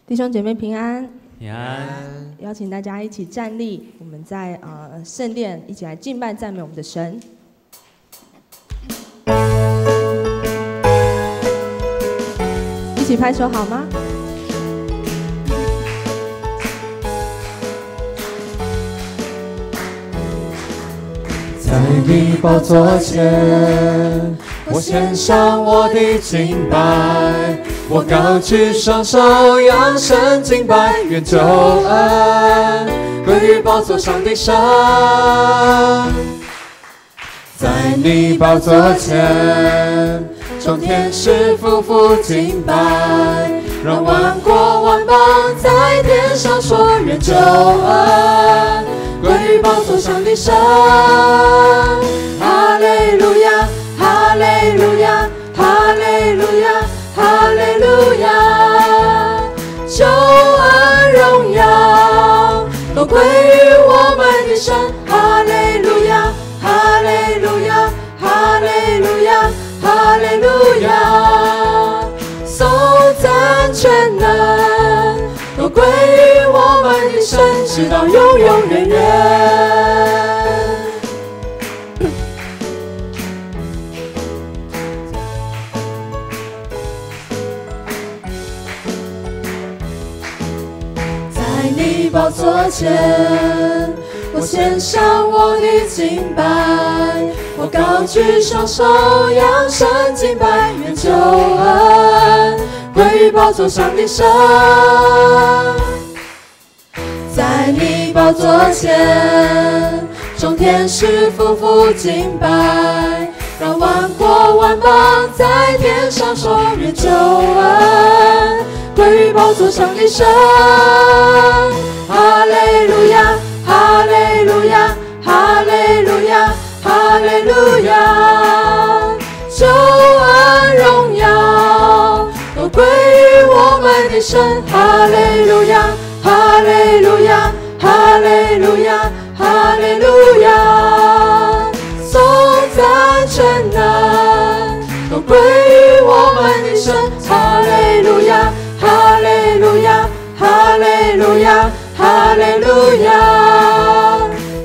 弟兄姐妹平安，平安。邀请大家一起站立，我们在圣殿一起来敬拜赞美我们的神。一起拍手好吗？在你宝座前，我献上我的敬拜，我高举双手扬声敬拜，愿救恩归于宝座上的神。在你宝座前，众天使匍匐敬拜，让万国万邦在天上说，愿救恩归于宝座上的神。哈利路亚，哈利路亚，哈利路亚，哈利路亚，救恩荣耀都归于我们的神。哈利路亚，哈利路亚，哈利路亚，哈利路亚，颂赞全能都归于我们的神，直到永永远远。在你宝座前，我献上我的敬拜，我高举双手扬声敬拜，愿救恩归于宝座上的神。在你宝座前，众天使匍匐敬拜，让万国万邦在天上说，愿救恩归于宝座上的神。哈利路亚，哈利路亚，哈利路亚，哈利路亚，救恩荣耀都归于我们的神。哈利路亚，哈利路亚，哈利路亚，哈利路亚，颂赞全能都归于我们的神。哈利路亚，哈利路亚，哈利路亚，哈利路亚，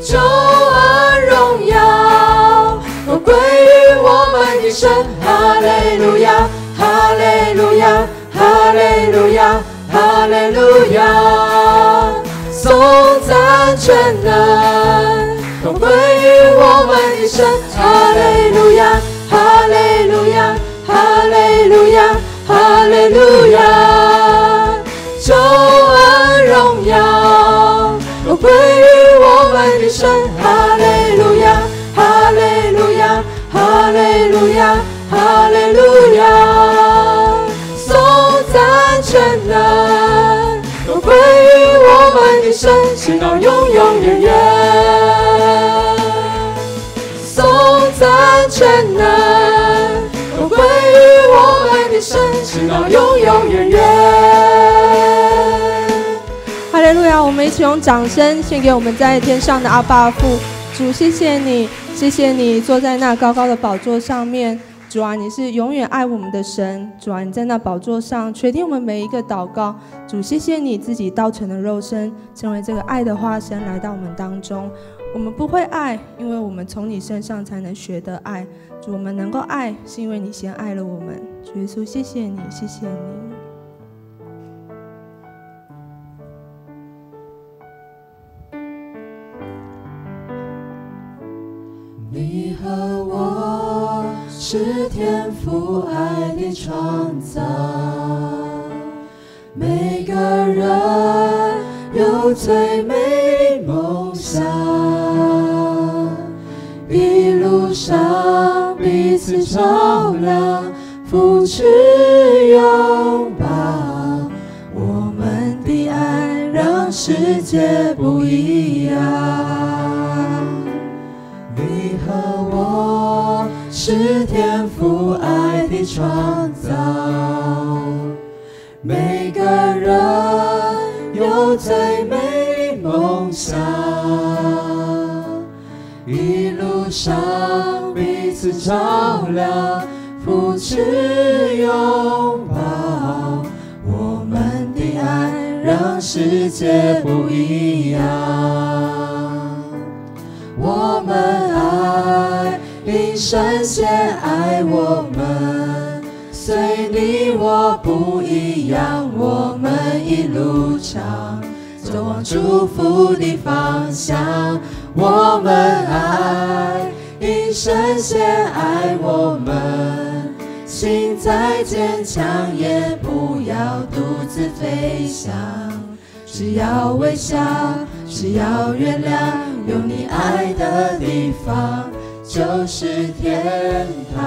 救恩荣耀都归于我们的神。哈利路亚，哈利路亚，哈利路亚，哈利路亚，颂赞全能都归于我们的神。哈利路亚，哈利路亚，哈利路亚，哈利路亚，救恩荣耀都归于我们的神。哈利路亚，哈利路亚，哈利路亚，哈利路亚，颂赞全能都归于我们的神，直到永永远远。颂赞全能都归于我们的神，直到永永远远。哈利路亚！我们一起用掌声献给我们在天上的阿爸父主，谢谢你，谢谢你坐在那高高的宝座上面。主啊，你是永远爱我们的神。主啊，你在那宝座上垂听我们每一个祷告。主，谢谢你自己道成的肉身，成为这个爱的化身来到我们当中。我们不会爱，因为我们从你身上才能学得爱。主，我们能够爱，是因为你先爱了我们。主耶稣，谢谢你，谢谢你。你和我是天父爱的创造，每个人有最美的梦想，一路上彼此照亮，扶持拥抱，我们的爱让世界不一样。你和我是天父爱的创造，每个人有最美的梦想，一路上彼此照亮，扶持拥抱，我们的爱讓世界不一樣。我們愛，因神先愛我們，雖你我不一樣，我們一路唱，走往祝福的方向。我們愛，因神先愛我們，心再堅強也不要獨自飛翔，只要微笑，只要原諒，有你愛的地方就是天堂。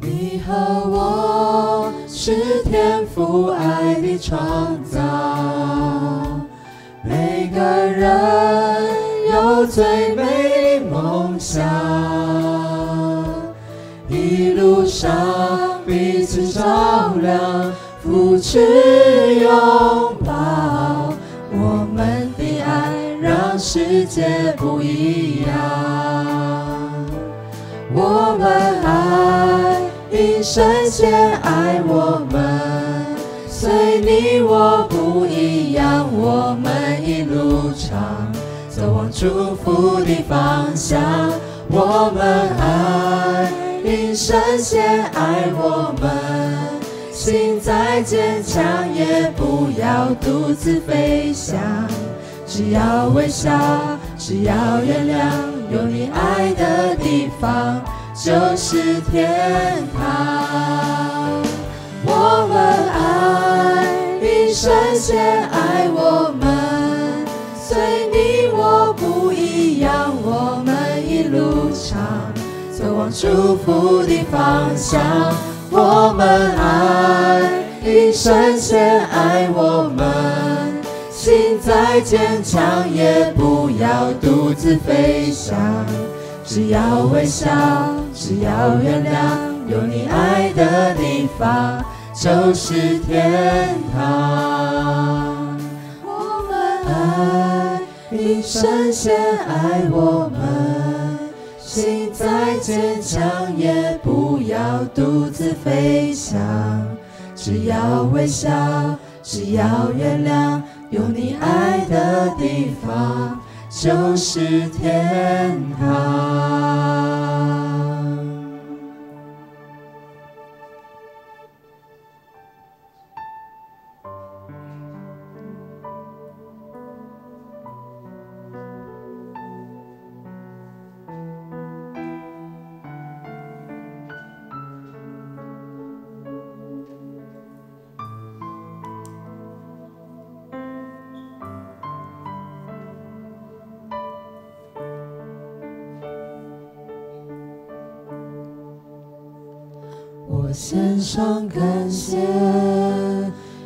你和我是天父愛的創造，每個人有最美的夢想，一路上彼此照亮，扶持擁抱，我們的愛讓世界不一樣。我們愛，因神先愛我們，雖你我不一樣，我們一路唱，走往祝福的方向。我們愛，因神先愛我們，心再堅強也不要獨自飛翔，只要微笑，只要原諒，有你愛的地方就是天堂。我們愛，因神先愛我們，雖你我不一樣，我們一路唱，走往祝福的方向。我們愛，因神先愛我們，心再堅強也不要獨自飛翔，只要微笑，只要原諒，有你愛的地方就是天堂。我們愛，因神先愛我們，心再堅強也不要獨自飛翔，只要微笑，只要原諒，有你愛的地方就是天堂。我獻上感謝，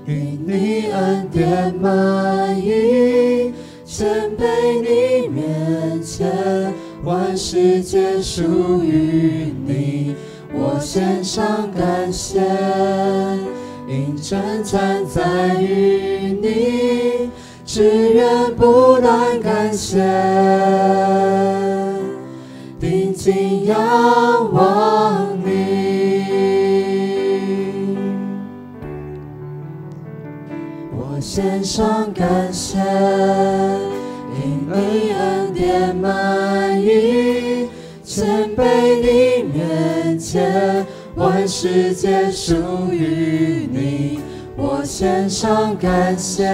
因你恩典滿溢，謙卑你面前，萬事皆屬於你。我獻上感謝，因征戰在於你，只願不斷感謝，定睛仰望你。我獻上感謝，因你恩典滿溢，謙卑你面前，萬事皆屬於你。我獻上感謝，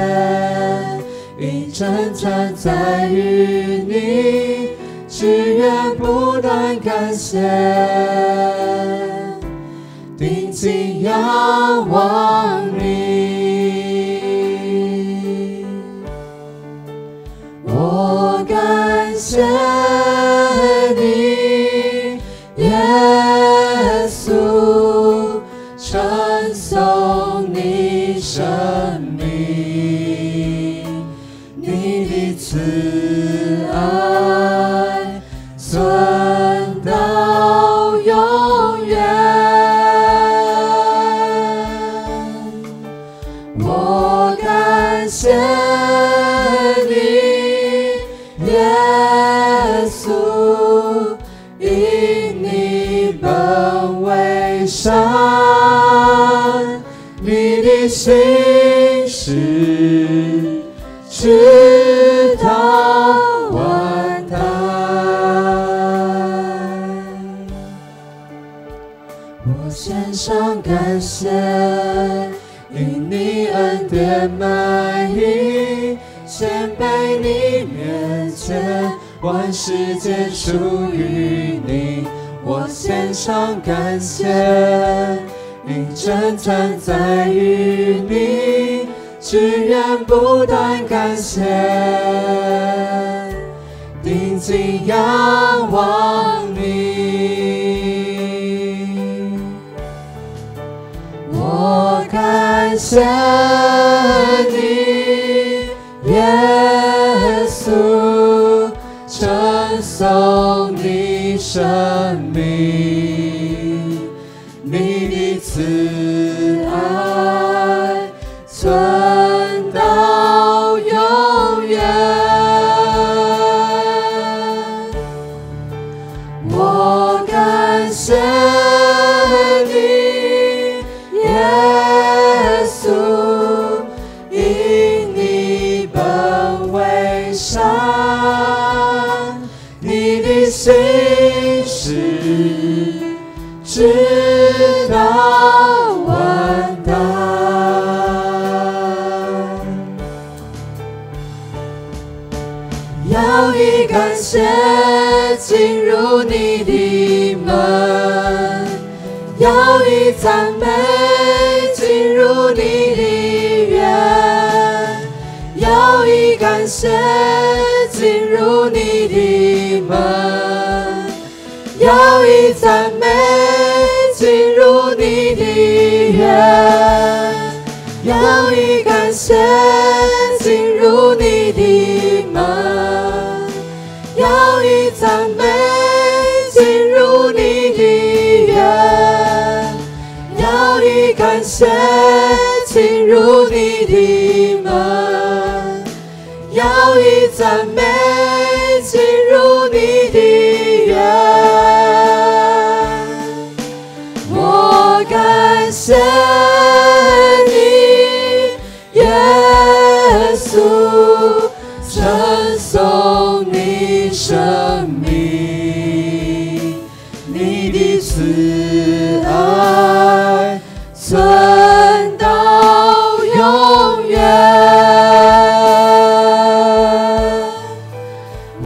因征戰在於你，只願不斷感謝，定睛仰望你。我感謝你，耶穌，稱頌你生命，你的慈愛存到永遠。我感謝你，耶穌，因你本為善。直到萬代。我獻上感謝，因你恩典滿溢，謙卑你面前，萬事皆屬於你。我獻上感謝，因征戰在於你，只願不斷感謝，定睛仰望你。我感謝你，耶穌，稱頌你聖名，你的慈愛存到永遠。我感謝你，耶穌，因你本為善，你的信實直到萬代。要以感謝進入你的門，要以讚美進入你的院，要以感謝進入你的門，要以讚美進入你的院，要以感謝進入你的門，要以讚美進入你的院，要以感謝進入你的門，要以讚美進入你的院。我感謝你，耶穌，稱頌你聖名，你的慈愛存到永遠。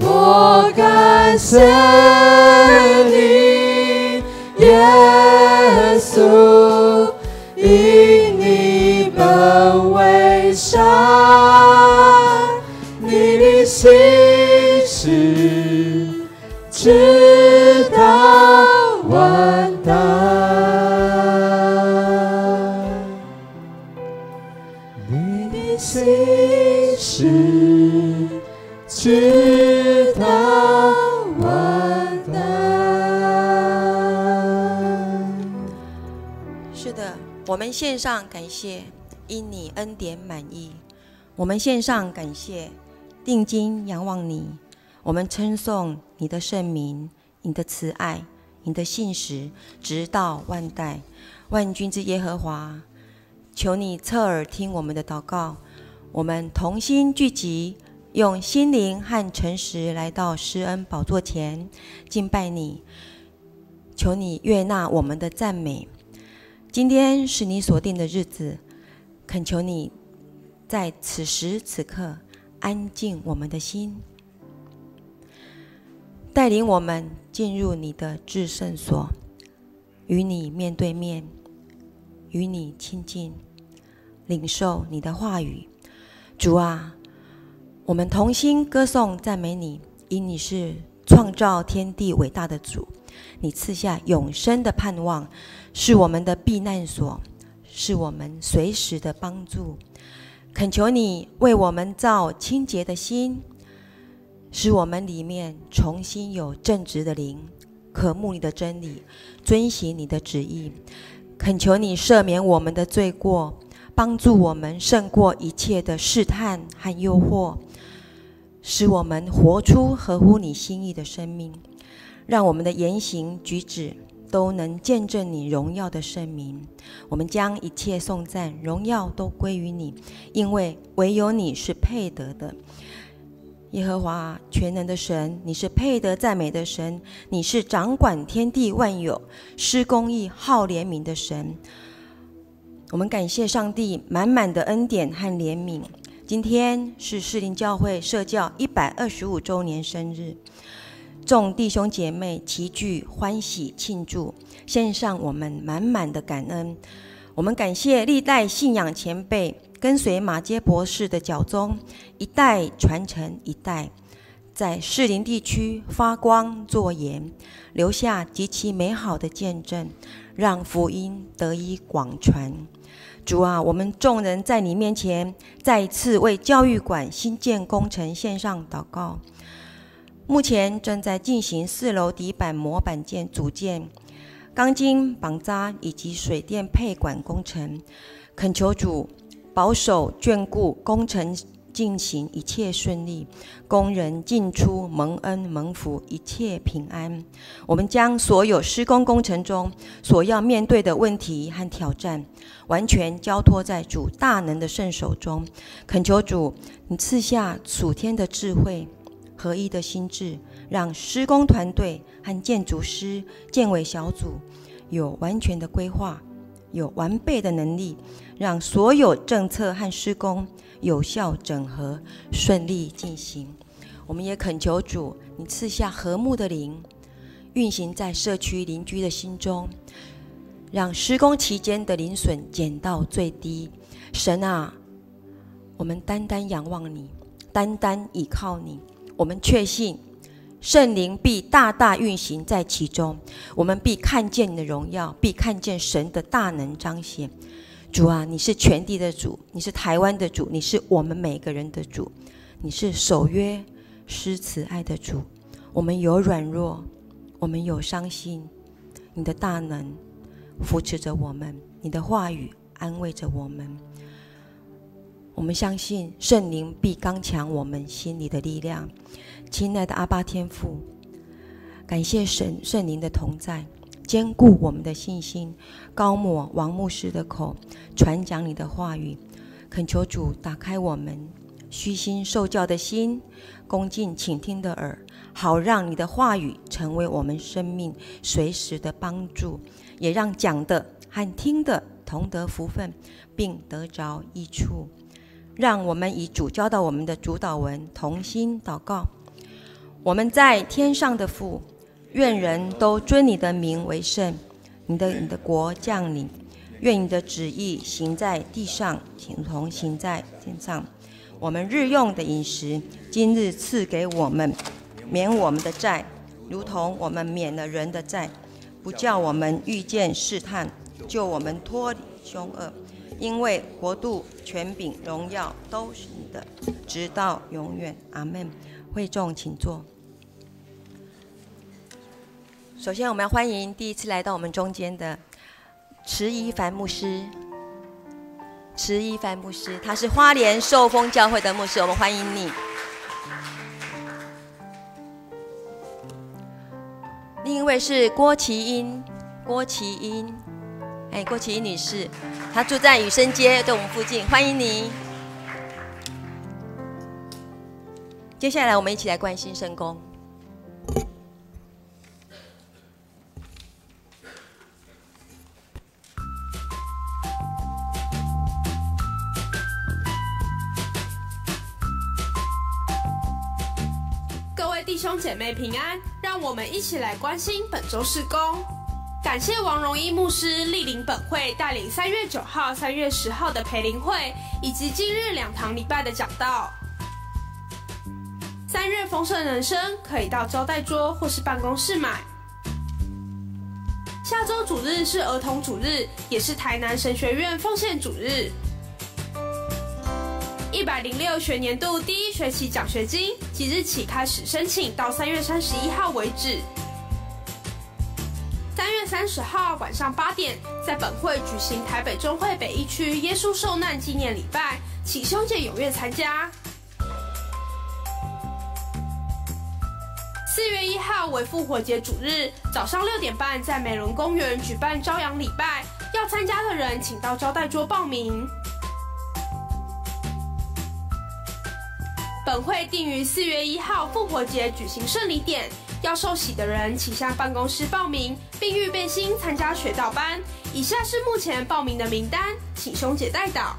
我感謝你，耶穌，因你本為善，你的信實直到萬代。你的信實直到萬代。是的，我們獻上感謝，因你恩典滿溢；我們獻上感謝，定睛仰望你。我們稱頌你的聖名，你的慈愛，你的信實，直到萬代。萬軍之耶和華，求你側耳聽我們的禱告。我們同心聚集，用心靈和誠實來到施恩寶座前敬拜你。求你悅納我們的讚美。今天是你所定的日子，懇求你在此時此刻安靜我們的心，帶領我們進入你的至聖所，與你面對面，與你親近，領受你的話語。主啊，我們同心歌頌讚美你，因你是創造天地偉大的主，你賜下永生的盼望，是我們的避難所，是我們隨時的幫助。懇求你為我們造清潔的心，使我們裡面重新有正直的靈，渴慕你的真理，遵行你的旨意。懇求你赦免我們的罪過，幫助我們勝過一切的試探和誘惑，使我們活出合乎你心意的生命，讓我們的言行舉止都能見證你榮耀的聖名。我們將一切頌讚榮耀都歸於你，因為唯有你是配得的。耶和华全能的神，你是配得赞美的神，你是掌管天地万有、施公义、好怜悯的神。我们感谢上帝满满的恩典和怜悯。今天是士林教会设教125周年生日，众弟兄姐妹齐聚欢喜庆祝，献上我们满满的感恩。我们感谢历代信仰前辈跟随马偕博士的脚踪，一代传承一代，在士林地区发光作盐，留下极其美好的见证，让福音得以广传。主啊，我们众人在你面前再一次为教育馆新建工程献上祷告。目前正在进行4楼底板模板件组件、钢筋绑扎以及水电配管工程，恳求主保守眷顾工程进行一切顺利，工人进出蒙恩蒙福，一切平安。我们将所有施工工程中所要面对的问题和挑战，完全交托在主大能的圣手中，恳求主你赐下属天的智慧、合一的心智，让施工团队和建筑师、建委小组有完全的规划，有完备的能力，让所有政策和施工有效整合，顺利进行。我们也恳求主，你赐下和睦的灵，运行在社区邻居的心中，让施工期间的邻损减到最低。神啊，我们单单仰望你，单单倚靠你，我们确信圣灵必大大运行在其中，我们必看见你的荣耀，必看见神的大能彰显。主啊，你是全地的主，你是台湾的主，你是我们每个人的主，你是守约施慈爱的主。我们有软弱，我们有伤心，你的大能扶持着我们，你的话语安慰着我们。我们相信圣灵必刚强我们心里的力量。亲爱的阿爸天父，感谢神圣灵的同在，坚固我们的信心，膏抹王牧师的口，传讲你的话语。恳求主打开我们虚心受教的心，恭敬倾听的耳，好让你的话语成为我们生命随时的帮助，也让讲的和听的同得福分，并得着益处。让我们以主教导我们的主祷文同心祷告。我们在天上的父，愿人都尊你的名为圣。你的国降临，愿你的旨意行在地上，如同行在天上。我们日用的饮食，今日赐给我们，免我们的债，如同我们免了人的债，不叫我们遇见试探，救我们脱离凶恶。因为国度、权柄、荣耀都是你的，直到永远。阿们。会众请坐。首先，我们要欢迎第一次来到我们中间的池一凡牧师。池一凡牧师，他是花莲寿丰教会的牧师，我们欢迎你。另一位是郭奇英，郭奇英，哎，郭奇英女士，她住在雨生街，在我们附近，欢迎你。接下来，我们一起来关心圣工。各位弟兄姐妹平安，让我们一起来关心本周事工。感谢王荣一牧师莅临本会，带领3月9号、3月10号的培灵会，以及今日2堂礼拜的讲道。3月丰盛人生可以到招待桌或是办公室买。下周主日是儿童主日，也是台南神学院奉献主日。106学年度第一学期奖学金即日起开始申请，到3月31号为止。3月30号晚上8点，在本会举行台北中会北一区耶稣受难纪念礼拜，请兄姐踊跃参加。4月1号为复活节主日，早上6点半在美伦公园举办朝阳礼拜，要参加的人请到招待桌报名。本会定于4月1号复活节举行圣礼典，要受洗的人请向办公室报名，并预备心参加学道班。以下是目前报名的名单，请兄姐代祷。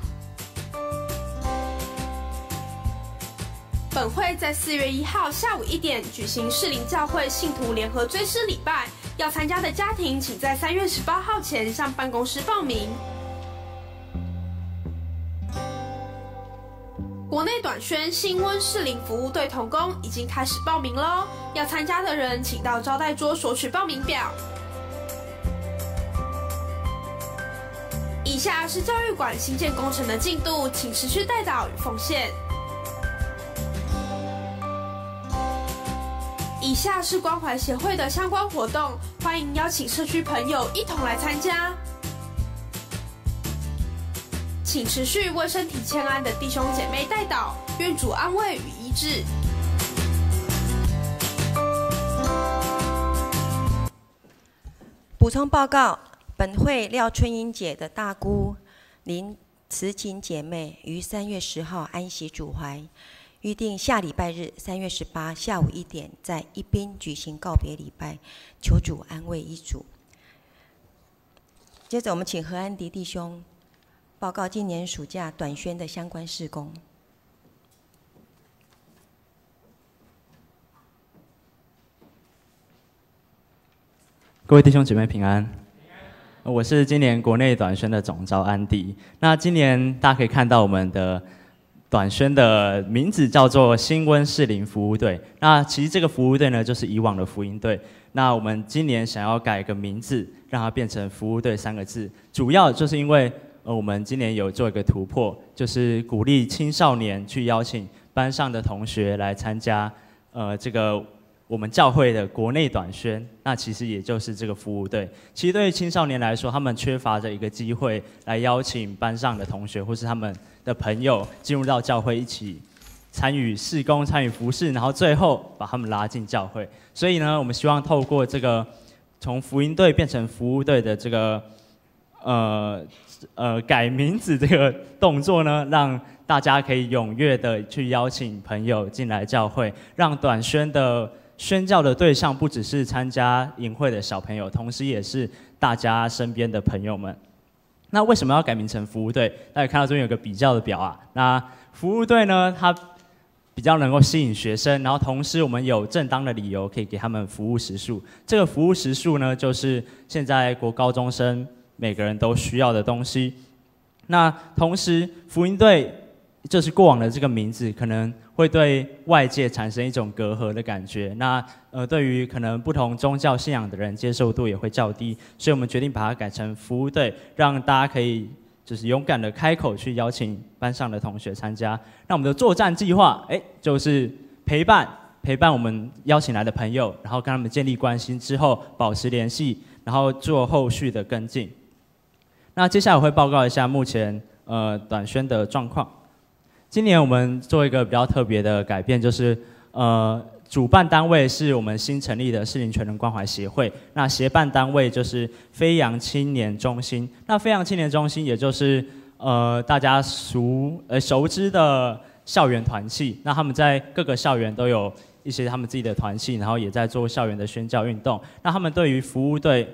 本会在4月1号下午1点举行士林教会信徒联合追思礼拜，要参加的家庭请在3月18号前向办公室报名。国内短宣新温士林服务队同工已经开始报名喽，要参加的人请到招待桌索取报名表。以下是教育馆新建工程的进度，请持续代祷与奉献。以下是关怀协会的相关活动，欢迎邀请社区朋友一同来参加。请持续为身体欠安的弟兄姐妹代祷，愿主安慰与医治。补充报告：本会廖春英姐的大姑林慈琴姐妹于3月10号安息主怀，预定下礼拜日3月18下午1点在一滨举行告别礼拜，求主安慰遗嘱。接着，我们请何安迪弟兄报告今年暑假短宣的相关事工。各位弟兄姐妹平安，我是今年国内短宣的总召安迪。那今年大家可以看到我们的短宣的名字叫做新温士林服务队。那其实这个服务队呢，就是以往的福音队。那我们今年想要改个名字，让它变成服务队三个字，主要就是因为我们今年有做一个突破，就是鼓励青少年去邀请班上的同学来参加，这个我们教会的国内短宣。那其实也就是这个服务队。其实对于青少年来说，他们缺乏着一个机会来邀请班上的同学或是他们的朋友进入到教会一起参与事工、参与服事，然后最后把他们拉进教会。所以呢，我们希望透过这个从福音队变成服务队的这个改名字这个动作呢，让大家可以踊跃的去邀请朋友进来教会，让短宣的宣教的对象不只是参加营会的小朋友，同时也是大家身边的朋友们。那为什么要改名成服务队？大家看到这边有个比较的表啊。那服务队呢，它比较能够吸引学生，然后同时我们有正当的理由可以给他们服务时数。这个服务时数呢，就是现在国高中生每个人都需要的东西。那同时，福音队就是过往的这个名字，可能会对外界产生一种隔阂的感觉。那对于可能不同宗教信仰的人，接受度也会较低。所以我们决定把它改成服务队，让大家可以就是勇敢的开口去邀请班上的同学参加。那我们的作战计划，就是陪伴陪伴我们邀请来的朋友，然后跟他们建立关系之后，保持联系，然后做后续的跟进。那接下来我会报告一下目前短宣的状况。今年我们做一个比较特别的改变，就是主办单位是我们新成立的士林全人关怀协会，那协办单位就是飞扬青年中心。那飞扬青年中心也就是大家熟知的校园团契，那他们在各个校园都有一些他们自己的团契，然后也在做校园的宣教运动。那他们对于服务队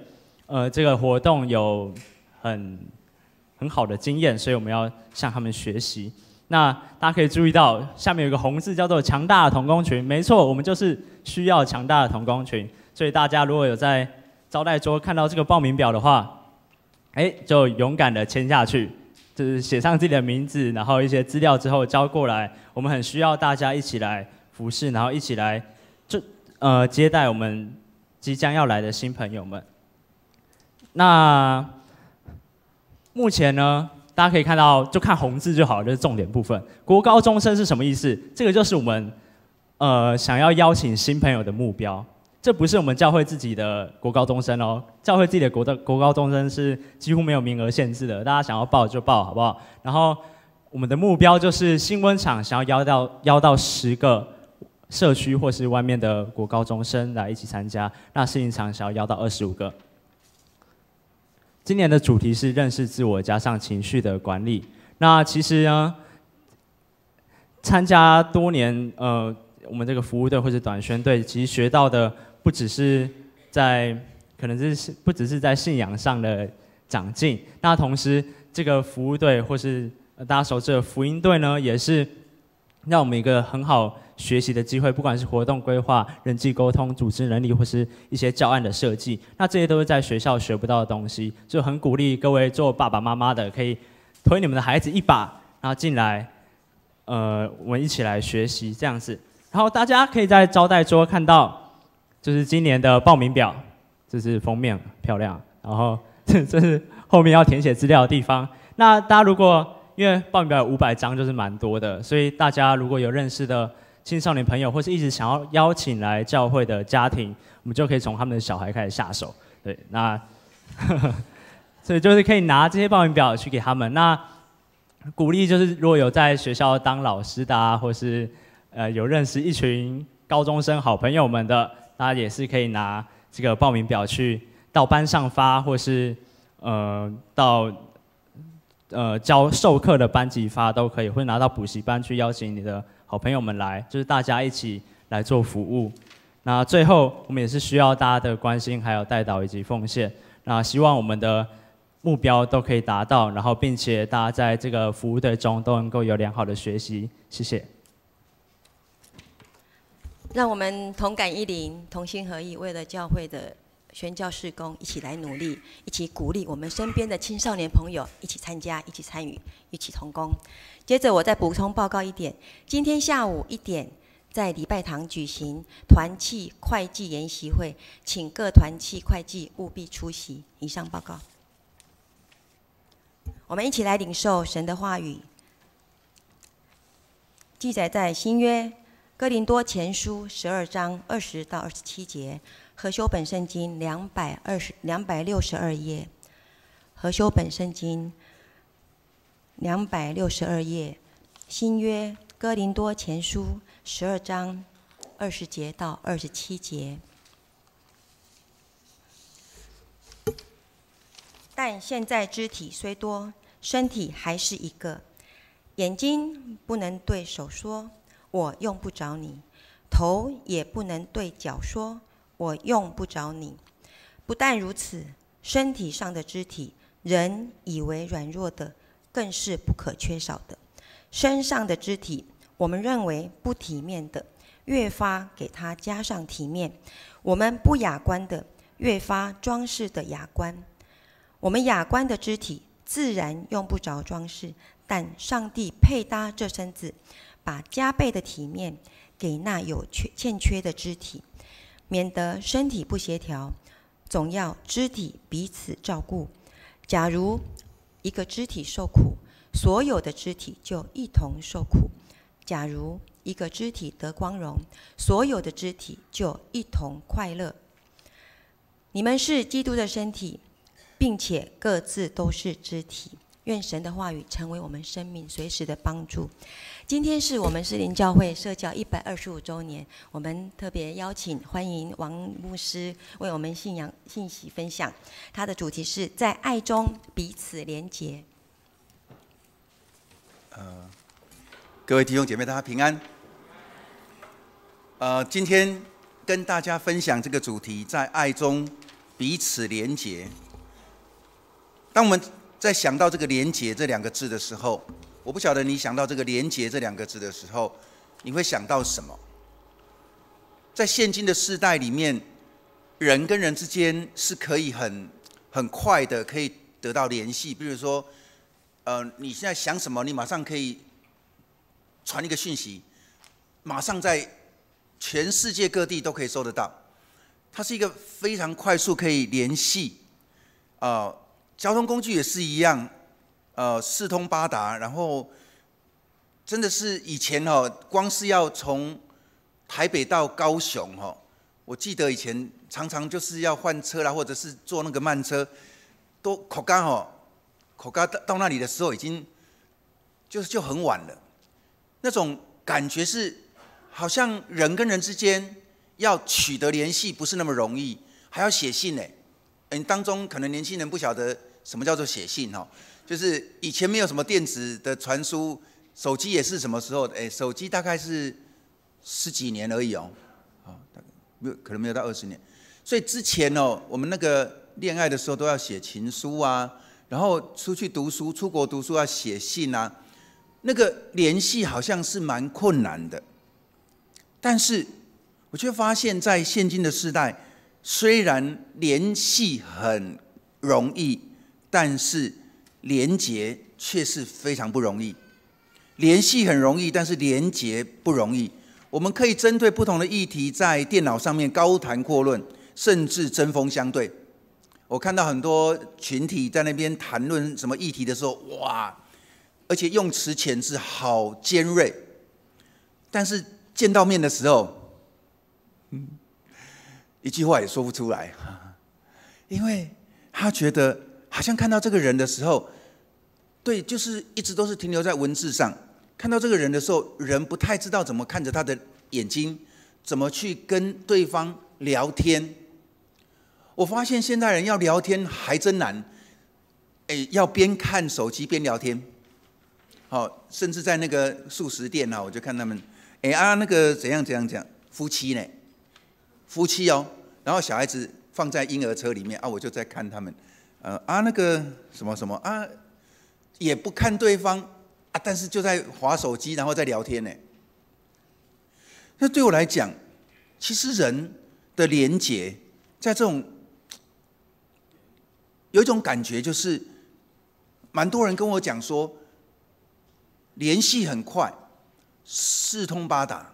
这个活动有很好的经验，所以我们要向他们学习。那大家可以注意到，下面有个红字叫做"强大的同工群"，没错，我们就是需要强大的同工群。所以大家如果有在招待桌看到这个报名表的话，就勇敢的签下去，就是写上自己的名字，然后一些资料之后交过来。我们很需要大家一起来服侍，然后一起来就接待我们即将要来的新朋友们。那目前呢，大家可以看到，就看红字就好了，这是重点部分。国高中生是什么意思？这个就是我们想要邀请新朋友的目标。这不是我们教会自己的国高中生哦，教会自己的国高中生是几乎没有名额限制的，大家想要报就报，好不好？然后我们的目标就是新温场想要邀到10个社区或是外面的国高中生来一起参加，那士林场想要邀到25个。今年的主题是认识自我加上情绪的管理。那其实呢，参加多年，我们这个服务队或者短宣队，其实学到的不只是在，可能是不只是在信仰上的长进，那同时这个服务队或是大家熟知的福音队呢，也是让我们一个很好学习的机会，不管是活动规划、人际沟通、组织能力，或是一些教案的设计，那这些都是在学校学不到的东西，就很鼓励各位做爸爸妈妈的，可以推你们的孩子一把，然后进来，我们一起来学习这样子。然后大家可以在招待桌看到，就是今年的报名表，这是封面，漂亮。然后这是后面要填写资料的地方。那大家如果因为报名表有500张，就是蛮多的，所以大家如果有认识的青少年朋友，或是一直想要邀请来教会的家庭，我们就可以从他们的小孩开始下手。对，那所以就是可以拿这些报名表去给他们。那鼓励就是如果有在学校当老师的啊，或是有认识一群高中生好朋友们的，大家也是可以拿这个报名表去到班上发，或是到教授课的班级发都可以，或者拿到补习班去邀请你的好朋友们来，就是大家一起来做服务。那最后，我们也是需要大家的关心，还有代祷以及奉献。那希望我们的目标都可以达到，然后并且大家在这个服务队中都能够有良好的学习。谢谢。让我们同感一灵，同心合意，为了教会的宣教事工一起来努力，一起鼓励我们身边的青少年朋友一起参加、一起参与、一起同工。接着我再补充报告一点：今天下午1点在礼拜堂举行团契会计研习会，请各团契会计务必出席。以上报告。我们一起来领受神的话语，记载在新约哥林多前书12章20到27节。和修本圣经262页，和修本圣经两百六十二页，新约哥林多前书十二章二十节到二十七节。但现在肢体虽多，身体还是一个。眼睛不能对手说：“我用不着你。”头也不能对脚说：“我用不着你。”不但如此，身体上的肢体，人以为软弱的，更是不可缺少的。身上的肢体，我们认为不体面的，越发给它加上体面；我们不雅观的，越发装饰得雅观。我们雅观的肢体，自然用不着装饰，但上帝配搭这身子，把加倍的体面给那有欠缺的肢体，免得身体不协调，总要肢体彼此照顾。假如一个肢体受苦，所有的肢体就一同受苦；假如一个肢体得光荣，所有的肢体就一同快乐。你们是基督的身体，并且各自都是肢体。愿神的话语成为我们生命随时的帮助。今天是我们士林教会设教125周年，我们特别邀请欢迎王牧师为我们信仰信息分享。他的主题是在爱中彼此连结。各位弟兄姐妹，大家平安。今天跟大家分享这个主题，在爱中彼此连结。当我们在想到这个“连结”这两个字的时候，我不晓得你想到这个“连结”这两个字的时候，你会想到什么？在现今的世代里面，人跟人之间是可以很快的可以得到联系。比如说，你现在想什么，你马上可以传一个讯息，马上在全世界各地都可以收得到。它是一个非常快速可以联系，交通工具也是一样，四通八达。然后，真的是以前哦，光是要从台北到高雄哦，我记得以前常常就是要换车啦，或者是坐那个慢车，都苦甲吼，苦甲到那里的时候已经就很晚了。那种感觉是，好像人跟人之间要取得联系不是那么容易，还要写信呢。当中可能年轻人不晓得什么叫做写信哦，就是以前没有什么电子的传输，手机也是什么时候？哎，手机大概是十几年而已哦，啊，大概没有，可能没有到20年。所以之前哦，我们那个恋爱的时候都要写情书啊，然后出去读书、出国读书要写信啊，那个联系好像是蛮困难的。但是我却发现，在现今的时代，虽然联系很容易，但是连结却是非常不容易。联系很容易，但是连结不容易。我们可以针对不同的议题，在电脑上面高谈阔论，甚至针锋相对。我看到很多群体在那边谈论什么议题的时候，哇，而且用词遣字好尖锐。但是见到面的时候，一句话也说不出来，因为他觉得好像看到这个人的时候，对，就是一直都是停留在文字上。看到这个人的时候，人不太知道怎么看着他的眼睛，怎么去跟对方聊天。我发现现代人要聊天还真难，哎，要边看手机边聊天。好，甚至在那个速食店啊，我就看他们，哎啊，那个怎样怎样讲，夫妻呢，夫妻哦，然后小孩子放在婴儿车里面啊，我就在看他们，啊那个什么什么啊，也不看对方啊，但是就在滑手机，然后在聊天呢。那对我来讲，其实人的连结，在这种有一种感觉，就是蛮多人跟我讲说，联系很快，四通八达，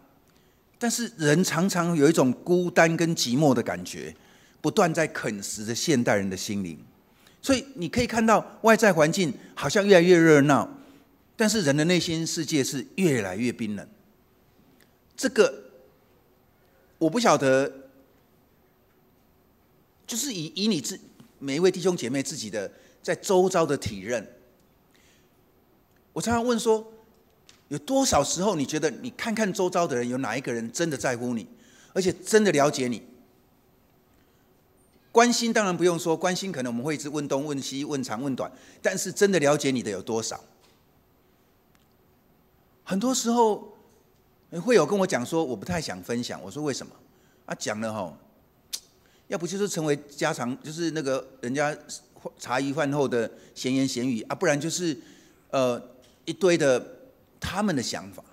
但是人常常有一种孤单跟寂寞的感觉，不断在啃食着现代人的心灵。所以你可以看到外在环境好像越来越热闹，但是人的内心世界是越来越冰冷。这个我不晓得，就是以你自每一位弟兄姐妹自己的在周遭的体认，我常常问说，有多少时候你觉得你看看周遭的人，有哪一个人真的在乎你，而且真的了解你？关心当然不用说，关心可能我们会一直问东问西，问长问短，但是真的了解你的有多少？很多时候会有跟我讲说，我不太想分享。我说为什么？啊，讲了吼，要不就是成为家常，就是那个人家茶余饭后的闲言闲语啊，不然就是一堆的他们的想法。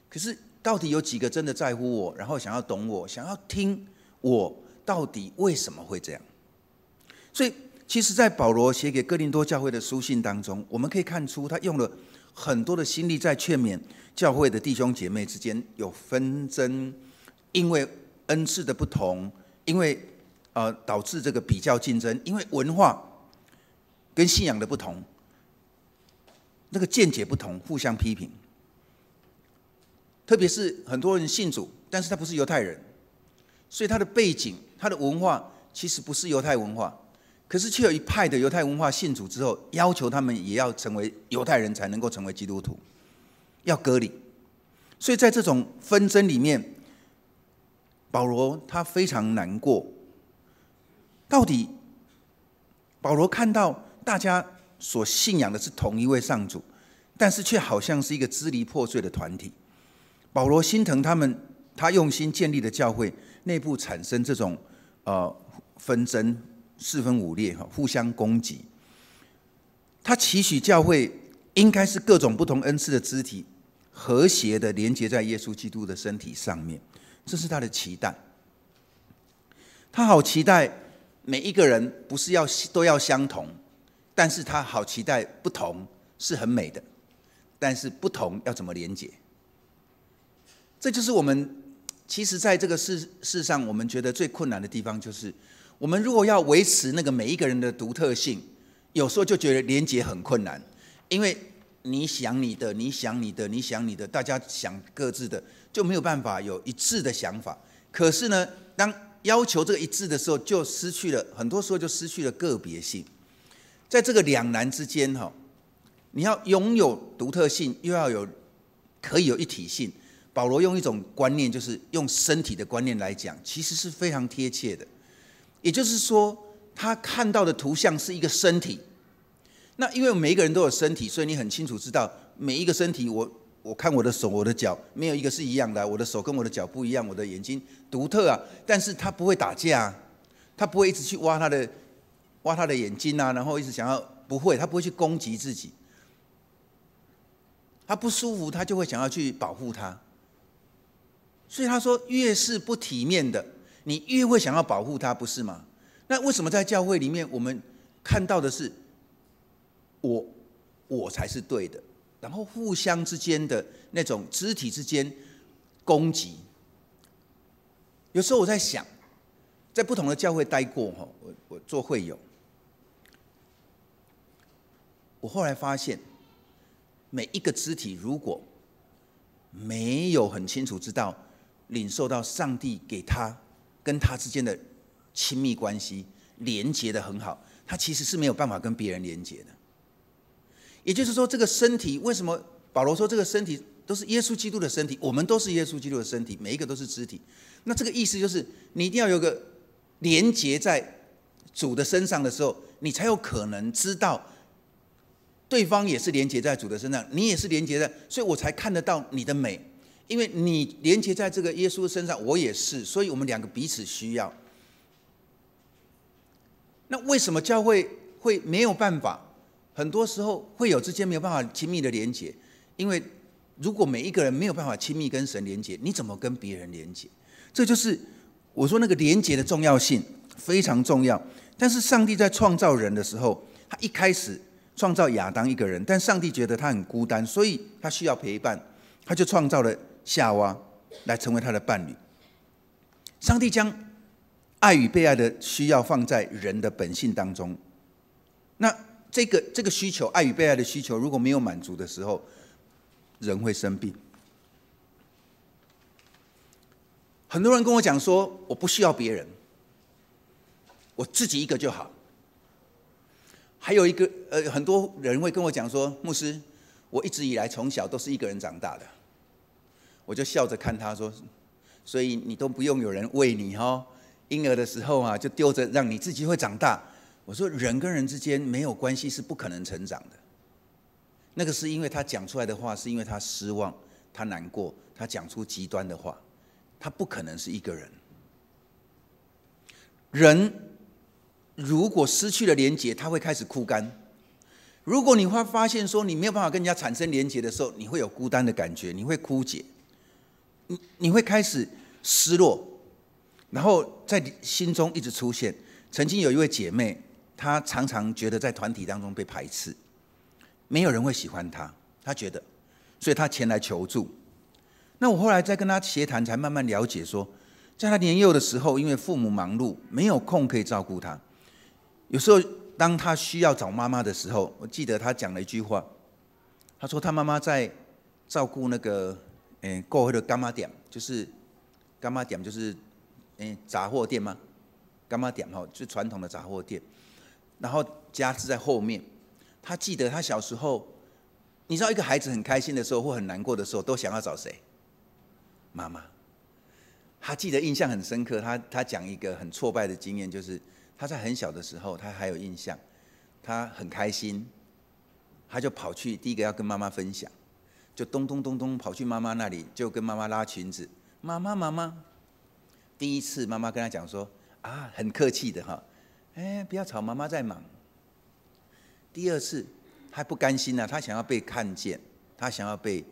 可是到底有几个真的在乎我，然后想要懂我，想要听我到底为什么会这样？所以，其实，在保罗写给哥林多教会的书信当中，我们可以看出他用了很多的心力在劝勉教会的弟兄姐妹之间有纷争，因为恩赐的不同，因为导致这个比较竞争，因为文化跟信仰的不同，那个见解不同，互相批评。特别是很多人信主，但是他不是犹太人，所以他的背景、他的文化其实不是犹太文化，可是却有一派的犹太文化信主之后，要求他们也要成为犹太人才能够成为基督徒，要割礼。所以在这种纷争里面，保罗他非常难过。到底保罗看到大家所信仰的是同一位上主，但是却好像是一个支离破碎的团体。保罗心疼他们，他用心建立的教会内部产生这种纷争、四分五裂哈，互相攻击。他期许教会应该是各种不同恩赐的肢体和谐的连接在耶稣基督的身体上面，这是他的期待。他好期待每一个人不是要都要相同，但是他好期待不同是很美的，但是不同要怎么连接？这就是我们其实在这个世上，我们觉得最困难的地方，就是我们如果要维持那个每一个人的独特性，有时候就觉得连接很困难，因为你想你的，你想你的，你想你的，大家想各自的，就没有办法有一致的想法。可是呢，当要求这个一致的时候，就失去了很多时候就失去了个别性。在这个两难之间，哈，你要拥有独特性，又要有可以有一体性。保罗用一种观念，就是用身体的观念来讲，其实是非常贴切的。也就是说，他看到的图像是一个身体。那因为每一个人都有身体，所以你很清楚知道每一个身体，我我看我的手，我的脚没有一个是一样的，我的手跟我的脚不一样，我的眼睛独特啊。但是他不会打架，他不会一直去挖他的眼睛啊，然后一直想要，不会，他不会去攻击自己。他不舒服，他就会想要去保护他。所以他说，越是不体面的，你越会想要保护他，不是吗？那为什么在教会里面，我们看到的是我才是对的，然后互相之间的那种肢体之间攻击？有时候我在想，在不同的教会待过哈，我做会友，我后来发现，每一个肢体如果没有很清楚知道领受到上帝给他跟他之间的亲密关系连接的很好，他其实是没有办法跟别人连接的。也就是说，这个身体，为什么保罗说这个身体都是耶稣基督的身体？我们都是耶稣基督的身体，每一个都是肢体。那这个意思就是，你一定要有个连接在主的身上的时候，你才有可能知道对方也是连接在主的身上，你也是连接在，所以我才看得到你的美，因为你连接在这个耶稣身上，我也是，所以我们两个彼此需要。那为什么教会会没有办法？很多时候会友之间没有办法亲密的连接，因为如果每一个人没有办法亲密跟神连接，你怎么跟别人连接？这就是我说那个连接的重要性，非常重要。但是上帝在创造人的时候，他一开始创造亚当一个人，但上帝觉得他很孤单，所以他需要陪伴，他就创造了夏娃来成为他的伴侣。上帝将爱与被爱的需要放在人的本性当中，那这个需求，爱与被爱的需求，如果没有满足的时候，人会生病。很多人跟我讲说，我不需要别人，我自己一个就好。还有一个很多人会跟我讲说，牧师，我一直以来从小都是一个人长大的。我就笑着看他说，所以你都不用有人喂你哈，婴儿的时候啊，就丢着让你自己会长大。我说人跟人之间没有关系是不可能成长的。那个是因为他讲出来的话，是因为他失望，他难过，他讲出极端的话，他不可能是一个人。人如果失去了连结，他会开始枯干。如果你会发现说你没有办法跟人家产生连结的时候，你会有孤单的感觉，你会枯竭，你会开始失落，然后在心中一直出现。曾经有一位姐妹，她常常觉得在团体当中被排斥，没有人会喜欢她，她觉得，所以她前来求助。那我后来在跟她协谈，才慢慢了解说，在她年幼的时候，因为父母忙碌，没有空可以照顾她。有时候当她需要找妈妈的时候，我记得她讲了一句话，她说她妈妈在照顾那个，顾彼个柑仔店，就是柑仔店，就是杂货店吗？柑仔店哈，就传统的杂货店。然后家是在后面。他记得他小时候，你知道一个孩子很开心的时候或很难过的时候，都想要找谁？妈妈。他记得印象很深刻，他讲一个很挫败的经验，就是他在很小的时候，他还有印象，他很开心，他就跑去第一个要跟妈妈分享，就咚咚咚咚跑去妈妈那里，就跟妈妈拉裙子，妈妈妈妈。第一次妈妈跟他讲说啊，很客气的哈，哎，不要吵，妈妈在忙。第二次他不甘心啊，他想要被看见，他想要被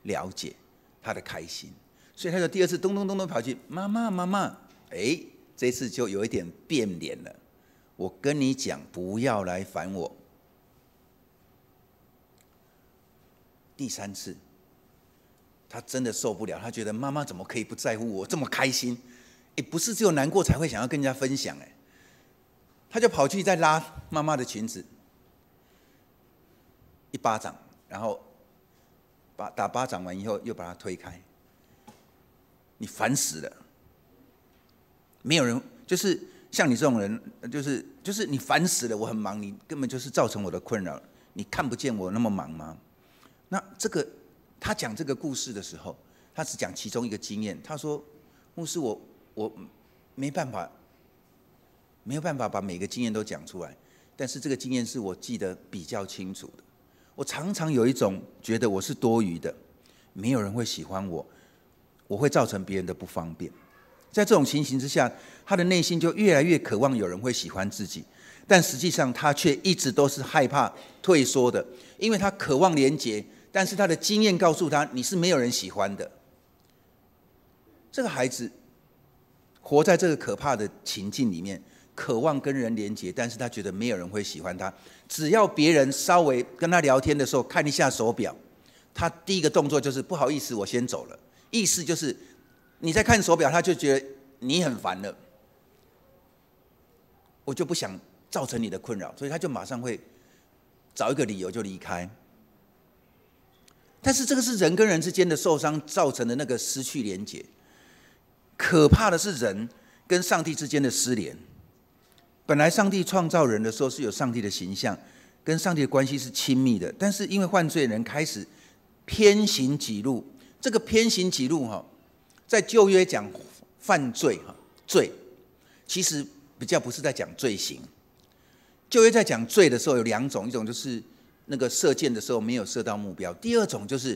了解，他的开心。所以他就第二次咚咚咚咚跑去，妈妈妈妈，哎，这次就有一点变脸了。我跟你讲，不要来烦我。第三次，他真的受不了，他觉得妈妈怎么可以不在乎我这么开心？哎，不是只有难过才会想要跟人家分享，哎，他就跑去再拉妈妈的裙子，一巴掌，然后把打巴掌完以后又把他推开。你烦死了！没有人就是像你这种人，就是你烦死了。我很忙，你根本就是造成我的困扰。你看不见我那么忙吗？那这个他讲这个故事的时候，他只讲其中一个经验。他说：“牧师，我没办法，没有办法把每个经验都讲出来，但是这个经验是我记得比较清楚的。我常常有一种觉得我是多余的。”没有人会喜欢我，我会造成别人的不方便。在这种情形之下，他的内心就越来越渴望有人会喜欢自己，但实际上他却一直都是害怕退缩的，因为他渴望连结，但是他的经验告诉他，你是没有人喜欢的。这个孩子活在这个可怕的情境里面，渴望跟人连结，但是他觉得没有人会喜欢他。只要别人稍微跟他聊天的时候看一下手表，他第一个动作就是不好意思，我先走了。意思就是你在看手表，他就觉得你很烦了，我就不想造成你的困扰，所以他就马上会找一个理由就离开。但是这个是人跟人之间的受伤造成的那个失去连结。可怕的是人跟上帝之间的失联。本来上帝创造人的时候是有上帝的形象，跟上帝的关系是亲密的，但是因为犯罪，人开始偏行己路。这个偏行己路哈，在旧约讲犯罪哈，罪其实比较不是在讲罪行。旧约在讲罪的时候有两种，一种就是那个射箭的时候没有射到目标，第二种就是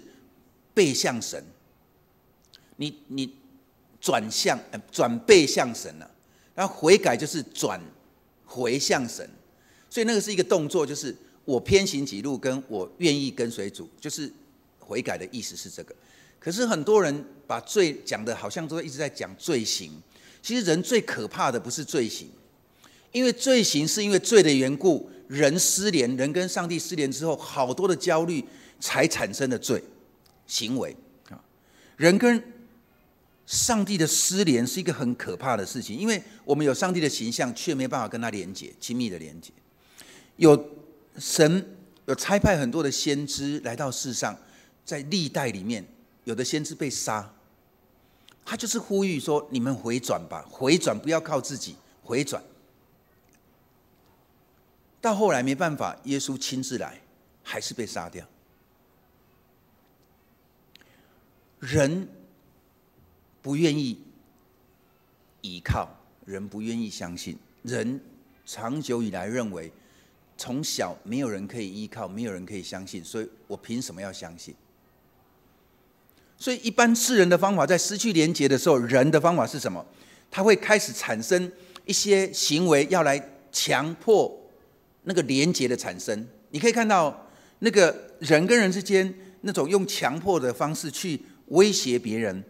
背向神。你转向转背向神了，然后悔改就是转回向神，所以那个是一个动作，就是我偏行己路，跟我愿意跟随主，就是悔改的意思是这个。可是很多人把罪讲的好像都一直在讲罪行，其实人最可怕的不是罪行，因为罪行是因为罪的缘故，人失联，人跟上帝失联之后，好多的焦虑才产生的罪行为啊。人跟上帝的失联是一个很可怕的事情，因为我们有上帝的形象，却没办法跟他连结，亲密的连结。有神有差派很多的先知来到世上，在历代里面，有的先知被杀，他就是呼吁说：你们回转吧，回转不要靠自己，回转。到后来没办法，耶稣亲自来，还是被杀掉。人不愿意依靠，人不愿意相信，人长久以来认为，从小没有人可以依靠，没有人可以相信，所以我凭什么要相信？所以一般世人的方法，在失去连结的时候，人的方法是什么？他会开始产生一些行为，要来强迫那个连结的产生。你可以看到，那个人跟人之间那种用强迫的方式去威胁别人。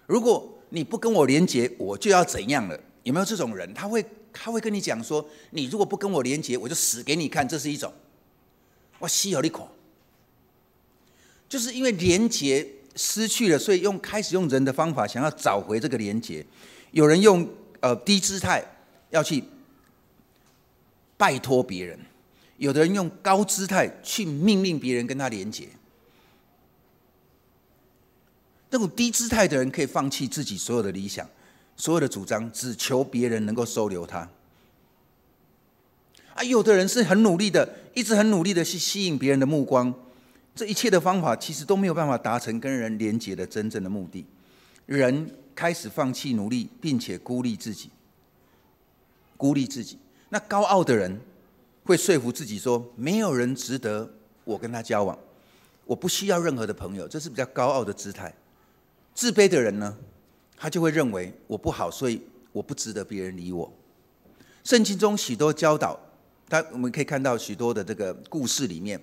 如果你不跟我连结，我就要怎样了？有没有这种人？他会跟你讲说，你如果不跟我连结，我就死给你看。这是一种，我死予你看。就是因为连结失去了，所以开始用人的方法想要找回这个连结。有人用低姿态要去拜托别人，有的人用高姿态去命令别人跟他连结。那种低姿态的人可以放弃自己所有的理想、所有的主张，只求别人能够收留他。啊，有的人是很努力的，一直很努力的去吸引别人的目光。这一切的方法其实都没有办法达成跟人连结的真正的目的。人开始放弃努力，并且孤立自己，孤立自己。那高傲的人会说服自己说：“没有人值得我跟他交往，我不需要任何的朋友。”这是比较高傲的姿态。自卑的人呢，他就会认为我不好，所以我不值得别人理我。圣经中许多教导，我们可以看到许多的这个故事里面，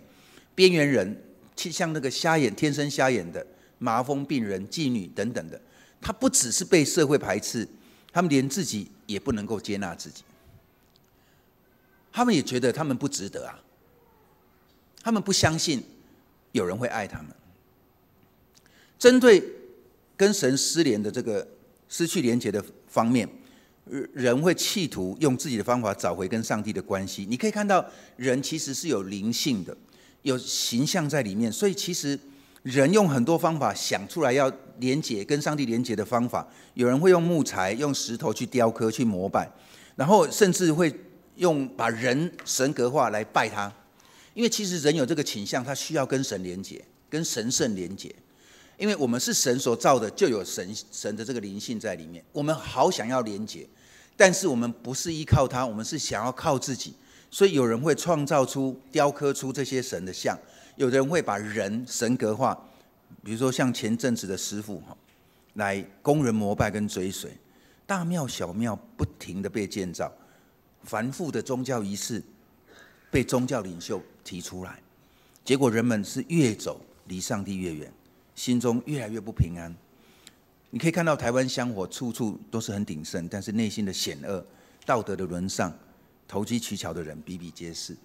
边缘人，像那个瞎眼、天生瞎眼的麻风病人、妓女等等的，他不只是被社会排斥，他们连自己也不能够接纳自己，他们也觉得他们不值得啊，他们不相信有人会爱他们。针对跟神失联的这个失去连结的方面，人会企图用自己的方法找回跟上帝的关系。你可以看到，人其实是有灵性的，有形象在里面，所以其实人用很多方法想出来要连结跟上帝连结的方法。有人会用木材、用石头去雕刻、去膜拜，然后甚至会用把人神格化来拜他。因为其实人有这个倾向，他需要跟神连结，跟神圣连结。因为我们是神所造的，就有神的这个灵性在里面。我们好想要连结，但是我们不是依靠他，我们是想要靠自己。所以有人会创造出、雕刻出这些神的像，有的人会把人神格化，比如说像前阵子的师父哈，来供人膜拜跟追随，大庙小庙不停的被建造，繁复的宗教仪式被宗教领袖提出来，结果人们是越走离上帝越远，心中越来越不平安。你可以看到台湾香火处处都是很鼎盛，但是内心的险恶、道德的沦丧、投机取巧的人比比皆是。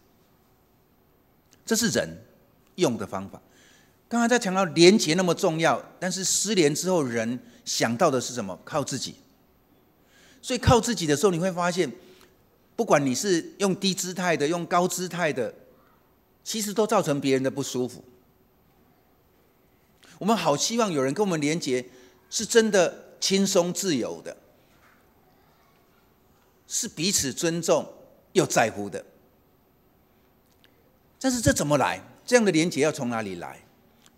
这是人用的方法。刚才在强调连结那么重要，但是失联之后，人想到的是什么？靠自己。所以靠自己的时候，你会发现，不管你是用低姿态的，用高姿态的，其实都造成别人的不舒服。我们好希望有人跟我们连结，是真的轻松自由的，是彼此尊重又在乎的。但是这怎么来？这样的连结要从哪里来？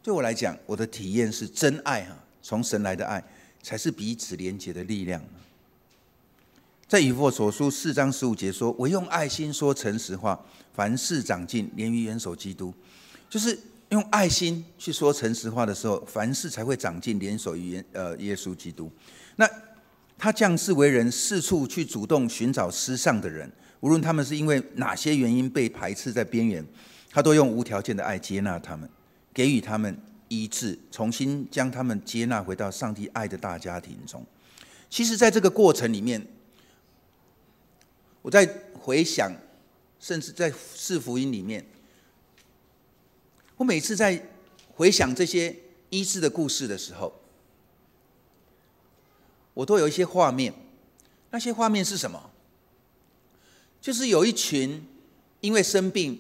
对我来讲，我的体验是真爱哈，从神来的爱才是彼此连结的力量。在以弗所书4章15节说：“惟用爱心说诚实话，凡事长进，连于元首基督。”就是用爱心去说诚实话的时候，凡事才会长进，连首于耶稣基督。那他降世为人，四处去主动寻找失丧的人，无论他们是因为哪些原因被排斥在边缘，他都用无条件的爱接纳他们，给予他们医治，重新将他们接纳回到上帝爱的大家庭中。其实，在这个过程里面，我在回想，甚至在四福音里面，我每次在回想这些医治的故事的时候，我都有一些画面。那些画面是什么？就是有一群因为生病，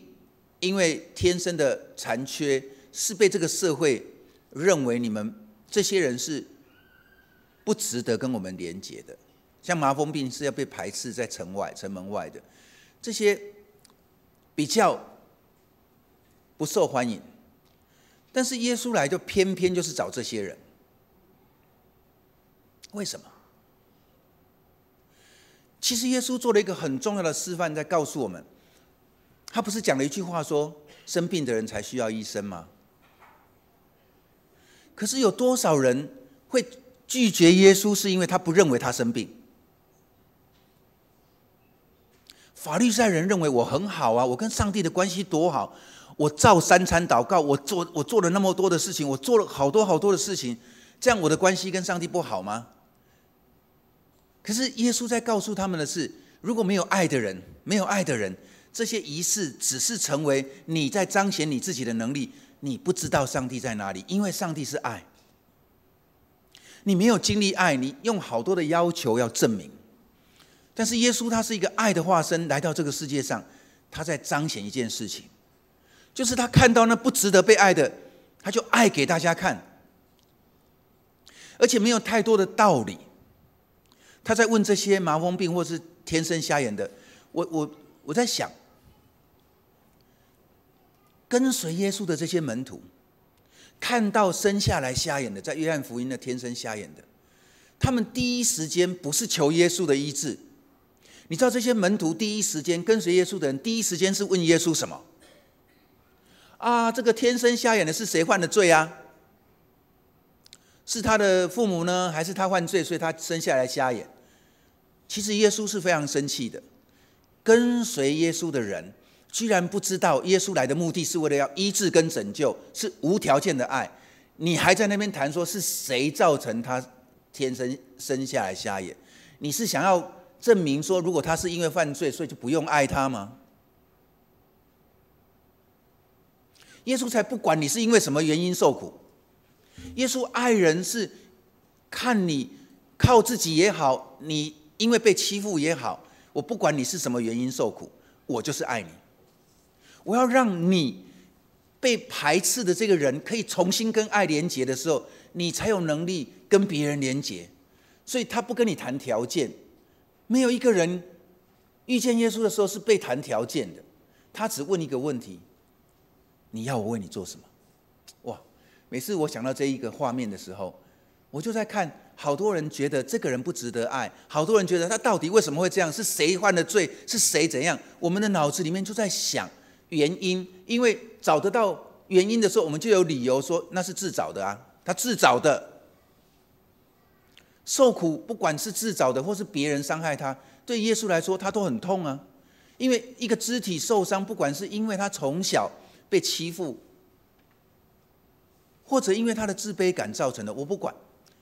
因为天生的残缺，是被这个社会认为你们这些人是不值得跟我们连结的。像麻风病是要被排斥在城外、城门外的，这些比较不受欢迎。但是耶稣来就偏偏就是找这些人，为什么？其实耶稣做了一个很重要的示范，在告诉我们，他不是讲了一句话说，生病的人才需要医生吗？可是有多少人会拒绝耶稣，是因为他不认为他生病？法利赛人认为我很好啊，我跟上帝的关系多好，我照三餐祷告，我做了那么多的事情，我做了好多好多的事情，这样我的关系跟上帝不好吗？可是耶稣在告诉他们的是，如果没有爱的人，没有爱的人，这些仪式只是成为你在彰显你自己的能力，你不知道上帝在哪里，因为上帝是爱。你没有经历爱，你用好多的要求要证明。但是耶稣他是一个爱的化身，来到这个世界上，他在彰显一件事情，就是他看到那不值得被爱的，他就爱给大家看，而且没有太多的道理。他在问这些麻风病或是天生瞎眼的，我在想，跟随耶稣的这些门徒，看到生下来瞎眼的，在约翰福音的天生瞎眼的，他们第一时间不是求耶稣的医治。你知道这些门徒第一时间跟随耶稣的人，第一时间是问耶稣什么？啊，这个天生瞎眼的是谁犯的罪啊？是他的父母呢，还是他犯罪，所以他生下来瞎眼？其实耶稣是非常生气的。跟随耶稣的人居然不知道耶稣来的目的是为了要医治跟拯救，是无条件的爱。你还在那边谈说是谁造成他天生生下来瞎眼？你是想要证明说，如果他是因为犯罪，所以就不用爱他吗？耶稣才不管你是因为什么原因受苦。耶稣爱人是看你靠自己也好，你因为被欺负也好，我不管你是什么原因受苦，我就是爱你。我要让你被排斥的这个人可以重新跟爱连结的时候，你才有能力跟别人连结。所以他不跟你谈条件，没有一个人遇见耶稣的时候是被谈条件的，他只问一个问题：你要我为你做什么？哇！每次我想到这一个画面的时候，我就在看，好多人觉得这个人不值得爱，好多人觉得他到底为什么会这样？是谁犯的罪？是谁怎样？我们的脑子里面就在想原因，因为找得到原因的时候，我们就有理由说那是自找的啊，他自找的。受苦，不管是自找的或是别人伤害他，对耶稣来说，他都很痛啊。因为一个肢体受伤，不管是因为他从小被欺负，或者因为他的自卑感造成的，我不管。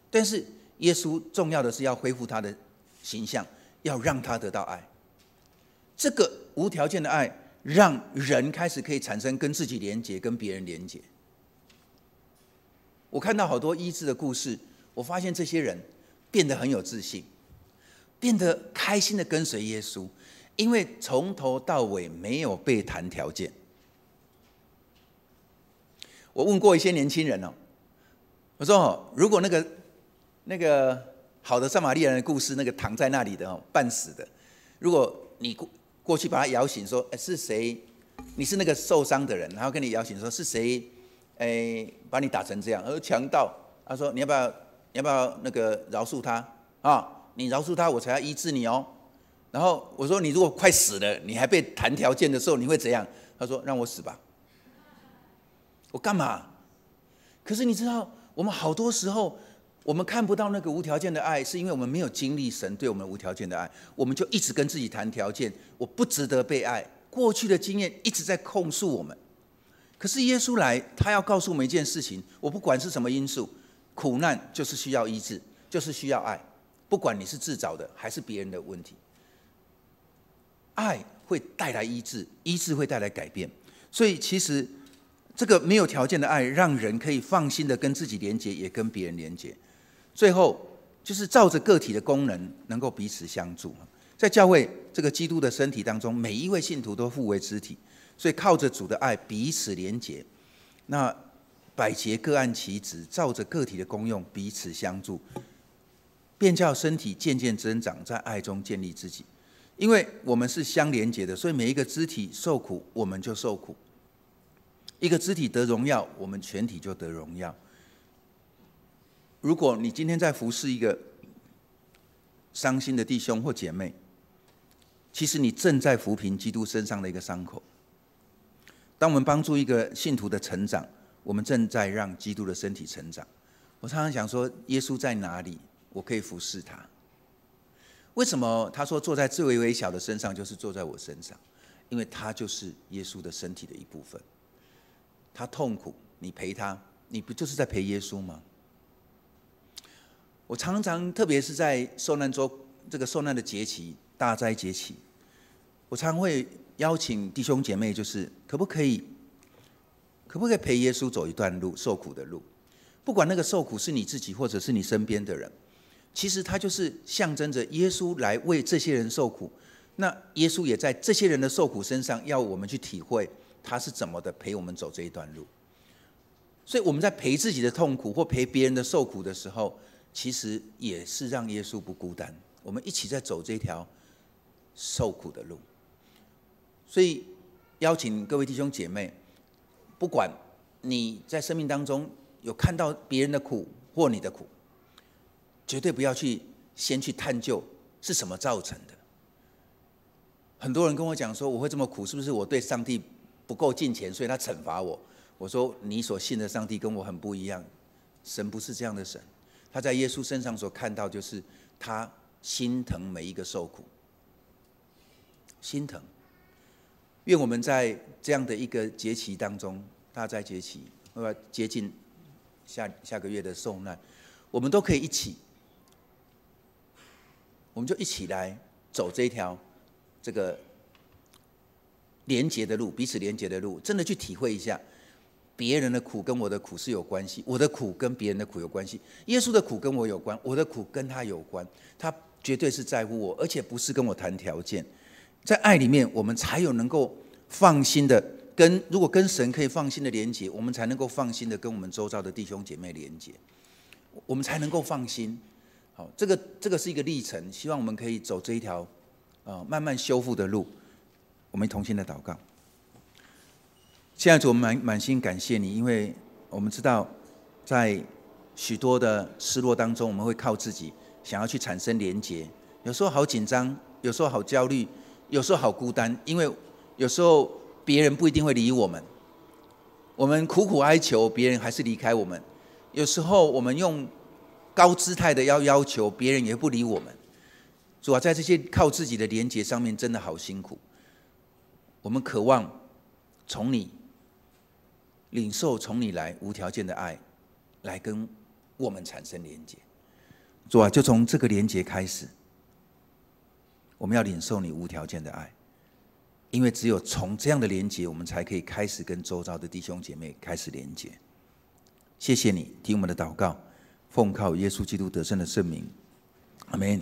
但是耶稣重要的是要恢复他的形象，要让他得到爱。这个无条件的爱，让人开始可以产生跟自己连结、跟别人连结。我看到好多医治的故事，我发现这些人变得很有自信，变得开心的跟随耶稣，因为从头到尾没有被谈条件。我问过一些年轻人哦，我说哦，如果那个好的撒玛利亚人的故事，那个躺在那里的哦，半死的，如果你过去把他摇醒，说，哎，是谁？你是那个受伤的人，然后跟你摇醒说，是谁？哎，把你打成这样？而强盗，他说，你要不要那个饶恕他啊？你饶恕他，我才要医治你哦。然后我说，你如果快死了，你还被谈条件的时候，你会怎样？他说，让我死吧。我干嘛？可是你知道，我们好多时候，我们看不到那个无条件的爱，是因为我们没有经历神对我们无条件的爱，我们就一直跟自己谈条件，我不值得被爱。过去的经验一直在控诉我们。可是耶稣来，他要告诉我们一件事情：我不管是什么因素，苦难就是需要医治，就是需要爱。不管你是自找的还是别人的问题，爱会带来医治，医治会带来改变。所以其实，这个没有条件的爱，让人可以放心的跟自己连结，也跟别人连结。最后就是照着个体的功能，能够彼此相助。在教会这个基督的身体当中，每一位信徒都互为肢体，所以靠着主的爱彼此连结。那百节各按其职，照着个体的功用彼此相助，便叫身体渐渐增长，在爱中建立自己。因为我们是相连结的，所以每一个肢体受苦，我们就受苦；一个肢体得荣耀，我们全体就得荣耀。如果你今天在服侍一个伤心的弟兄或姐妹，其实你正在抚平基督身上的一个伤口。当我们帮助一个信徒的成长，我们正在让基督的身体成长。我常常想说，耶稣在哪里，我可以服侍他。为什么他说坐在最微微小的身上，就是坐在我身上？因为他就是耶稣的身体的一部分。他痛苦，你陪他，你不就是在陪耶稣吗？我常常，特别是在受难周这个受难的节期、大斋节期，我常会邀请弟兄姐妹，就是可不可以陪耶稣走一段路，受苦的路？不管那个受苦是你自己，或者是你身边的人，其实他就是象征着耶稣来为这些人受苦。那耶稣也在这些人的受苦身上，要我们去体会他是怎么的陪我们走这一段路。所以我们在陪自己的痛苦或陪别人的受苦的时候，其实也是让耶稣不孤单，我们一起在走这条受苦的路。所以邀请各位弟兄姐妹，不管你在生命当中有看到别人的苦或你的苦，绝对不要去先去探究是什么造成的。很多人跟我讲说，我会这么苦，是不是我对上帝不够敬虔，所以他惩罚我？我说你所信的上帝跟我很不一样，神不是这样的神。他在耶稣身上所看到，就是他心疼每一个受苦，心疼。愿我们在这样的一个节期当中，大斋节期，或接近下下个月的受难，我们都可以一起，我们就一起来走这条这个连结的路，彼此连结的路，真的去体会一下，别人的苦跟我的苦是有关系，我的苦跟别人的苦有关系，耶稣的苦跟我有关，我的苦跟他有关，他绝对是在乎我，而且不是跟我谈条件。在爱里面，我们才有能够放心的跟，如果跟神可以放心的连结，我们才能够放心的跟我们周遭的弟兄姐妹连结，我们才能够放心。好，这个是一个历程，希望我们可以走这一条慢慢修复的路。我们同心的祷告。亲爱的主，我们满满心感谢你，因为我们知道，在许多的失落当中，我们会靠自己想要去产生连结，有时候好紧张，有时候好焦虑，有时候好孤单，因为有时候别人不一定会理我们。我们苦苦哀求，别人还是离开我们。有时候我们用高姿态的要求，别人也不理我们。主啊，在这些靠自己的连结上面，真的好辛苦。我们渴望从你领受从你来无条件的爱，来跟我们产生连结。主啊，就从这个连结开始，我们要领受你无条件的爱，因为只有从这样的连结，我们才可以开始跟周遭的弟兄姐妹开始连结。谢谢你听我们的祷告，奉靠耶稣基督得胜的圣名，阿门。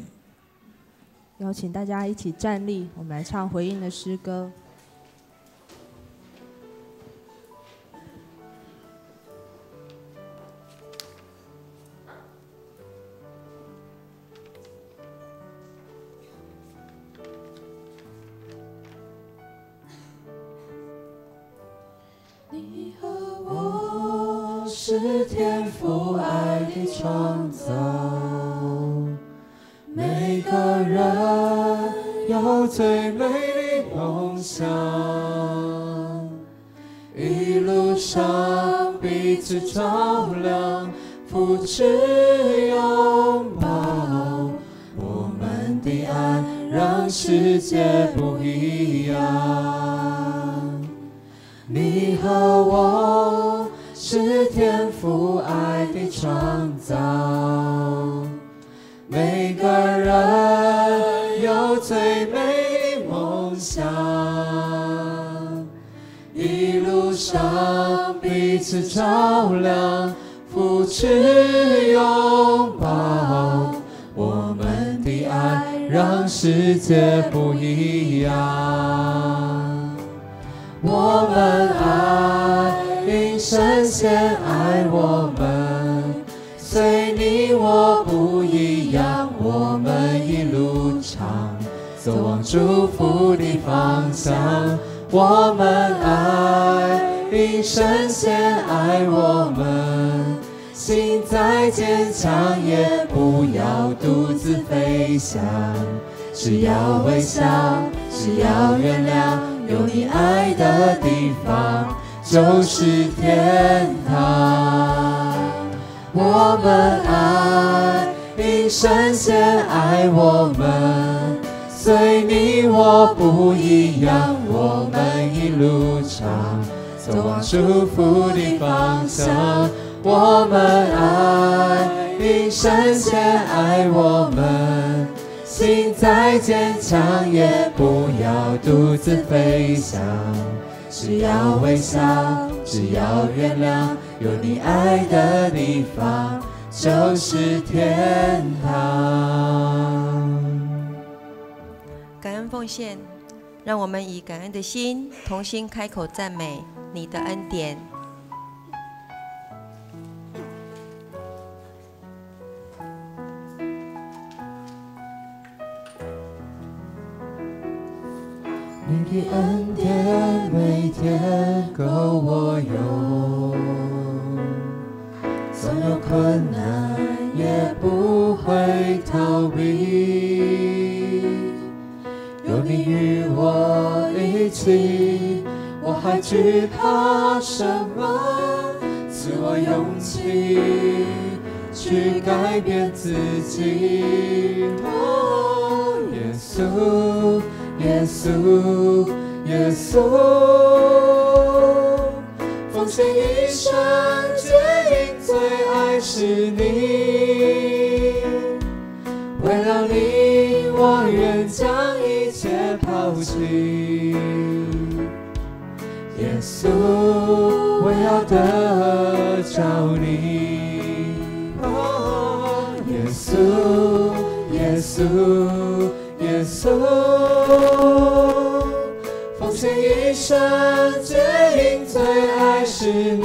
邀请大家一起站立，我们来唱回应的诗歌。你和我是天父爱的创造，每个人有最美的梦想，一路上彼此照亮，扶持拥抱，我们的爱让世界不一样。你和我是天父爱的创造，每个人有最美的梦想，一路上彼此照亮，扶持拥抱，我们的爱让世界不一样。我们爱，因神先爱我们，虽你我不一样，我们一路长，走往祝福的方向。我们爱，因神先爱我们，心再坚强也不要独自飞翔，只要微笑，只要原谅。有你爱的地方就是天堂。我们爱，因神先爱我们，虽你我不一样，我们一路长，走往祝福的方向。我们爱，因神先爱我们。心再坚强，也不要独自飞翔。只要微笑，只要原谅，有你爱的地方就是天堂。感恩奉献，让我们以感恩的心，同心开口赞美你的恩典。你的恩典每天够我用，纵有困难也不会逃避。有你与我一起，我还惧怕什么？赐我勇气去改变自己。哦，耶稣。耶稣，耶稣，奉献一生，皆因最爱是你。为了你，我愿将一切抛弃。耶稣，我要得着你。哦，耶稣，耶稣。耶稣，奉献一生，皆因最爱是你。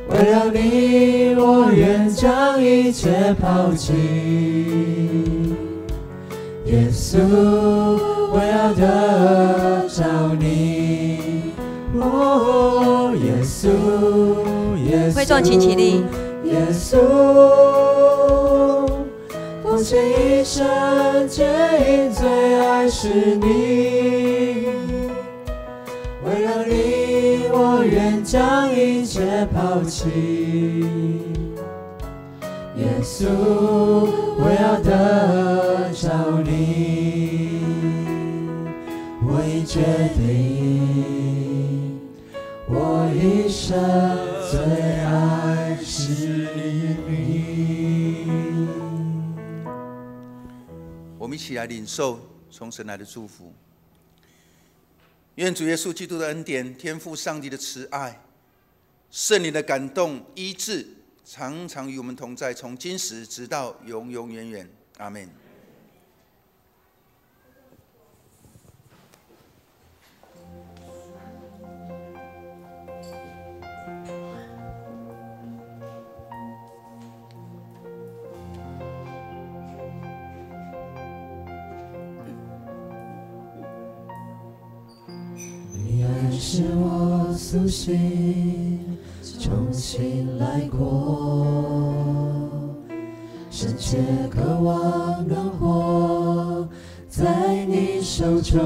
为了你，我愿将一切抛弃。耶稣，我要得着你。哦，耶稣，耶稣，会众请起立。耶稣。奉献一生，皆因最爱是你。为了你，將一切拋棄。耶穌，我要得著你，我已決定，我一生最愛是你。我們一起來領受從神來的祝福。願主耶穌基督的恩典、天父上帝的慈愛、聖靈的感動、醫治，常常與我們同在，從今時直到永永遠遠。阿門。你愛使我甦醒，重新來過，深切渴望能活在你手中，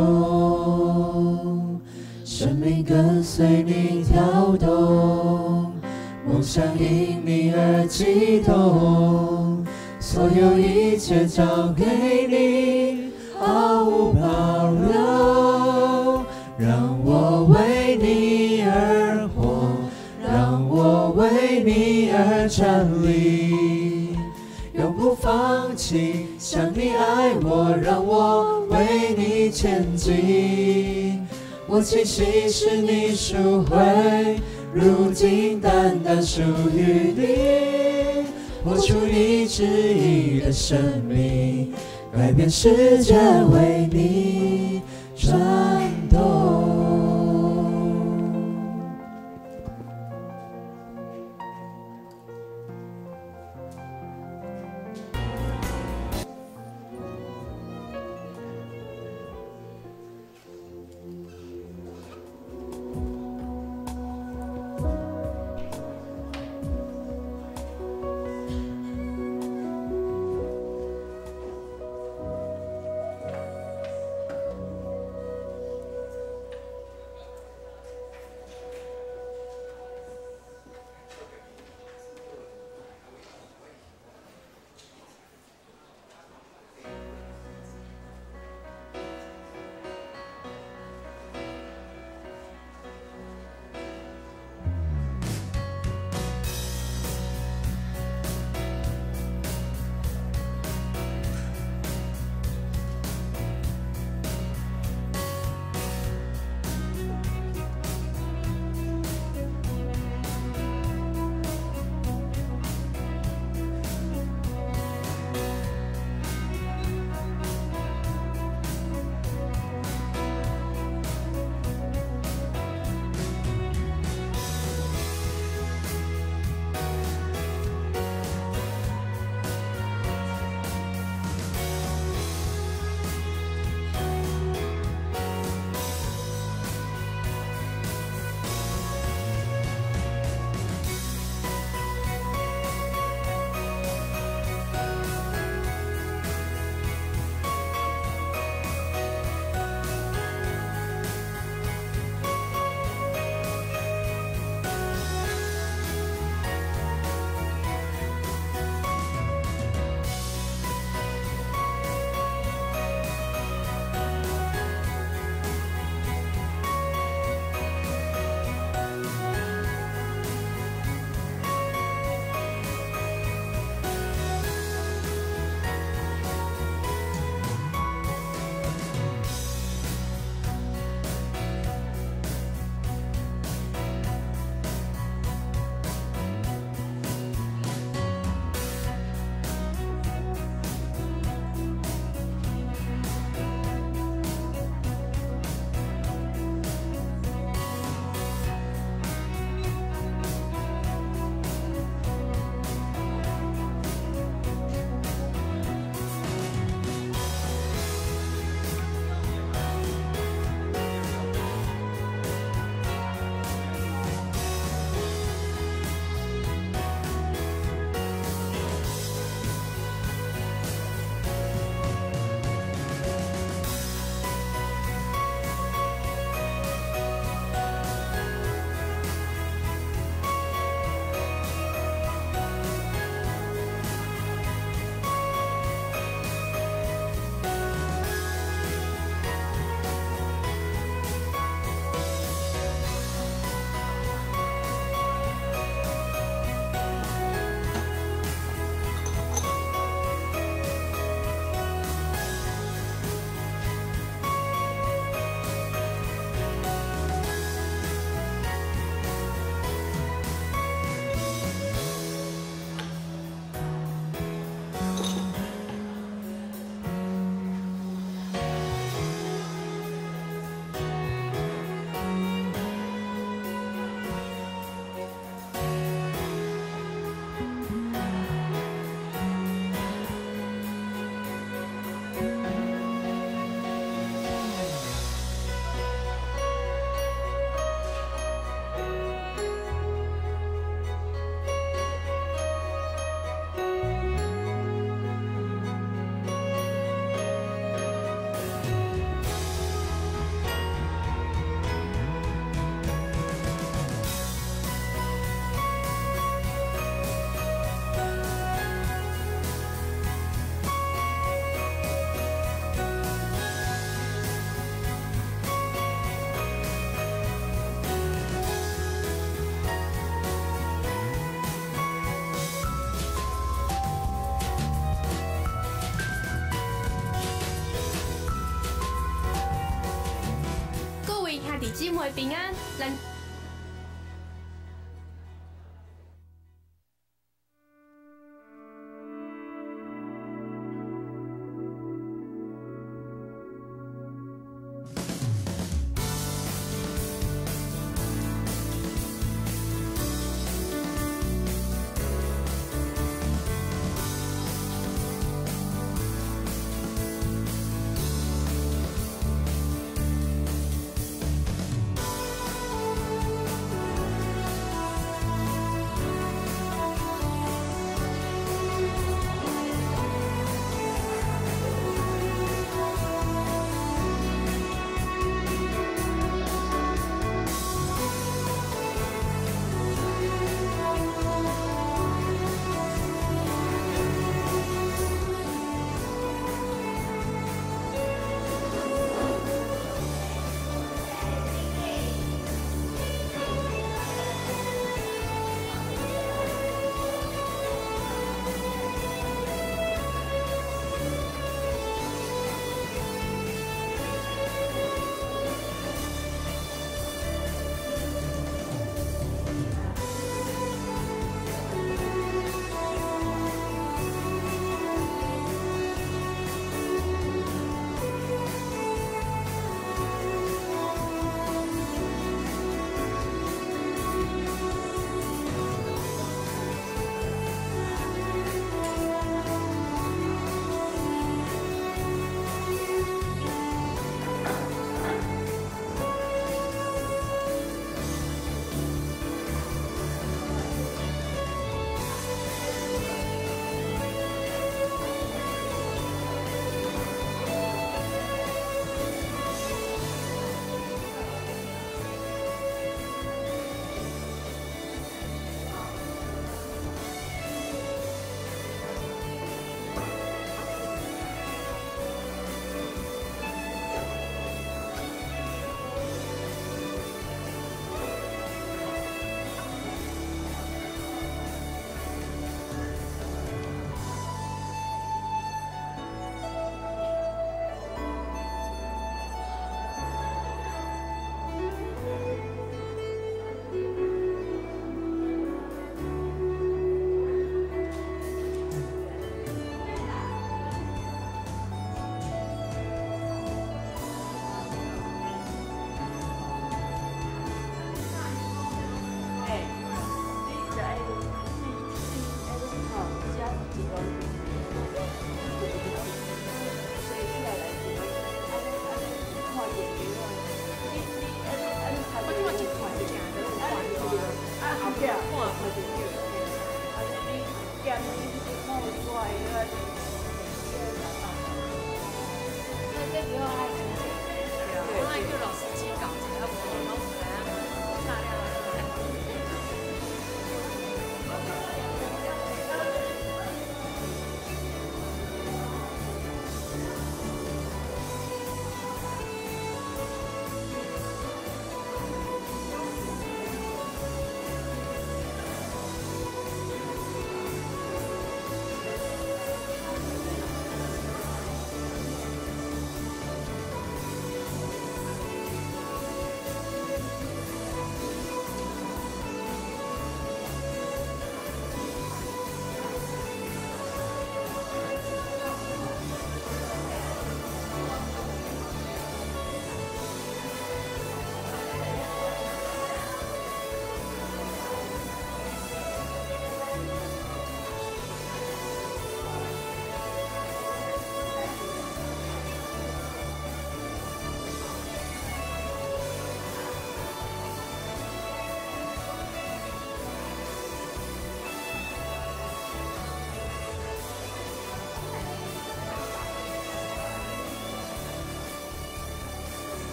生命跟隨你跳動，夢想因你而激動，所有一切交給你，毫無保留，讓我為你而活，讓我為你而站立，永不放棄。像你愛我，讓我為你前進。我氣息是你贖回，如今單單屬於你。活出你旨意的生命，改變世界為你轉動。弟姊妹平安，咱。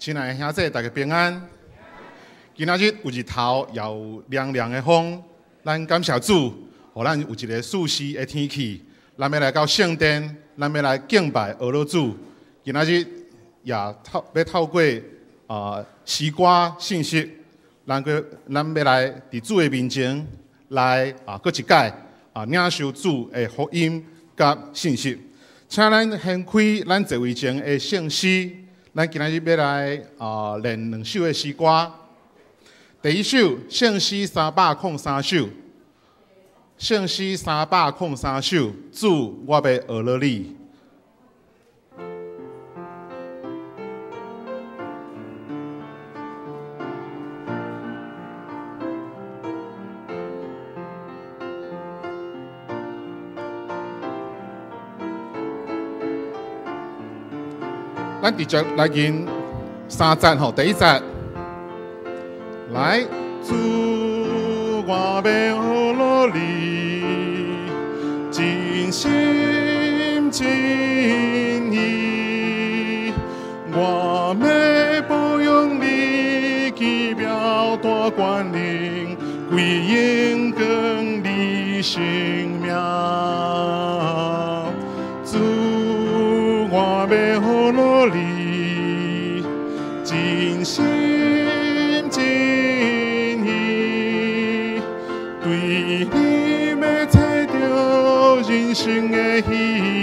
親愛的兄弟，大家平安。今仔日有日頭，也有涼涼的風，咱感謝主，予咱有一个舒適的天氣。咱欲來到聖殿，咱欲來敬拜阿羅主。今仔日也透欲透過詩歌信息，咱欲來佇主的面前來閣一擺領受主的福音佮信息。請咱掀開咱座位前的聖詩，咱今仔日欲來練兩首的詩歌。第一首聖詩303首，聖詩303首，主，我欲學了你。咱直接來吟三節吼，第一節，來，主，我欲學了你，真心真意，我欲保養你奇妙大權能，歸榮光你聖名。主，我欲學了你，真心真意，對你欲揣著人生的喜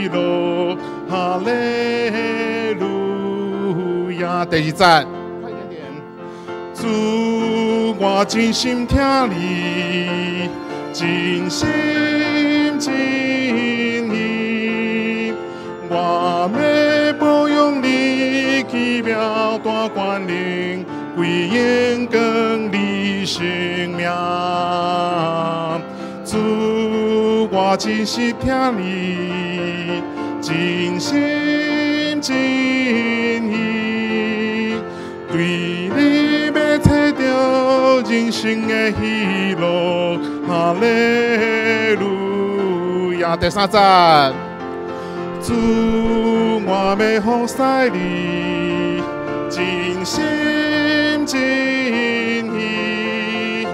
樂，哈利路亞。第二節，快一點點。主，我真心疼你，真心真意，我欲保養你奇妙大權能，歸榮光你聖名。主，我真心疼你，真心真意，對你欲揣著人生的喜樂，哈利路亞。第三節。主，我欲服侍你，真心真意，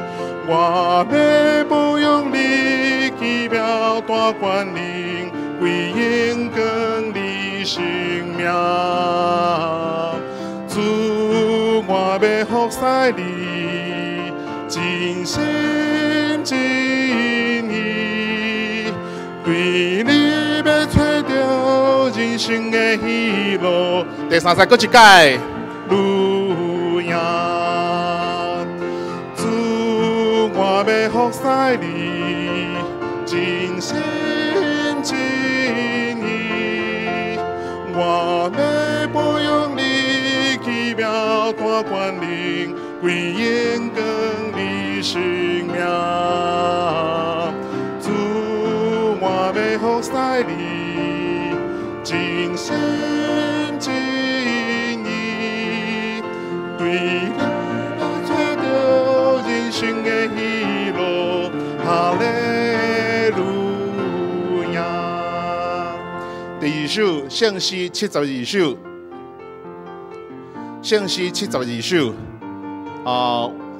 我欲保養你奇妙大權能，歸榮光你聖名。主，我欲服侍你，真心真意，對你欲揣著人生的喜樂。第三節閣一擺，路亞。主，我欲服侍你，真心真意，我欲保養你奇妙大權能，歸榮光你聖名。主，我欲服侍你，真心真意，對你欲揣著人生的喜樂，哈利路亞。第二首聖詩72首，聖詩72首。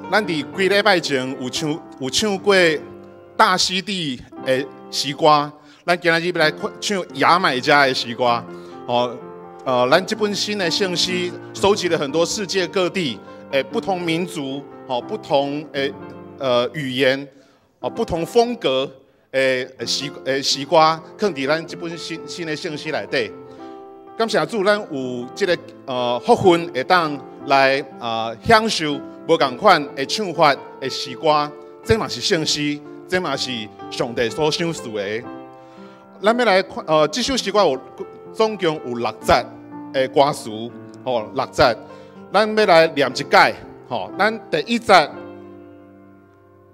咱佇幾禮拜前有唱過大溪地的詩歌，咱今仔日欲來唱牙買加的詩歌。咱這本新的聖詩收集了很多世界各地不同民族、不同語言、不同風格的詩歌，囥佇咱這本新的聖詩內底。感謝主，咱有這个福分會當來享受無仝款的唱法的詩歌，這嘛是聖詩，這嘛是上帝所賞賜的。咱欲來看，這首詩歌有總共有六節的歌詞，吼，六節。咱欲來念一擺，吼，咱第一節，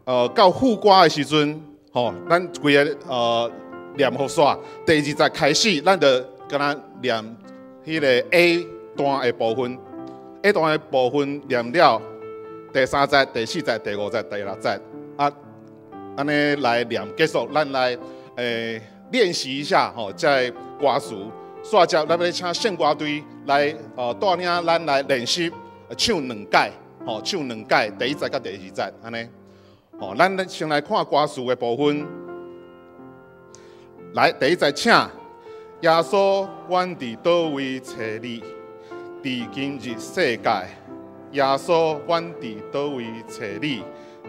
到副歌的時陣，吼，咱規个念予煞。第二節開始，咱就敢若念彼个 A 段的部分，A 段的部分念了，第三節、第四節、第五節、第六節，按呢來念結束，咱來練習一下吼，這个歌詞。煞接咱欲請聖歌隊來帶領咱來練習。唱兩擺，吼，唱兩擺，第一節佮第二節，按呢。吼，咱先來看歌詞的部分。來，第一節，請耶穌，阮佇佗位揣你？佇今日世界，耶穌，阮佇佗位揣你？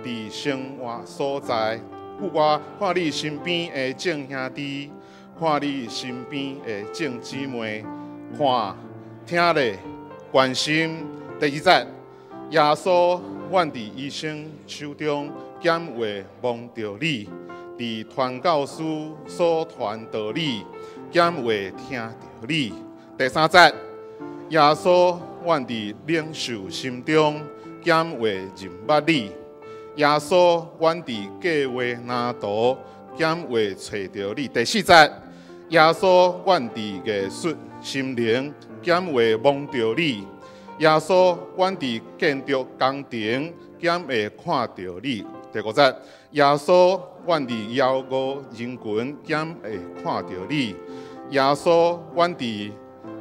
佇生活所在，父我看你身邊的眾兄弟，看你身邊的眾姊妹，看聽咧關心。第二節，耶穌，阮佇醫生手中敢會摸著你？佇傳教士所傳道理，敢會聽著你？第三節，耶穌，阮佇領袖心中敢會認捌你？耶穌，阮佇計劃藍圖敢會揣著你？第四節，耶穌，阮佇藝術心靈敢會摸著你？耶穌，阮佇建築工程敢會看著你？第五節，耶穌，阮佇枵餓人群敢會看著你？耶穌，阮佇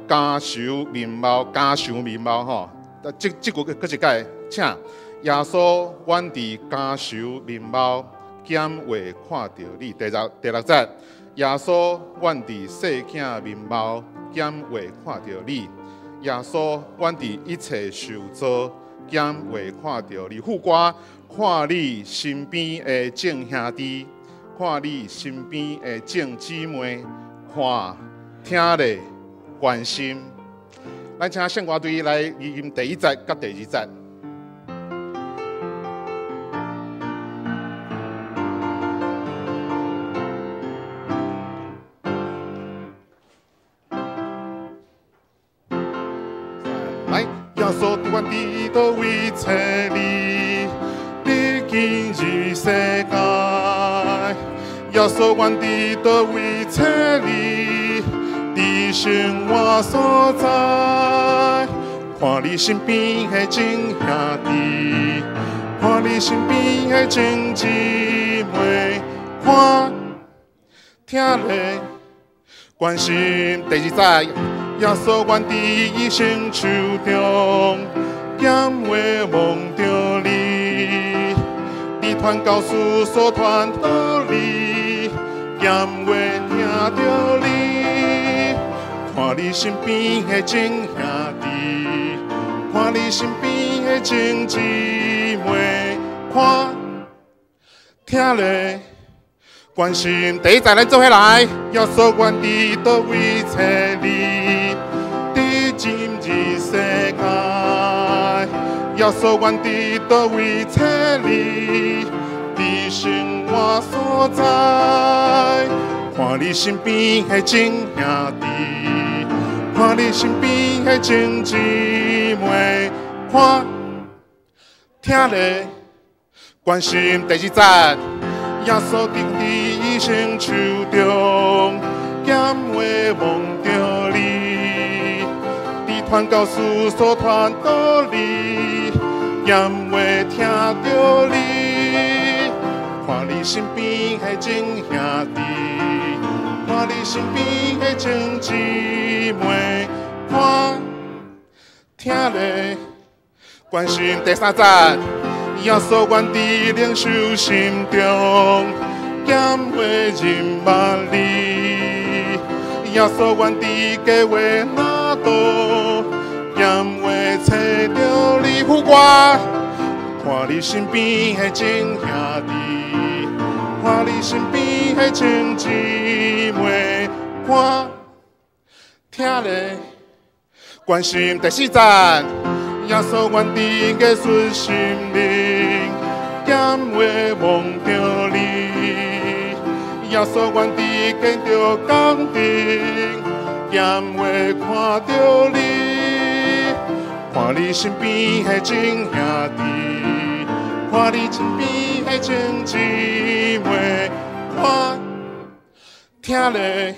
家仇面貌，家仇面貌吼，這這句閣一擺，請耶穌，阮佇家仇面貌敢會看著你？第六節，耶穌，阮佇細囝面貌敢會看著你？耶穌，阮佇一切受造敢會看著你？副歌，看你身邊的眾兄弟，看你身邊的眾姊妹，看聽咧關心。咱請聖歌隊來吟第一節佮第二節。來，耶穌，阮佇佗位揣你？佇今日世界，耶穌，阮佇佗位揣你？佇生活所在，看你身邊的眾兄弟，看你身邊的眾姊妹，看聽咧關心。第二節，耶穌，阮佇醫生手中，敢會摸著你？佇傳教士所傳道理，敢會聽著你？看你身邊的眾兄弟，看你身邊的眾姊妹，看聽咧關心。第一節，咱做伙來，耶穌，阮佇佗位揣你？佇今日世界，耶穌，阮佇佗位揣你？佇生活所在，看你身邊的眾兄弟，看你身邊的眾姊妹，看聽咧關心。第二節，耶穌佇醫生手中，敢會摸著你？佇傳教士所傳道理，敢會聽著你？看你身邊的眾兄弟，看你身邊的眾姊妹，看聽咧關心。第三節，耶穌，阮佇領袖心中，敢會認捌你？耶穌，阮佇計劃藍圖，敢會揣著你？副歌，看你身邊的眾兄弟，看你身邊的眾姊妹，看聽咧關心。第四節，耶穌，阮佇藝術心靈，敢會摸著你？耶穌，阮佇建築工程，敢會看著你？看你身邊的眾兄弟，看你身邊的眾姊妹，看聽咧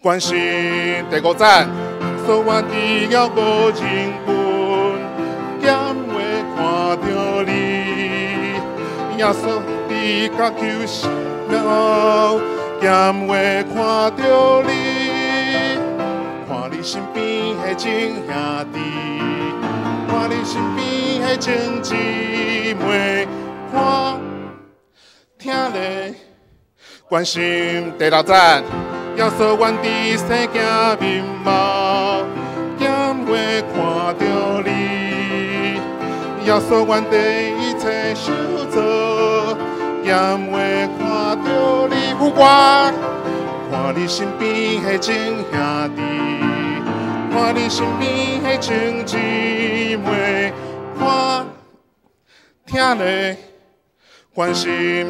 關心。第五節，穌，阮佇枵餓人群，敢會看著你？耶穌，佇甲求心後，敢會看著你？看你身邊的眾兄弟，看你你身边的情姊妹，看听咧关心。第六节，耶稣愿伫生囝面貌，减袂看著你。耶稣愿伫一切受造，减袂看著你。副歌，看你身边的情兄弟，看你身边的情姊妹，看听咧关心。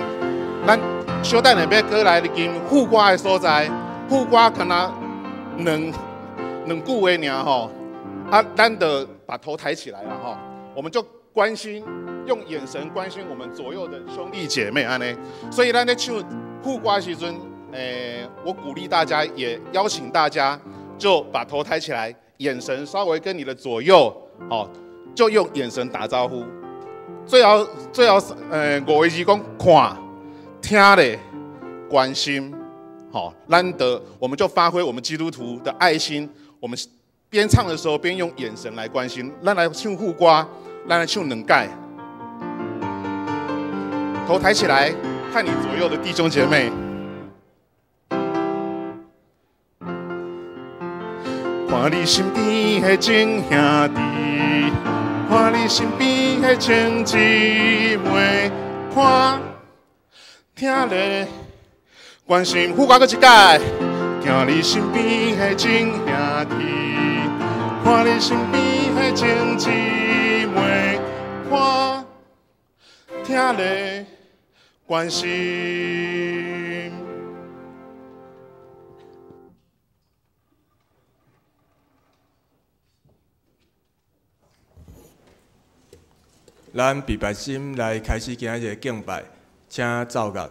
咱小等下欲阁来入副歌的所在，副歌敢若两句话尔吼，啊，咱就把头抬起来了吼，我们就关心，用眼神关心我们左右的兄弟姐妹按呢。所以咱咧唱副歌时阵，我鼓励大家，也邀请大家，就把头抬起来，眼神稍微跟你的左右，哦，就用眼神打招呼。最后，最后，五个字讲看、听咧、关心，好，难得我们就发挥我们基督徒的爱心，我们边唱的时候边用眼神来关心。咱来唱副歌，咱来唱两盖，头抬起来，看你左右的弟兄姐妹。看你身边的情兄弟，看你身边的情姊妹，看听咧关心。副歌阁一摆，听你身边的情兄弟，看你身边的情姊妹，看听咧关心。咱备拜心来开始今仔日的敬拜，请奏乐。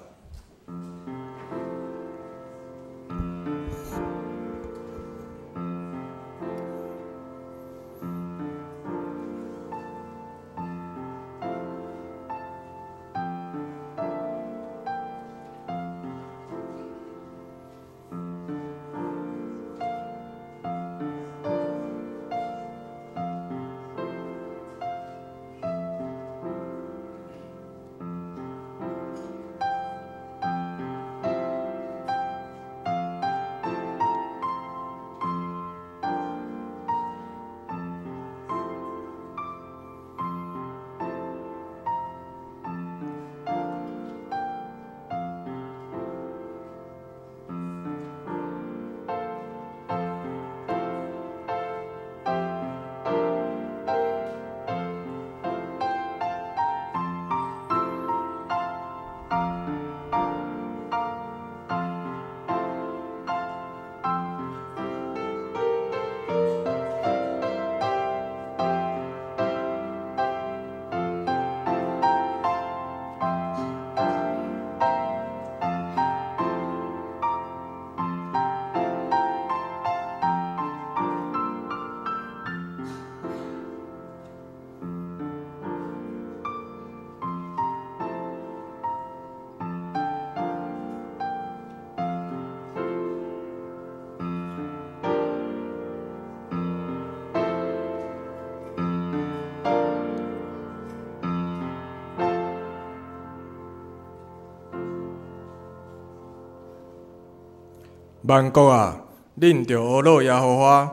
万国啊，恁著呵咾耶和华；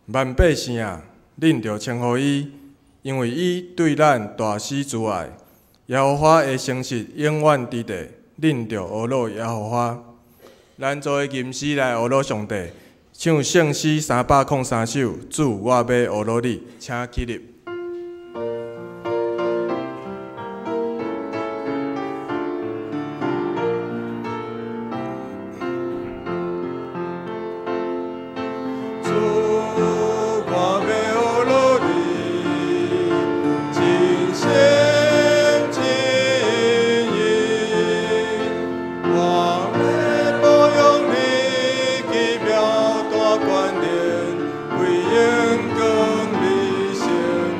万百姓啊，恁著称呼伊，因为伊对咱大施慈爱。耶和华的诚实永远伫地，恁著呵咾耶和华。咱做伙吟诗来呵咾上帝，唱圣诗303首。主，我要呵咾你，请起立。大權能，為榮光你聖名。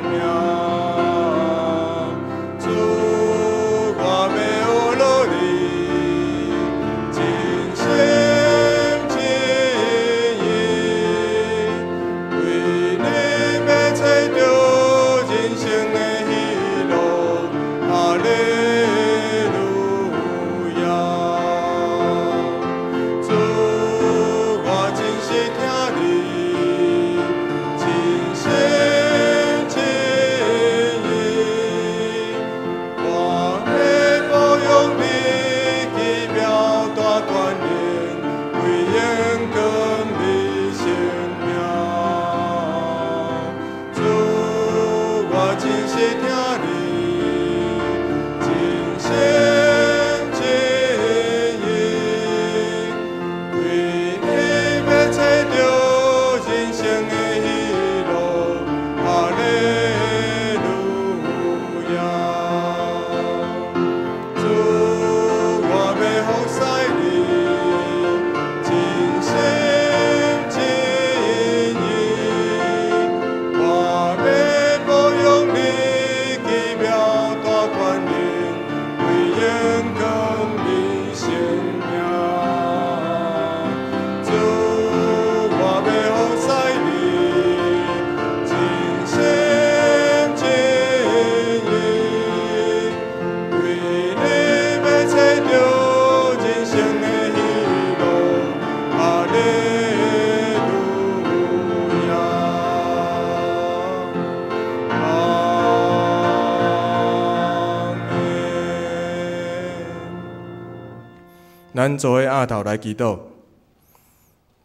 咱做伙掩头來祈禱，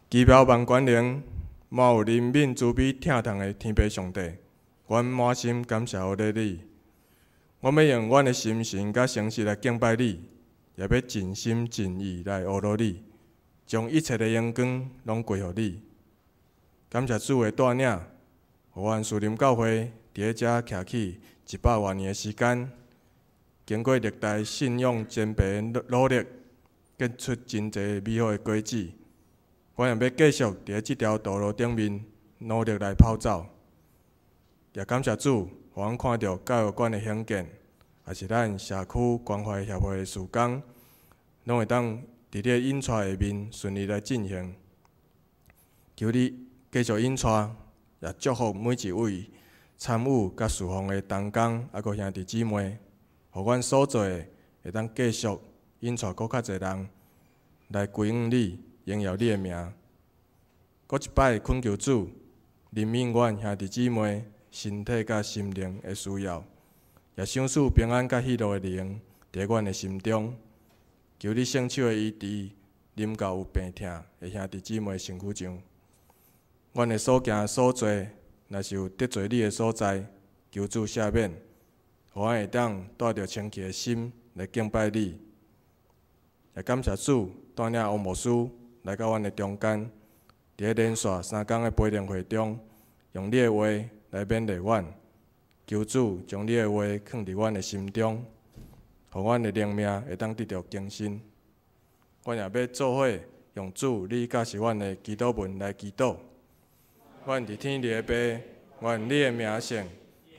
奇妙萬權能、滿有憐憫、慈悲、疼痛的天父上帝，阮滿心感謝予你。阮欲用阮的心神佮誠實來敬拜你，也欲盡心盡意來呵咾你，將一切的榮光攏歸予你。感謝主的帶領，予阮士林教會佇咧遮徛起100外年的時間，經過歷代信仰前輩的努力，結出真濟美好的果子。阮也欲繼續佇咧這條道路頂面努力來跑走。也感謝主，予阮看著教育館的興建，也是咱社區關懷協會的事工，攏會當佇你的引帶下面順利來進行。求你繼續引帶，也祝福每一位參與佮事奉的同工，猶閣兄弟姊妹，予阮所做的會當繼續引帶閣較濟人來歸向你，榮耀你的名。閣一擺懇求主憐憫阮兄弟姊妹身體佮心靈的需要，也賞賜平安佮喜樂的靈佇阮的心中。求你聖手的醫治臨到有病痛的兄弟姊妹身軀上。阮的所行所做，若是有得罪你的所在，求主赦免，予阮會當帶著清氣的心來敬拜你。也感謝主帶領王牧師來到阮的中間，佇咧連續3工的培靈會中，用你的話來勉勵阮。求主將你的話囥佇阮的心中，予阮的靈命會當得著更新。阮也欲做伙用主你教示阮的祈禱文來祈禱。阮佇天裡的父，願你的名聖，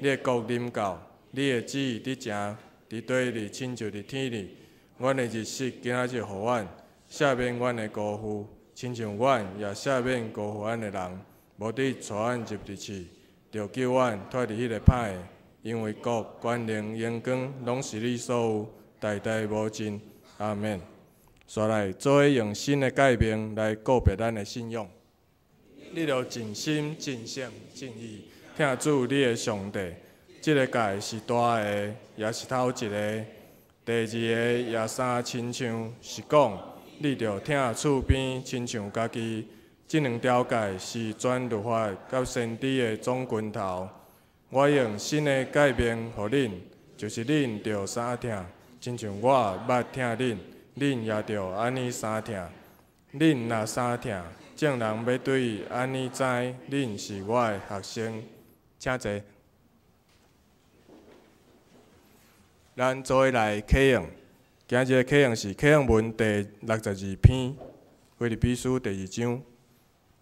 你的國臨到，你的旨意得成，佇地裡親像佇天裡。阮的日食今仔日予阮，赦免阮的辜負，親像阮也赦免辜負阮的人。無得帶阮入佇試，著救阮脫離彼个歹的。因為國、權能、榮光，攏是你所有，代代無盡。阿們。紲來做伙用新的誡命來告別咱的信仰。你著盡心、盡性、盡意疼主你的上帝。這个誡是大个，也是頭一个。第二个也相親像，是講你著疼厝邊親像家己。這兩條誡是全律法佮先知的總根頭。我用新的誡命予恁，就是恁著相疼，親像我捌疼恁，恁也著按呢相疼。恁若相疼，眾人欲對按呢知恁是我的學生。請坐。咱做伙來啟用，今日的啟用是啟用文第62篇，腓立比書第二章，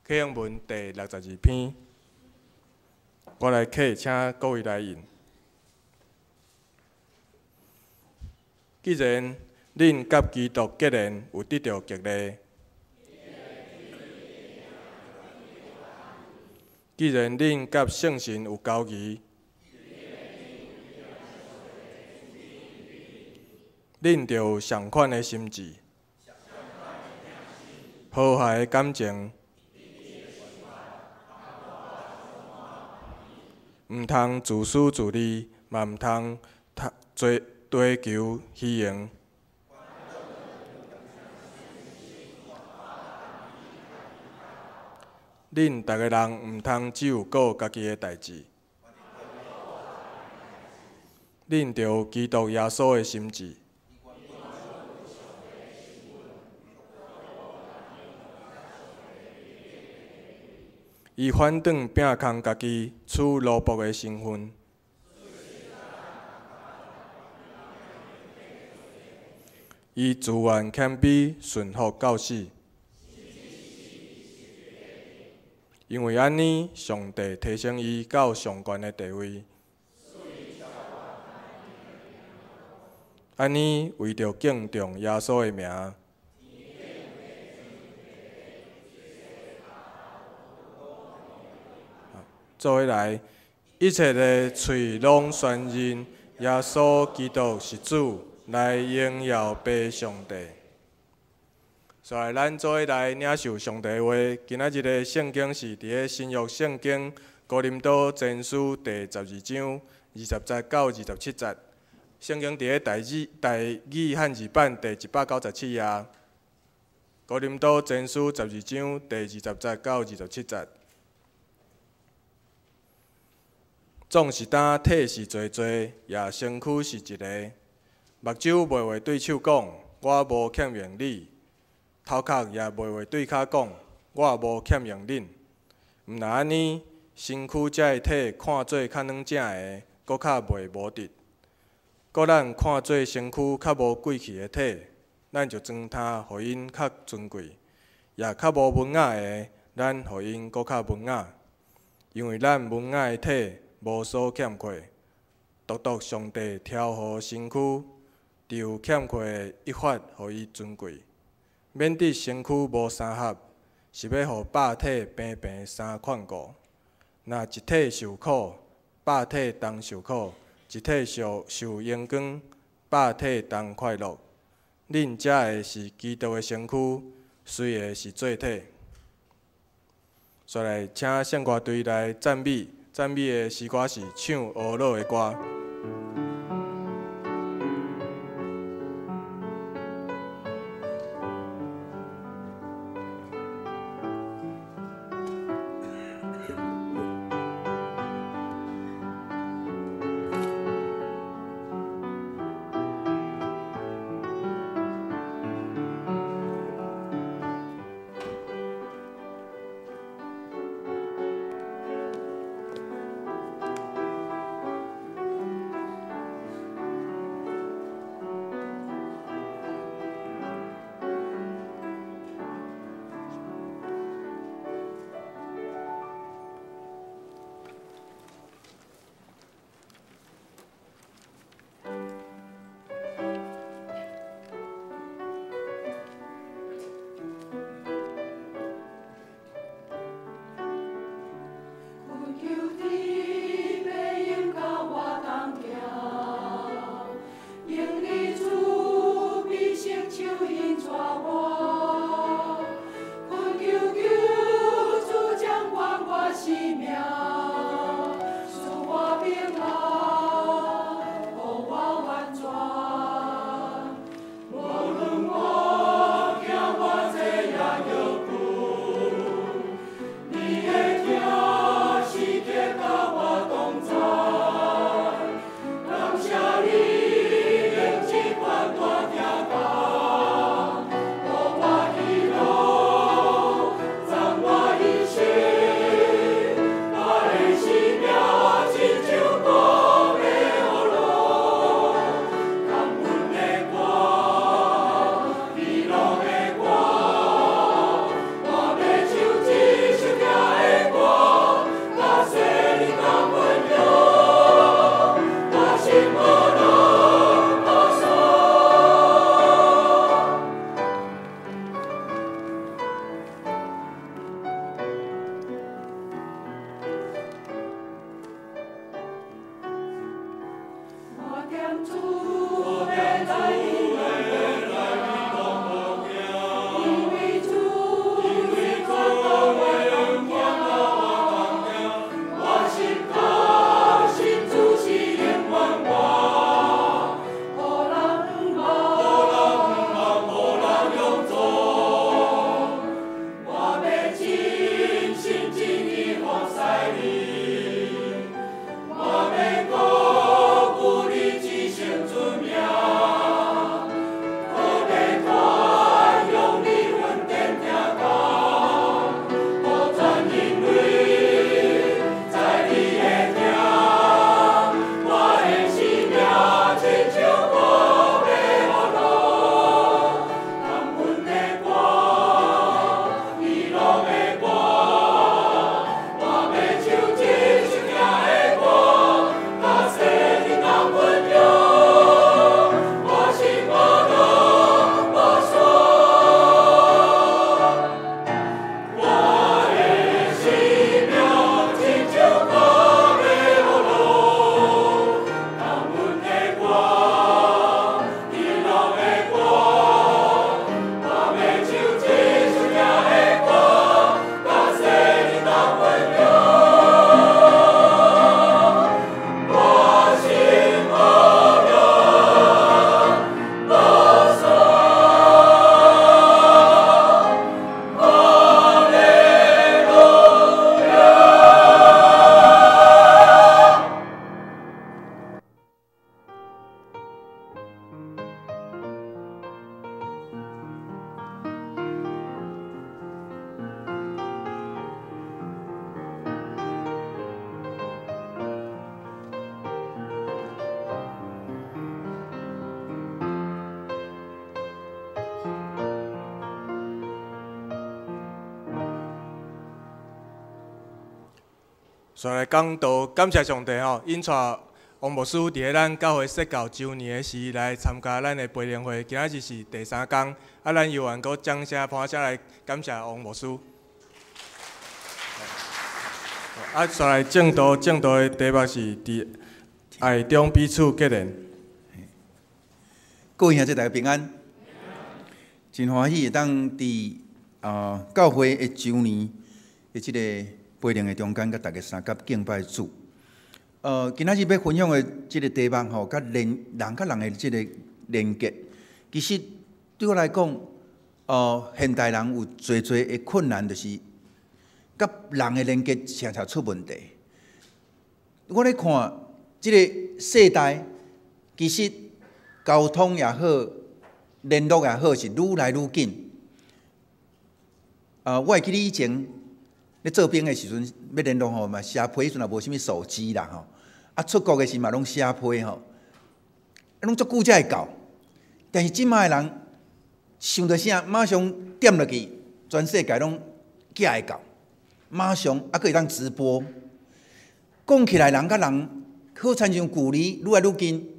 啟用文第62篇。我來啟，請各位來印。既然恁佮基督結連，有得著激勵；既然恁佮聖神有交誼，恁著有仝款的心志，和諧的感情，毋通自私自利，嘛毋通追求虛榮。恁逐个人毋通只有顧家己的代誌，恁著有基督耶穌的心志。伊反轉摒空家己，取奴僕的身份。伊自願謙卑，順服到死。因為按呢，上帝提升伊到上懸的地位。按呢，為著敬重耶穌的名。做伙來，一切的喙攏宣認耶穌基督是主，來榮耀父上帝。所以，咱做伙來領受上帝的話。今仔日的聖經是佇咧新約聖經哥林多前書第12章20節到27節。聖經佇咧台語漢字版第197頁。哥林多前书12章第20节到27节。总是当体是济济，也身躯是一个。目睭袂话对手讲，我无欠用你；头壳也袂话对跤讲，我无欠用恁。毋若按呢，身躯这个体看做较软正的，阁较袂无得。阁咱看做身躯较无贵气的体，咱就装呑予𪜶较尊贵；也较无文雅的，咱予𪜶阁较文雅。因为咱文雅的体无所欠缺，独独上帝调和身躯，伫有欠缺的一法予伊尊贵，免得身躯无相合，是欲予百体平平相看顾。若一体受苦，百体同受苦；一体受受荣光，百体同快乐。恁遮的是基督的身躯，随的是做体。煞来，请圣歌队来赞美，赞美的诗歌是唱呵咾的歌。尊。煞來講道，感謝上帝吼，引帶王牧師佇咧咱教會設教周年的時來參加咱的培靈會，今仔日是第三工，啊，咱猶原閣掌聲歡聲來感謝王牧師。啊，煞來證道，證道的題目是佇愛中彼此結連。各位兄弟大家平安，真歡喜會當佇教會的周年的這個培靈的中間，佮大家相佮敬拜主。今仔日欲分享的這個題目吼，佮連人佮人的這個連結，其實對我來講，現代人有濟濟的困難，就是佮人的連結常常出問題。我咧看這個世代，其實交通也好，聯絡也好，是愈來愈緊。我會記得以前咧做兵的時陣，欲聯絡吼嘛寫批，彼陣也無啥物手機啦吼。啊，出國的時嘛攏寫批吼，攏足久才會到。但是這擺的人想著啥，馬上點落去，全世界攏寄會到，馬上啊，閣會當直播。講起來，人佮人好親像距離愈來愈近。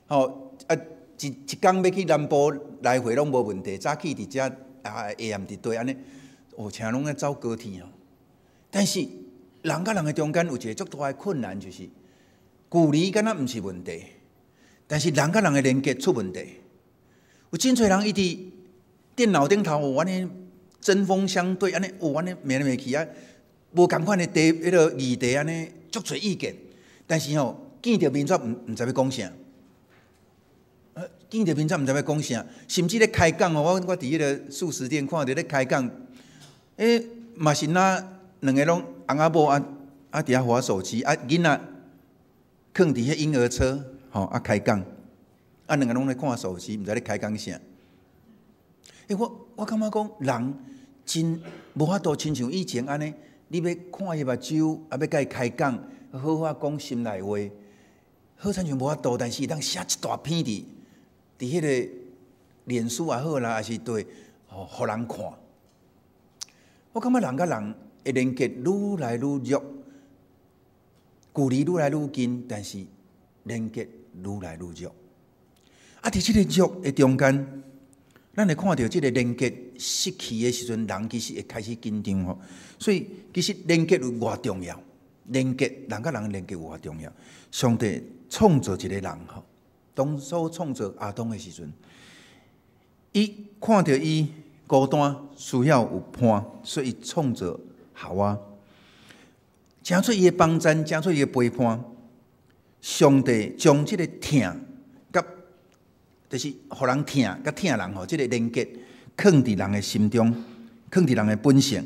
吼啊，一一工欲去南部來回攏無問題，早起佇遮啊，下暗佇佗按呢，哦，車攏咧走高鐵哦。但是人佮人的中間有一個足大的困難，就是距離敢若毋是問題，但是人佮人的連結出問題。有真濟人伊佇電腦頂頭哦，按呢針鋒相對，按呢哦，按呢罵來罵去啊，無仝款的題，彼個議題按呢足濟意見，但是吼見著面煞毋知欲講啥。見著面煞毋知欲講啥，甚至咧開講哦，我佇彼個素食店看著咧開講，欸嘛是若兩个攏翁仔某啊啊佇遐滑手機，啊囡仔囥佇彼嬰兒車吼啊開講，啊兩个攏咧看手機，毋知咧開講啥。欸，我感覺講人真無法度親像以前按呢，你欲看伊目睭，啊欲佮伊開講，好好講心內話，好親像無法度，但是會當寫一大篇佇彼個臉書也好啦，抑是對，予人看。我感覺人佮人的連結愈來愈弱，距離愈來愈近，但是連結愈來愈弱。啊，佇這個弱的中間，咱會看著這個連結失去的時陣，人其實會開始緊張吼。所以，其實連結有偌重要，連結人佮人的連結有偌重要。上帝創造一個人吼，當初創造亞當的時陣，伊看著伊孤單，需要有伴，所以伊創造夏娃，成做伊的幫贊，成做伊的陪伴。上帝將這個疼，佮就是予人疼，佮疼人吼，這個連結，囥佇人的心中，囥佇人的本性。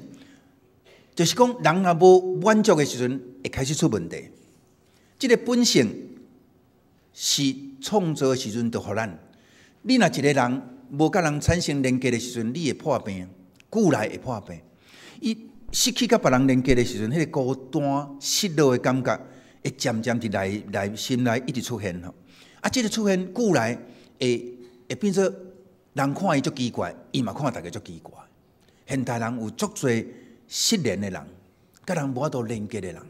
就是講，人若無滿足的時陣，會開始出問題。這個本性是創造的時陣就予咱。你若一個人無佮人產生連結的時陣，你會破病，久來會破病。伊失去佮別人連結的時陣，彼個孤單、失落的感覺，會漸漸佇內內心內一直出現吼。啊，這個出現久來會變做人看伊足奇怪，伊嘛看大家足奇怪。現代人有足濟失聯的人，佮人無法度連結的人。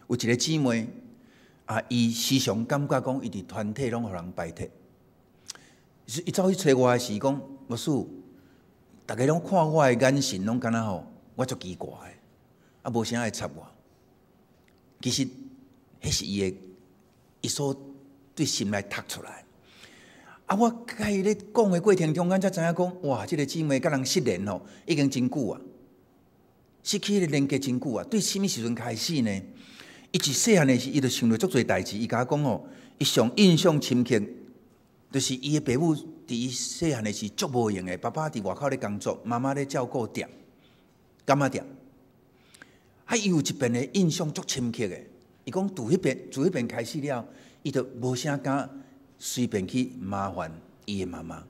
有一個姊妹啊，伊時常感覺講，伊佇團體攏予人排斥。伊走去揣我的時，講牧師，大家攏看我的眼神攏敢若吼，我足奇怪的，啊無啥愛插我。其實，彼是伊的，伊所對心內讀出來。啊，我佮伊咧講的過程中間，才知影講，哇，這個姊妹佮人失聯吼，已經真久啊，失去彼个連結真久啊。對啥物時陣開始呢？伊一細漢的時，伊就想著足濟代誌。伊共我講吼，伊上印象深刻，就是伊的爸母佇伊細漢的時足無閒的，爸爸佇外口咧工作，媽媽咧照顧店、柑仔店。啊，伊有一遍的印象足深刻的，伊講自彼遍開始了，伊就無啥敢隨便去麻煩伊的媽媽，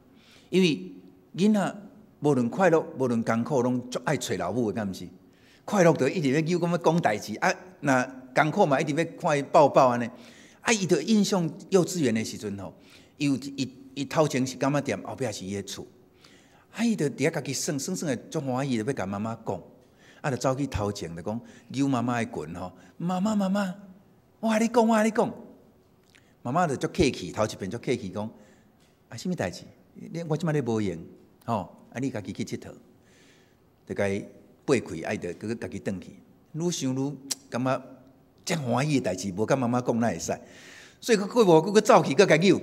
因為囡仔無論快樂，無論艱苦，攏足愛揣老母的，敢毋是？快樂就一直欲揪講欲講代誌，啊，若艱苦嘛，一直欲看伊抱抱按呢。啊，伊就印象幼稚園的時陣吼，伊有伊伊頭前是柑仔店，後壁是伊的厝。啊，伊就佇遐家己耍耍耍的足歡喜，就欲共媽媽講。啊，就走去頭前就講搝媽媽的裙吼，媽媽媽媽，我共你講，我共你講，媽媽就足客氣，頭一遍足客氣講，啊，啥物代誌？你我這擺咧無閒，吼，啊，你家己去𨑨迌，就共伊掰開，啊，伊就閣家己轉去。愈想愈感覺遮歡喜的代誌，無佮媽媽講哪會使？所以閣過無久，閣走去閣共搝。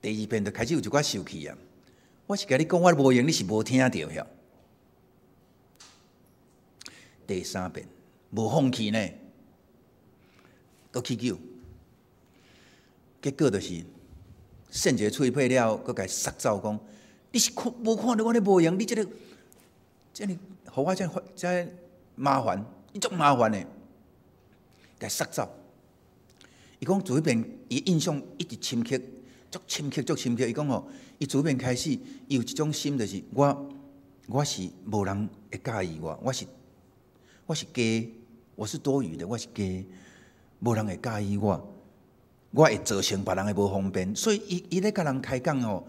第二遍就開始有一寡受氣啊！我是共你講，我無閒，你是無聽著遐。第三遍無放棄呢，閣去搝，結果就是搧一个喙皮了後，閣共伊捒走講：你是看無看著我咧無閒？你這个這呢，予我遮遮麻煩，你足麻煩的，共伊捒走。伊講自彼遍，伊印象一直深刻，足深刻，足深刻。伊講吼，伊自彼遍開始，伊有一種心，就是我我是無人會佮意我，我是我是假，我是多餘的，我是假，無人會佮意我，我會造成別人的無方便。所以伊伊咧共人開講吼，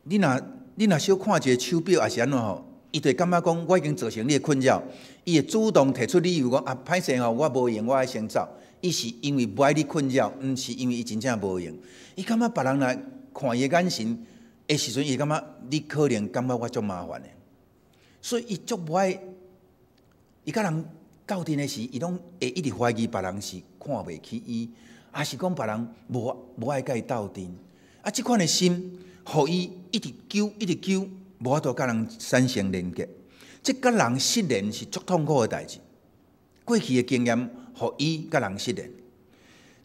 你若你若小看一个手錶，抑是按怎吼，伊就會感覺講我已經造成你的困擾，伊會主動提出理由講啊，歹勢吼，我無閒，我愛先走。伊是因為無愛你困擾，毋是因為伊真正無閒。伊感覺別人來看伊的眼神的時陣，伊感覺你可能感覺我足麻煩的，所以伊足無愛。伊佮人鬥陣的時，伊攏會一直懷疑別人是看袂起伊，抑是講別人無無愛佮伊鬥陣。啊，這款的心，予伊一直糾，一直糾，無法度佮人產生連結。這佮人失聯是足痛苦的代誌。過去的經驗，予伊佮人失聯，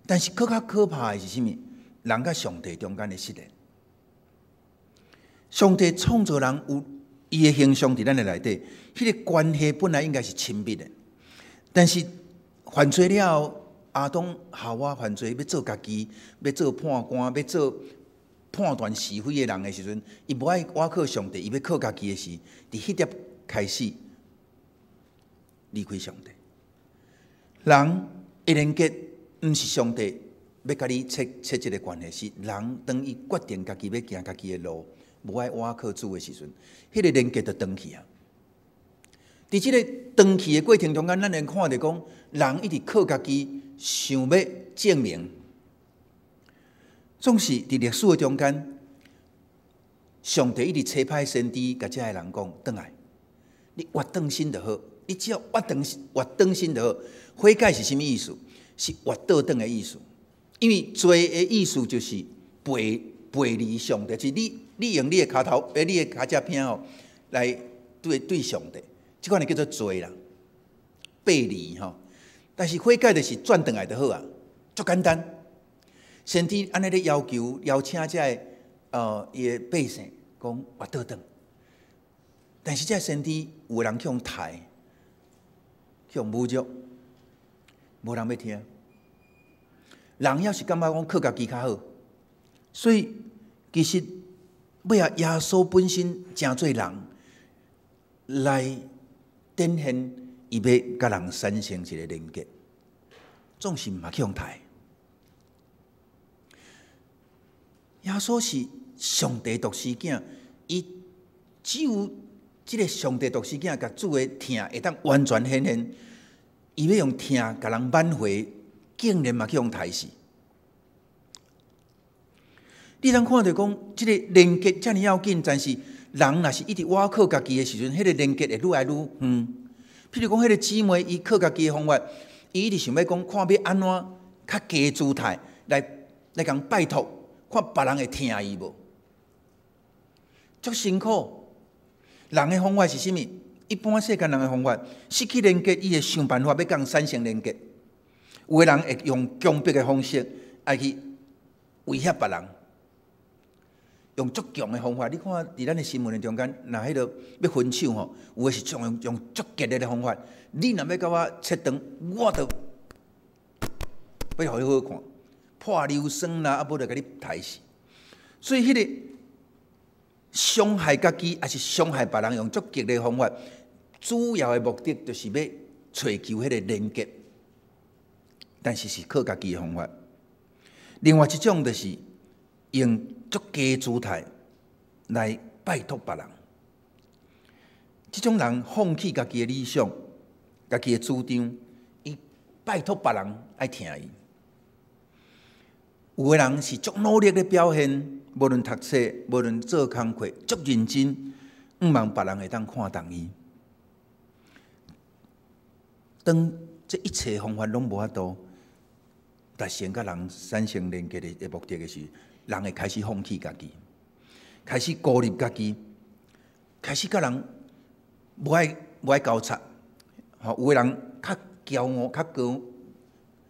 但是閣較可怕的是啥物？人佮上帝中間的失聯。上帝創造人有伊的形象佇咱的內底，彼個關係本來應該是親密的，但是犯罪了後，亞當夏娃犯罪，欲做家己，欲做判官，欲做判斷是非的人的時陣，伊無愛倚靠上帝，伊欲靠家己的時，佇彼粒開始離開上帝。人的連結毋是上帝欲共你切切這个關係，是人當伊決定家己欲行家己的路，無愛倚靠主的時陣，彼个連結就斷去啊。佇這个斷去的過程中間，咱會看著講，人一直靠家己，想欲證明，總是佇歷史的中間，上帝一直差派先知，共遮的人講，轉來，你回轉身就好，你只要回轉回轉身就好。悔改是啥物意思？是回倒轉的意思。因為罪的意思就是背背離上帝，就是你你用你的跤頭，欸，你的跤脊骿吼來對對上帝，這款就叫做罪啦，背離吼。但是悔改就是轉轉來就好啊，足簡單。先知按呢咧要求邀請這个伊的百姓講回倒轉，但是這个先知有的人去予刣，去予侮辱，無人欲聽。人猶是感覺講靠家己較好，所以其實尾仔耶穌本身成做人來展現伊欲佮人產生一个連結，總是嘛去予刣。耶穌是上帝獨生囝，伊只有這个上帝獨生囝共主的疼會當完全顯現，伊欲用疼共人挽回，竟然嘛去予刣死。你通看著講，這个連結遮爾要緊，但是人若是一直倚靠家己的時陣，彼个連結會愈來愈遠。譬如講，彼个姊妹伊靠家己的方法，伊一直想欲講，看欲按怎較低姿態來來共拜託，看別人會疼伊無？足辛苦。人的方法是啥物？一般世間人的方法，失去連結，伊會想辦法欲共人產生連結。有的人會用強迫的方式來去威脅別人，用足強的方法。你看佇咱的新聞的中間，若彼个欲分手吼，有的是用用足激烈的方法。你若欲共我切斷，我就欲予你好看，潑硫酸啦，啊無就共你刣死。所以彼个傷害家己，抑是傷害別人，用足激烈的方法，主要的目的就是欲揣求彼个連結，但是是靠家己的方法。另外一種就是用足低姿態來拜託別人，這種人放棄家己的理想，家己的主張，伊拜託別人愛疼伊。有的人是足努力咧表現，無論讀冊，無論做工課，足認真，向望別人會當看重伊。當這一切方法攏無法度達成佮人產生連結的目的的時，人會開始放棄家己，開始孤立家己，開始佮人無愛交叉。吼，有的人較驕傲、較高、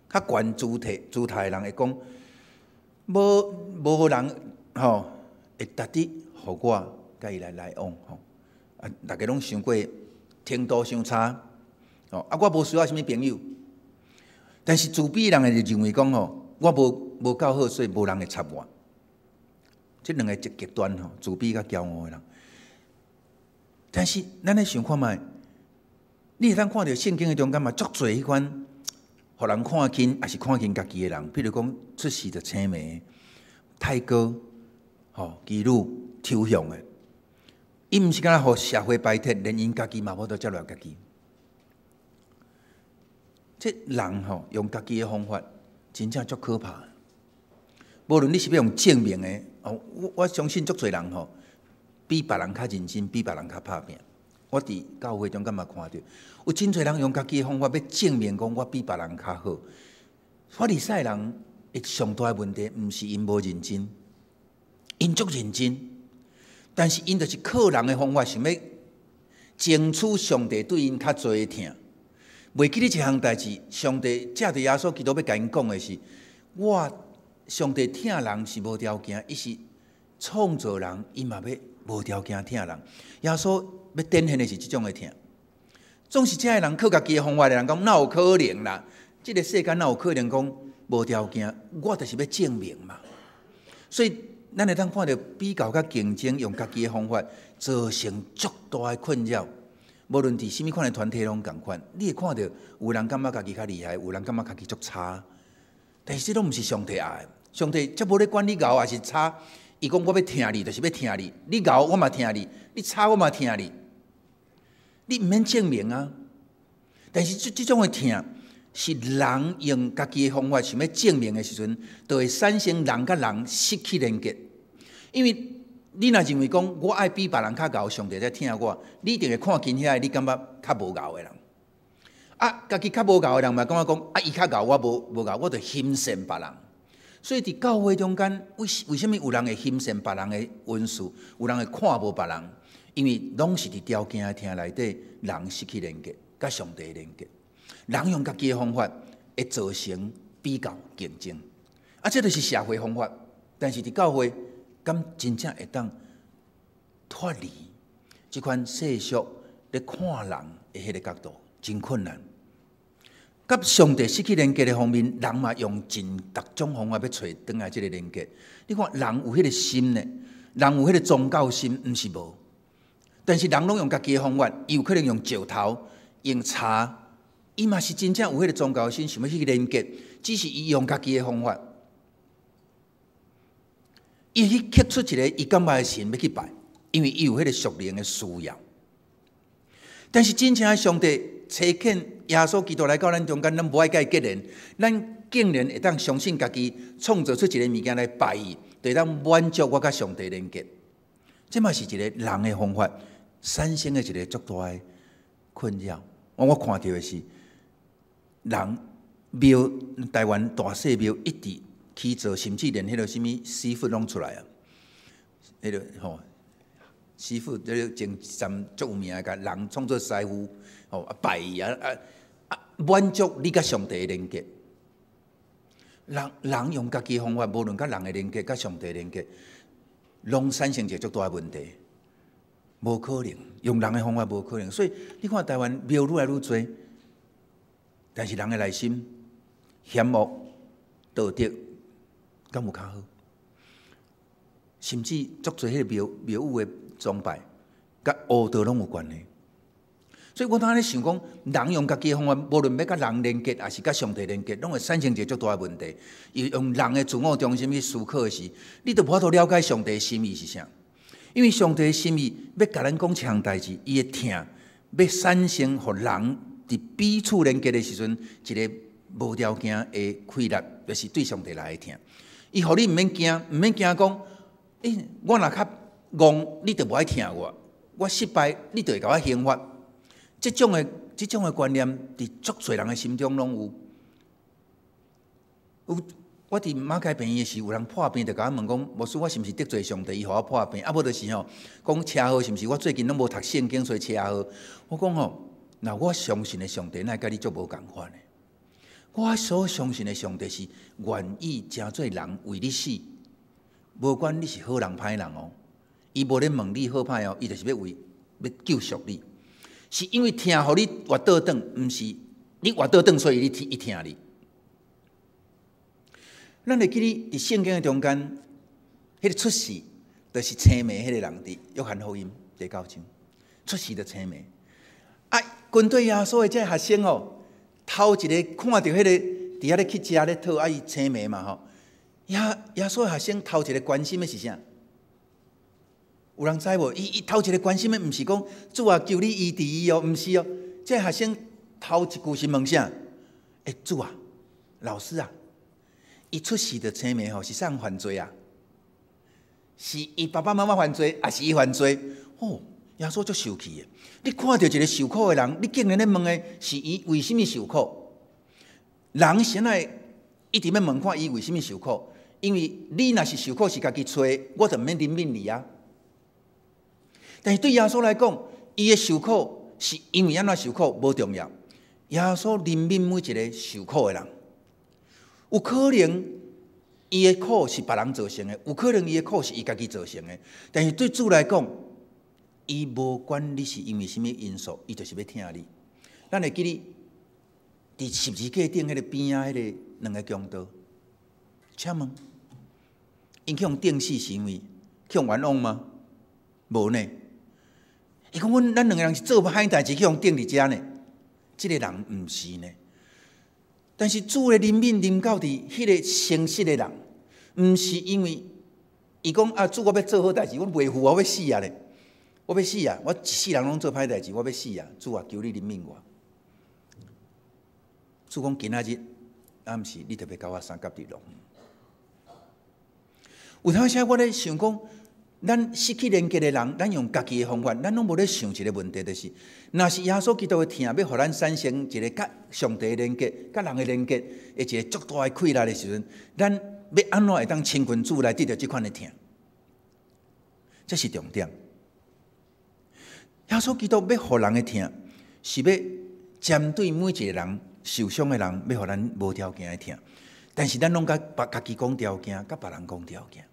較懸姿態的人會講，無人吼會值得予我佮伊來往吼。啊，逐家攏想過程度傷差，吼啊，我無需要啥物朋友。但是自卑的人會認為講吼，我無夠好，所以無人會插我。這兩个極端吼，自卑佮驕傲的人。但是咱來想看覓，你會當看著聖經的中間嘛，足濟彼款，予人看輕，抑是看輕家己的人。譬如講出世就青盲、太高、吼妓女、抽象的，伊毋是干焦予社會排斥，連𪜶家己嘛無法度接納家己。這人吼用家己的方法，真正足可怕。無論你是欲用證明的，哦，我相信足濟人吼，比別人較認真，比別人較拍拚。我佇教會中間嘛看著，有真濟人用家己的方法欲證明講我比別人較好。法利賽人的上大的問題，毋是𪜶無認真，𪜶足認真，但是𪜶就是靠人的方法，想欲爭取上帝對𪜶較濟的疼。袂記得一項代誌，上帝藉著耶穌基督欲共𪜶講的是：我上帝疼人是無條件，伊是創造人，伊嘛欲無條件疼人。耶穌欲展現的是這種的疼。總是這个人靠家己的方法的人講，哪有可能啦？這个世間哪有可能講無條件？我就是欲證明嘛。所以，咱會當看著比較佮競爭，用家己的方法造成足大的困擾。無論佇啥物款的團體攏仝款，你會看著有人感覺家己較厲害，有人感覺家己足差。但是這攏毋是上帝愛的，上帝才無咧管你𠢕抑是差。伊講我欲疼你，就是欲疼你。你𠢕我嘛疼你，你差我嘛疼你。你毋免證明啊。但是這種的疼是人用家己的方法想欲證明的時陣，就會產生人佮人失去連結。因為你若認為講我愛比別人較𠢕，上帝才疼我，你一定會看輕遐个你感覺較無𠢕的人。啊，家己較無𠢕的人嘛感覺講啊，伊較𠢕，我無𠢕，我就欣羨別人。所以佇教會中間，為啥物有人會欣羨別人的恩賜，有人會看無別人？因為攏是佇條件的疼內底，人失去連結，佮上帝連結。人用家己的方法，會造成比較競爭。啊，這就是社會方法。但是佇教會，敢真正會當脫離這款世俗咧看人的彼个角度，真困難。佮上帝失去連結的方面，人嘛用盡逐種方法欲揣轉來這个連結。你看，人有彼个心呢，人有彼个宗教心，毋是無。但是人攏用家己的方法，伊有可能用石頭、用柴，伊嘛是真正有彼个宗教心，想欲去連結，只是伊用家己的方法，伊去刻出一个伊感覺的神欲去拜，因為伊有彼个屬靈的需要。但是真正的上帝差遣耶穌基督來到咱中間，咱無愛佮伊結連，咱竟然會當相信家己創造出一个物件來拜伊，就會當滿足我佮上帝連結。這嘛是一個人的方法產生的一个足大的困擾。我看著的是，人廟台灣大細廟一直起造，甚至連彼个啥物師傅攏出來啊，彼个吼。師傅這个前陣足有名的，共人創做師傅，吼啊拜伊啊啊啊滿足你佮上帝的連結。人用家己的方法，無論佮人的連結，佮上帝連結，攏產生一個足大的問題。無可能用人的方法，無可能。所以你看台灣廟愈來愈濟，但是人的內心險惡道德敢有較好？甚至足濟彼個廟宇的崇拜，佮巫道攏有關係。所以我當咧想講，人用家己的方法，無論欲佮人連結，抑是佮上帝連結，攏會產生一個足大的問題。伊用人的自我中心去思考的時，你就無法度了解上帝的心意是啥。因為上帝的心意欲共咱講一項代誌，伊的疼欲產生予人佇彼此連結的時陣，一个無條件的快樂，就是對上帝來的疼。伊予你毋免驚，毋免驚講，我若較戇，你就無愛疼我；我失敗，你就會共我刑罰。這種的觀念，佇足濟人的心中攏有。有我佇馬偕病院的時，有人破病就共我問講：牧師，我是毋是得罪上帝？伊予我破病，啊無就是吼，講車禍是毋是？我最近攏無讀聖經，所以車禍。我講吼，若我相信的上帝，哪會佮你足無仝款的？我所相信的上帝是願意成做人為你死，無管你是好人歹人哦，伊無咧問你好歹哦，伊就是欲為欲救贖你，是因為疼予你活倒轉，毋是你活倒轉，所以伊疼你。咱會記得佇聖經的中間，彼個出世就是青盲彼個人，佇約翰福音第九章出世就青盲。啊，軍隊耶穌的這個學生哦，頭一个看著彼個佇遐咧乞食咧討，啊伊青盲嘛吼。耶穌的學生頭一个關心的是啥？有人知無？伊頭一个關心的毋是講主啊，求你醫治伊哦，毋是哦。這個學生頭一句是問啥？欸，主啊，老師啊，伊出世就青盲吼，是啥人犯罪啊？是伊爸爸媽媽犯罪，抑是伊犯罪？哦，耶穌足受氣的。你看著一个受苦的人，你竟然咧問的是伊為啥物受苦？人先來一直欲問看伊為啥物受苦，因為你若是受苦是家己揣，我就毋免憐憫你啊。但是對耶穌來講，伊的受苦是因為按怎受苦無重要。耶穌憐憫每一个受苦的人，有可能伊的苦是別人造成的，有可能伊的苦是伊家己造成的。但是對主來講，伊無管你是因為啥物因素，伊就是欲疼你。咱會記得佇十字架頂彼个邊仔彼个兩个強盜，請問，𪜶去予釘死是因為去予冤枉嗎？無呢。伊講阮咱兩个人是做歹代誌去予釘佇遮呢，這个人毋是呢。但是主的憐憫臨到佇彼个誠實的人，毋是因為伊講啊，主我欲做好代誌，我袂赴啊，我欲死啊咧，我欲死啊！我一世人攏做歹代誌，我欲死啊！主啊，求你憐憫我。主講今仔日暗時，你著欲佮我相佮佇樂園。有當時我咧想講，咱失去連結的人，咱用家己的方法，咱攏無咧想一个問題，就是，若是耶穌基督的疼，欲予咱產生一个佮上帝的連結、佮人的連結，的一个足大的快樂的時陣，咱欲按怎會當親近主來得著這款的疼？這是重點。耶穌基督欲予人的疼，是欲針對每一个人受傷的人，欲予咱無條件的疼。但是咱攏共別家己講條件，共別人講條件。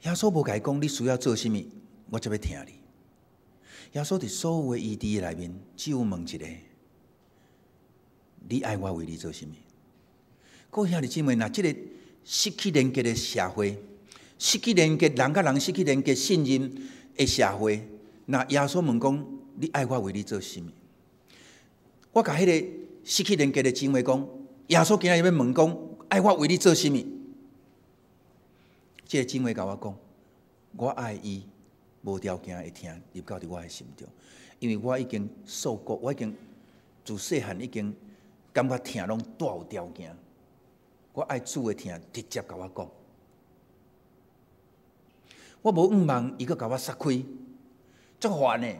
耶穌無共伊講，你需要做啥物，我才欲疼你。耶穌佇所有的醫治內面，只有問一个：你愛我為你做啥物？各位兄弟姊妹，若這个失去連結的社會，失去連結，人佮人失去連結信任的社會，若耶穌問講：你愛我為你做啥物？我共彼个失去連結的姊妹講，耶穌今仔日欲問講：愛我為你做啥物？這個姊妹共我講，我愛伊無條件的疼入到佇我的心中，因為我已經受過，我已經自細漢已經感覺疼攏帶有條件。我愛主的疼直接共我講，我無向望伊閣共我殺開，足煩的。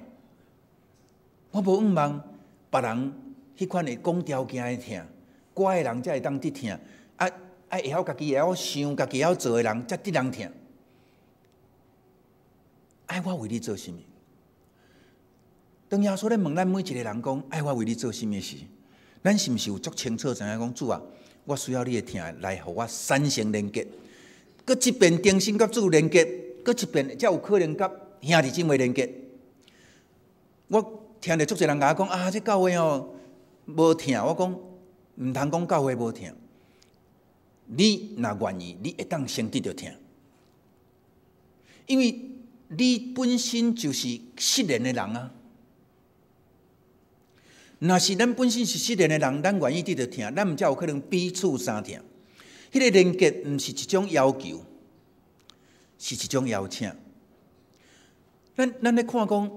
我無向望別人彼款會講條件的疼，乖的人才會當得疼。啊啊，會曉家己會曉想，家己會曉做的人才得人疼。愛我為你做啥物？當耶穌咧問咱每一个人講，愛我為你做啥物時，咱是毋是有足清楚知影講，主啊，我需要你的疼來予我產生連結，閣一遍重新佮主連結，閣一遍才有可能佮兄弟姊妹連結。我聽著足濟人共我講啊，這教會哦無疼，我講毋通講教會無疼。你若願意，你會當先得著疼，因為你本身就是失聯的人啊。若是咱本身是失聯的人，咱願意得著疼，咱毋才有可能彼此相疼。彼个連結毋是一種要求，是一種邀請。咱咧看講，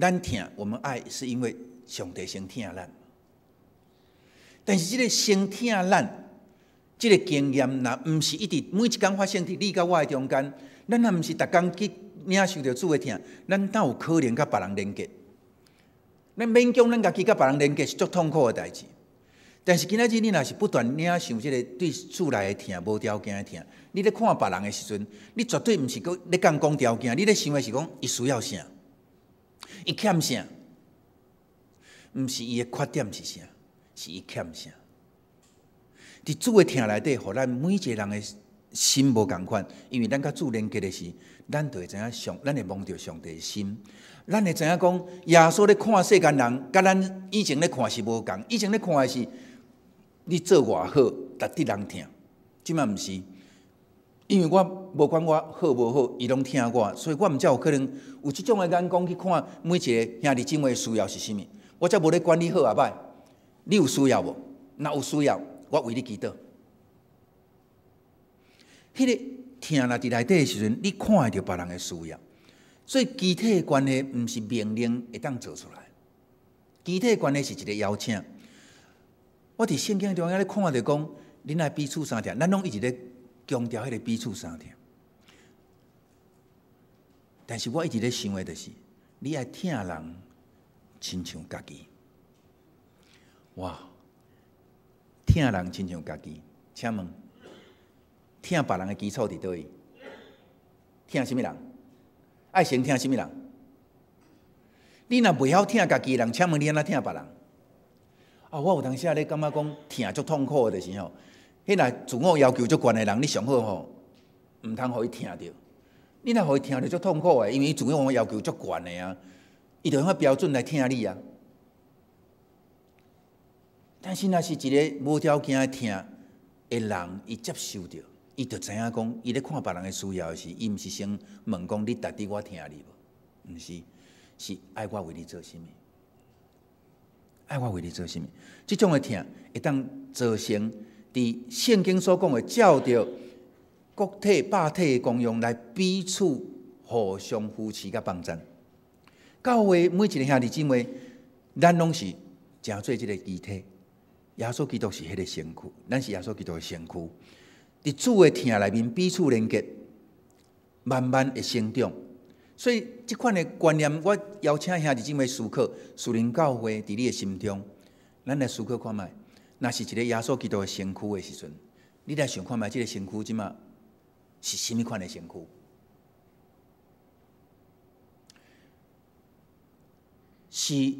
咱疼，我們愛是因為上帝先疼咱。但是這個先疼咱，這個經驗，若毋是一直每一工發生佇你佮我的中間，咱若毋是逐工去領受著主的疼，咱哪有可能佮別人連結？咱勉強咱家己佮別人連結是足痛苦的代誌。但是今仔日你若是不斷領受這個對主來的疼、無條件的疼，你咧看別人的時陣，你絕對毋是閣咧講講條件，你咧想的是講伊需要啥，伊欠啥，毋是伊的缺點是啥，是伊欠啥。佇主的疼內底，予咱每一個人的心無仝款，因為咱佮主連結的時，咱就會知影上，咱會摸著上帝的心，咱會知影講耶穌咧看世間人，佮咱以前咧看是無仝，以前咧看的是你做偌好，值得人疼，這擺毋是，因為我無管我好無好，伊攏疼我，所以我毋才有可能有這種的眼光去看每一個兄弟姊妹的需要是啥物，我才無咧管你好抑歹，你有需要無？若有需要，我為你祈禱。彼個疼若佇內底的時陣，你看會著別人的需要，所以肢體的關係毋是命令會當做出來，肢體的關係是一個邀請。我佇聖經中間咧看著講，恁愛彼此相疼，咱攏一直咧強調彼個彼此相疼。但是我一直咧想的就是，你愛疼人親像家己。哇！疼人親像家己，請問，疼別人的基礎佇佗位？疼啥物人？愛先疼啥物人？你若袂曉疼家己的人，請問你按怎疼別人？啊，我有當時仔咧感覺講疼足痛苦的，就是吼，彼若自我要求足懸的人，你上好吼，毋通予伊疼著。你若予伊疼著足痛苦的，因為伊自我要求足懸的啊，伊就用彼標準來疼你啊。但是若是一個無條件的疼的人，伊接受著，伊就知影講，伊咧看別人的需要時，伊毋是先問講你值得我疼你無？毋是，是愛我為你做啥物？愛我為你做啥物？這種的疼會當造成佇聖經所講的照著各體百體的功用來彼此互相扶持佮幫贊。教會每一個兄弟姊妹，咱攏是成做這個肢體。耶穌基督是彼個身軀，咱是耶穌基督的身軀。佇主的疼內面彼此連結，慢慢會成長。所以這款的觀念，我邀請兄弟姊妹思考，屬靈教會佇你的心中，咱來思考看覓。若是一個耶穌基督的身軀的時陣，你來想看覓，這個身軀這馬是啥物款的身軀？是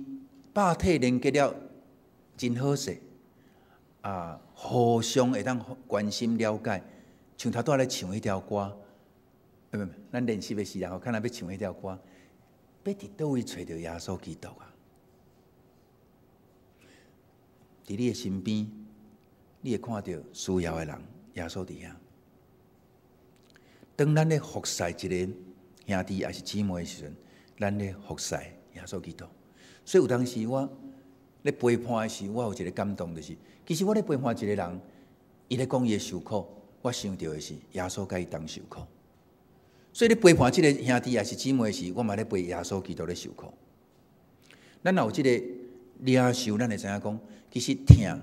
百體連結了真好勢啊，互相會當關心了解。像頭拄仔咧唱彼條歌，毋毋，咱練習的時陣吼，看若欲唱彼條歌，欲佇佗位揣著耶穌基督啊？佇你的身邊，你會看著需要的人，耶穌佇遐。當咱咧服侍一個兄弟抑是姊妹的時陣，咱咧服侍耶穌基督。所以有當時我咧陪伴的時，我有一個感動，就是其實我咧陪伴一個人，伊咧講伊的受苦，我想著的是耶穌共伊同受苦。所以咧陪伴這個兄弟抑是姊妹時，我嘛咧陪耶穌基督咧受苦。咱若有這個領受，咱會知影講，其實疼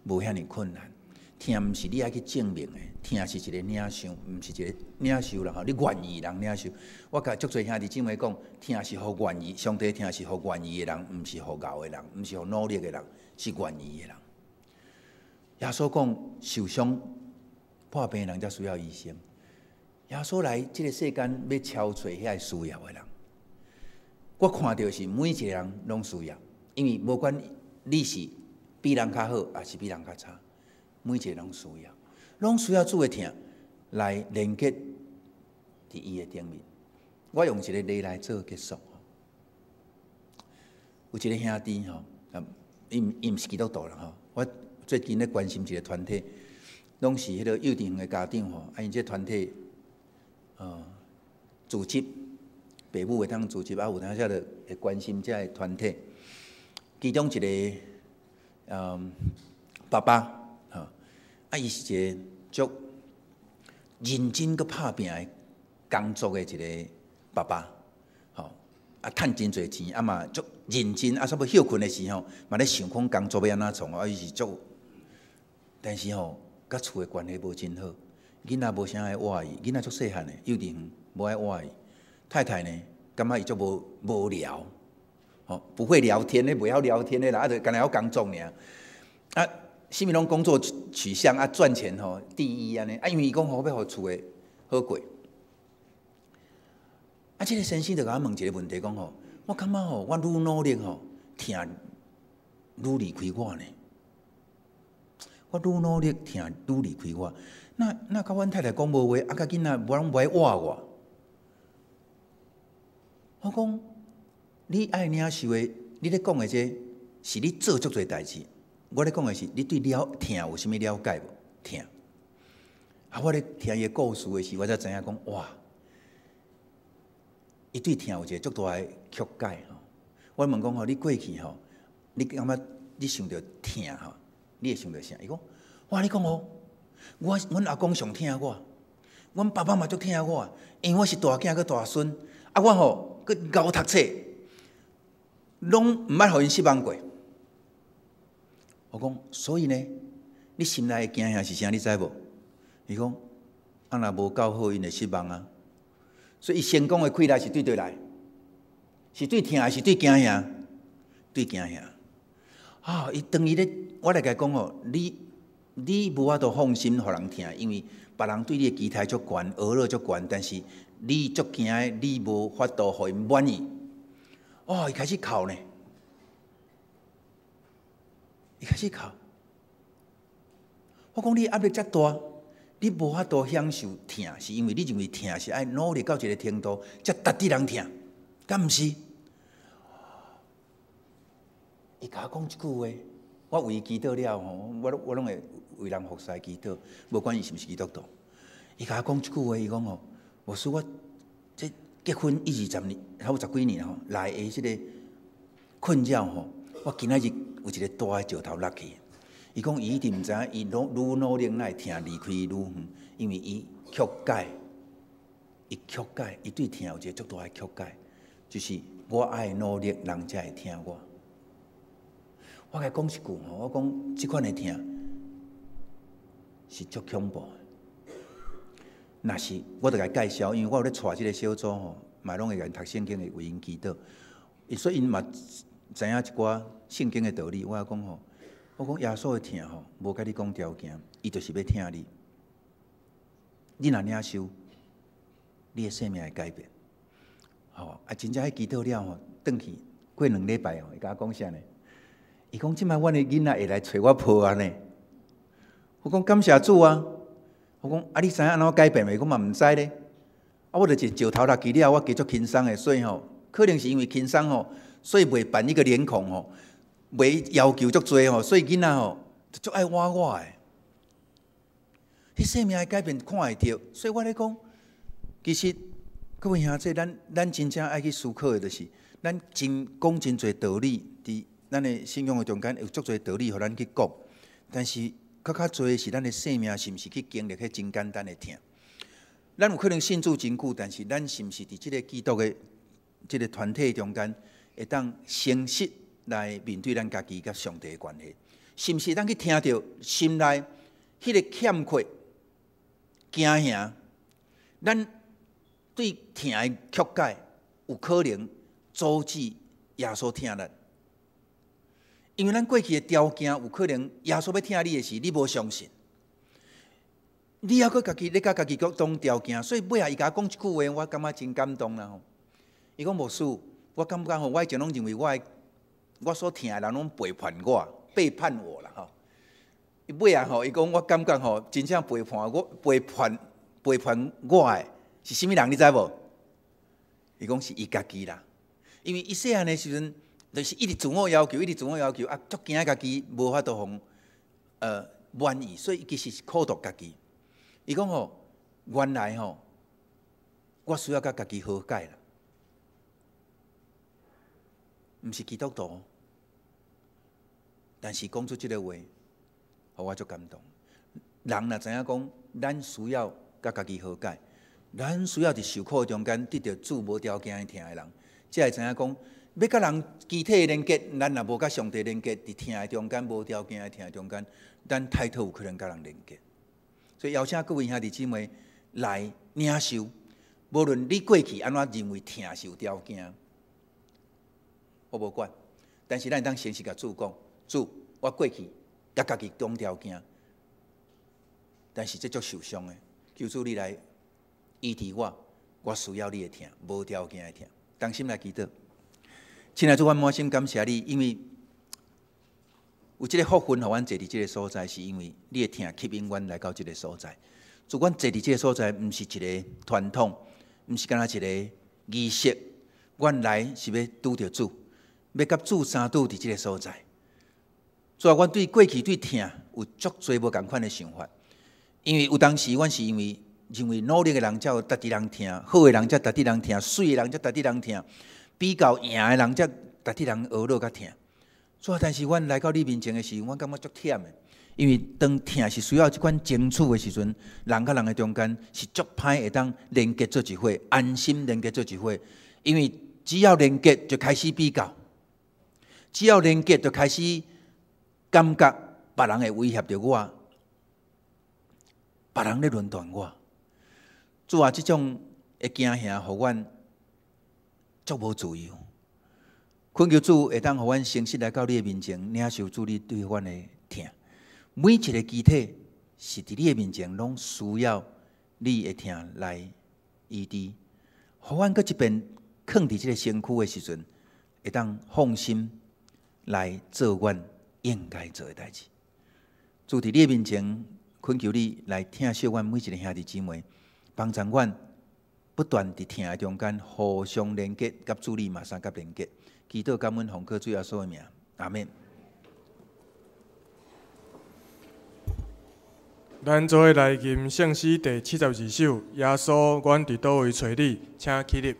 無遐爾困難，疼毋是你愛去證明的，疼是一個領受，毋是一個領受啦吼。你願意人領受，我共足濟兄弟姊妹講，疼是予願意，上帝疼是予願意的人，毋是予𠢕的人，毋是予努力的人，是願意的人。耶穌講，受傷破病的人才需要醫生。耶穌來這個世間欲召揣遐需要的人，我看著是每一個人攏需要，因為無管你是比人較好，抑是比人較差，每一個人攏需要，攏需要主的疼來連結佇伊的頂面。我用一個例來做結束。有一個兄弟吼，伊毋是基督徒啦吼。我最近咧關心一個團體，攏是彼個幼稚園的家長吼，啊，𪜶這團體，組織，爸母會當組織，啊，有當時就會關心這個團體。其中一個，爸爸，吼，啊，伊是一個足認真閣拍拚的工作的一個爸爸，吼，啊，趁真濟錢，啊嘛足認真，啊，煞欲歇睏的時吼，嘛咧想講工作欲按怎創，啊，伊是足，但是吼，佮厝的關係無真好，囡仔無啥愛倚伊，囡仔足細漢的，幼稚園無愛倚伊。太太呢，感覺伊足無無聊，吼，不會聊天的，袂曉聊天的啦，啊，就干焦曉工作爾。啊，啥物攏工作取向啊，賺錢吼第一按呢，啊，因為伊講吼欲予厝的好過。啊，這個先生就共我問一個問題，講吼，我感覺吼，我愈努力吼，疼愈離開我呢。我愈努力疼愈離開我。那佮阮太太講無話，啊，佮囡仔無攏無愛倚我。我講，你愛領受的，你咧講的這是你做足濟代誌。我咧講的是，你對了疼有啥物了解無？疼。啊，我咧聽伊的故事的時，我才知影講，哇！伊對疼有一個足大的曲解吼。我問講吼，你過去吼，你感覺你想著疼吼，你會想著啥？伊講，哇！你講哦，我阮阿公上疼我，阮爸爸嘛足疼我，因為我是大囝閣大孫，啊，我吼閣𠢕讀冊，攏毋捌予𪜶失望過。我講，所以呢，你心內的驚嚇是啥？你知無？伊講，啊，若無夠好，𪜶會失望啊。所以伊成功的氣力是對佗來？是對疼，還是對驚嚇？對驚嚇。啊！伊當伊咧，我來共伊講吼，你無法度放心予人疼，因為別人對你的期待足懸，呵咾足懸，但是你足驚的，你無法度予𪜶滿意。哦，伊開始哭呢，伊開始哭。我講你壓力遮大，你無法度享受疼，是因為你認為疼是愛努力到一個程度，才值得人疼，敢毋是？伊共我講一句話，我為伊祈禱了吼，我攏會為人服侍祈禱，無管伊是毋是基督徒。伊共我講一句話，伊講吼，牧師我這結婚一二十年，差不多十幾年吼，來的這個困擾吼，我今仔日有一個大的石頭落去。伊講伊一定毋知影，伊愈愈努力，哪會疼離開伊愈遠，因為伊曲解，伊曲解，伊對疼有一個足大的曲解，就是我愛努力，人才會疼我。我共伊講一句吼，我講這款的疼是足恐怖的。若是我著共伊介紹，因為我有咧帶這個小組吼，嘛攏會共𪜶讀聖經的為𪜶祈禱，所以𪜶嘛知影一寡聖經的道理。我講吼，我講耶穌的疼吼，無共你講條件，伊就是欲疼你。你若領受，你的生命會改變。吼啊，真正彼祈禱了吼，轉去過2禮拜吼，伊共我講啥呢？伊講這擺阮的囡仔會來揣我抱啊呢。我講感謝主啊！我講啊，你知影按怎改變袂？伊講嘛毋知咧。啊，我就是石頭落去了，我加足輕鬆的，所以吼，可能是因為輕鬆吼，所以袂扮一個臉孔吼，袂要求足濟吼，所以囡仔吼就足愛倚我的。彼生命的改變看會著，所以我咧講，其實各位兄弟，咱真正愛去思考的，就是咱真講真濟道理，佇咱的信仰的中間有足濟道理，予咱去講，但是較較濟是咱的生命是毋是去經歷彼真簡單的疼？咱有可能信主真久，但是咱是毋是佇這個基督的這個團體中間，會當誠實來面對咱家己佮上帝的關係？是毋是咱去聽著心內彼個欠缺、驚嚇，咱對疼的曲解，有可能阻止耶穌疼咱？因為咱過去的條件有可能耶穌欲疼你的時，你無相信，你猶閣家己咧共家己講當條件，所以尾仔伊共我講一句話，我感覺真感動啦吼。伊講牧師，我感覺吼，我以前攏認為我所疼的人攏背叛我，背叛我啦吼。伊尾仔吼，伊講我感覺吼，真正背叛我、背叛我的是啥物人？你知無？伊講是伊家己啦，因為伊細漢的時陣，就是一直自我要求，一直自我要求，啊，足驚家己無法度予滿意，所以伊其實是苦毒家己。伊講吼，原來吼，我需要佮家己和解啦，毋是基督徒，但是講出這個話，予我足感動。人若知影講，咱需要佮家己和解，咱需要佇受苦中間得著主無條件的疼的人，才會知影講，欲佮人肢體連結，咱若無佮上帝連結，佇疼的中間，無條件的疼中間，咱太討有可能佮人連結。所以邀請各位兄弟姊妹來領受，無論你過去按怎認為疼是有條件，我無管，但是咱會當誠實共主講，主，我過去共家己講條件，但是這足受傷的，求主你來醫治我，我需要你的疼，無條件的疼。同心來祈禱，親愛的主，阮滿心感謝你，因為有這個福分，予阮坐佇這個所在，是因為你的疼吸引阮來到這個所在。主，阮坐佇這個所在，毋是一個傳統，毋是干焦一個儀式，阮來是欲拄著主，欲佮主相拄佇這個所在。主啊，阮對過去對疼有足濟無仝款的想法，因為有當時阮是因為認為努力的人才有值得人疼，好的人才值得人疼，媠的人才值得人疼，比較贏的人才值得人呵咾佮疼。主啊，但是阮來到你面前的時陣，阮感覺足忝的，因為當疼是需要這款爭取的時陣，人佮人的中間是足歹會當連結做一伙，安心連結做一伙。因為只要連結就開始比較，只要連結就開始感覺別人會威脅著我，別人咧論斷我。主啊，這種的驚嚇，予阮足無自由。懇求主會當予阮誠實來到你的面前，領受主你對阮的疼。每一個肢體是佇你的面前，攏需要你的疼來醫治。予阮閣一遍囥佇這個身軀的時陣，會當放心來做阮應該做的代誌。主佇你的面前，懇求你來疼惜阮每一個兄弟姊妹，幫助阮不斷佇疼的中間互相連結，佮主你嘛相佮連結。祈禱感恩奉靠主耶穌的名，阿們。咱做伙來吟聖詩第72首，耶穌，阮佇佗位揣你，請起立。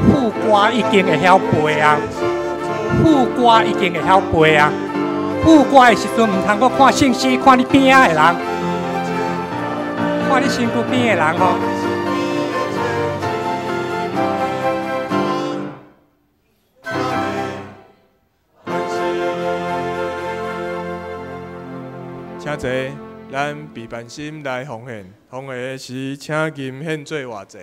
副歌已經會曉背啊，副歌已經會曉背啊。副歌的时阵，毋通阁看圣诗，看你边仔的人，看你身躯边的人吼。请坐，咱备班心来奉献，奉献的时，请金献做活祭。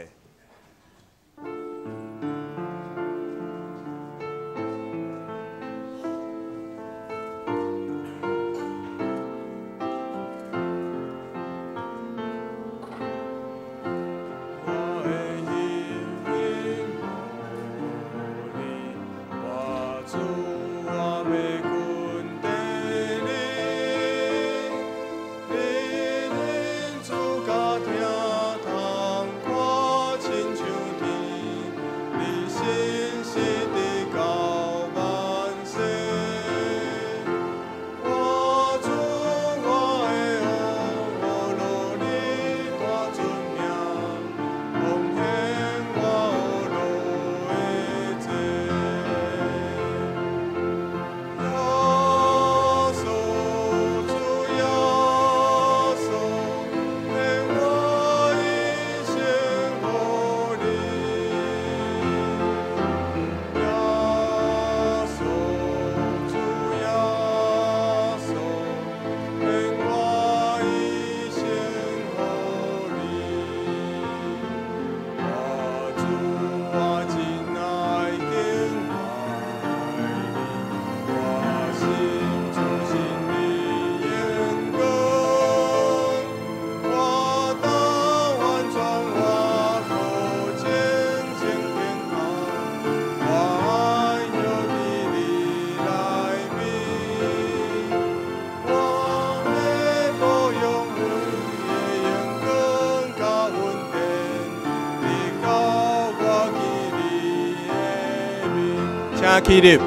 起立。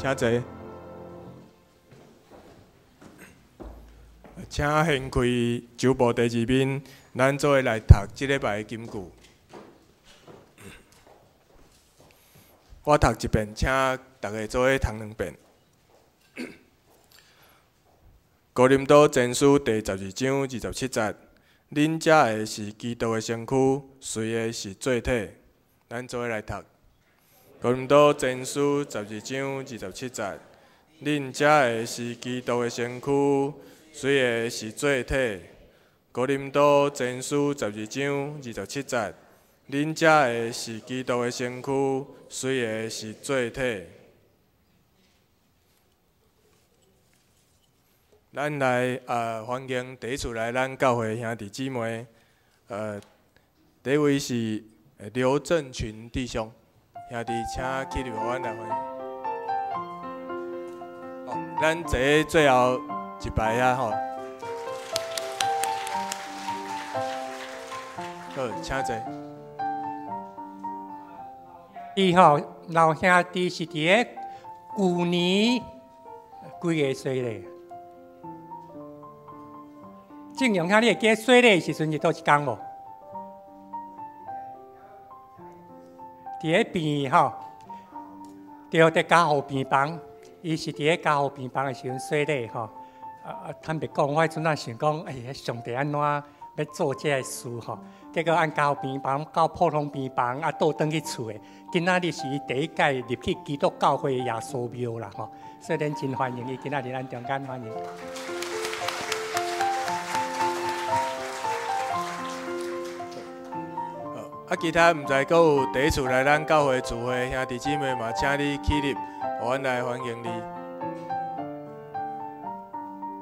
请坐，请掀开周报第二面，咱做伙来读这礼拜的金句。我读一遍，请大家做伙读两遍。哥林多前书第12章27节，恁食的是基督的身躯，随的是做体。咱做伙来读。哥林多前书12章27节，恁食的是基督的身躯，随的是做体。哥林多前书12章27节，恁食的是基督的身躯，随的是做体。咱来欢迎第一次来咱教会兄弟姊妹，第一位是刘正群弟兄。兄弟，请起立，予阮来欢迎。哦，咱坐最后一排遐吼。好，请坐。伊吼老兄弟是伫咧旧年几个洗礼？正阳兄，你会记得洗礼的时阵是佗一工无？伫咧病院吼，对，伫加护病房，伊是伫咧加护病房的时阵洗礼吼。坦白讲，我彼阵仔想讲，哎，上帝按怎欲做这个事吼？结果按加护病房到普通病房，倒转去厝的。今仔日是伊第一届入去基督教会耶稣庙啦吼，所以咱真欢迎伊今仔日咱中间欢迎。啊，其他毋知閣有第一次來咱教會聚會的兄弟姊妹嘛，請你起立，予阮來歡迎你。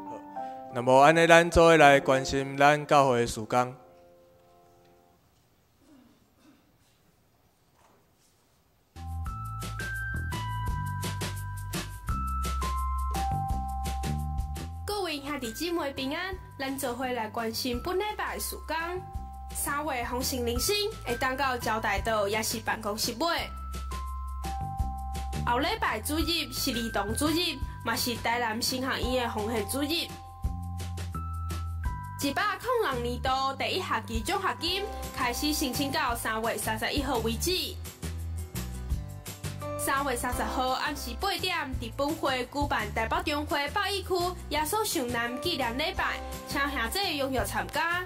好，若無按呢，咱做伙來關心咱教會的事工。各位兄弟姊妹平安，咱做伙來關心本禮拜的事工。3月豐盛人生會當到招待道，也是辦公室買。後禮拜主日是兒童主日，嘛是台南神學院的奉獻主日。106年度第一學期獎學金開始申請到3月31號為止。3月30號暗時8點，佇本會舉辦台北中會北一區耶穌受難紀念禮拜，請兄弟踴躍參加。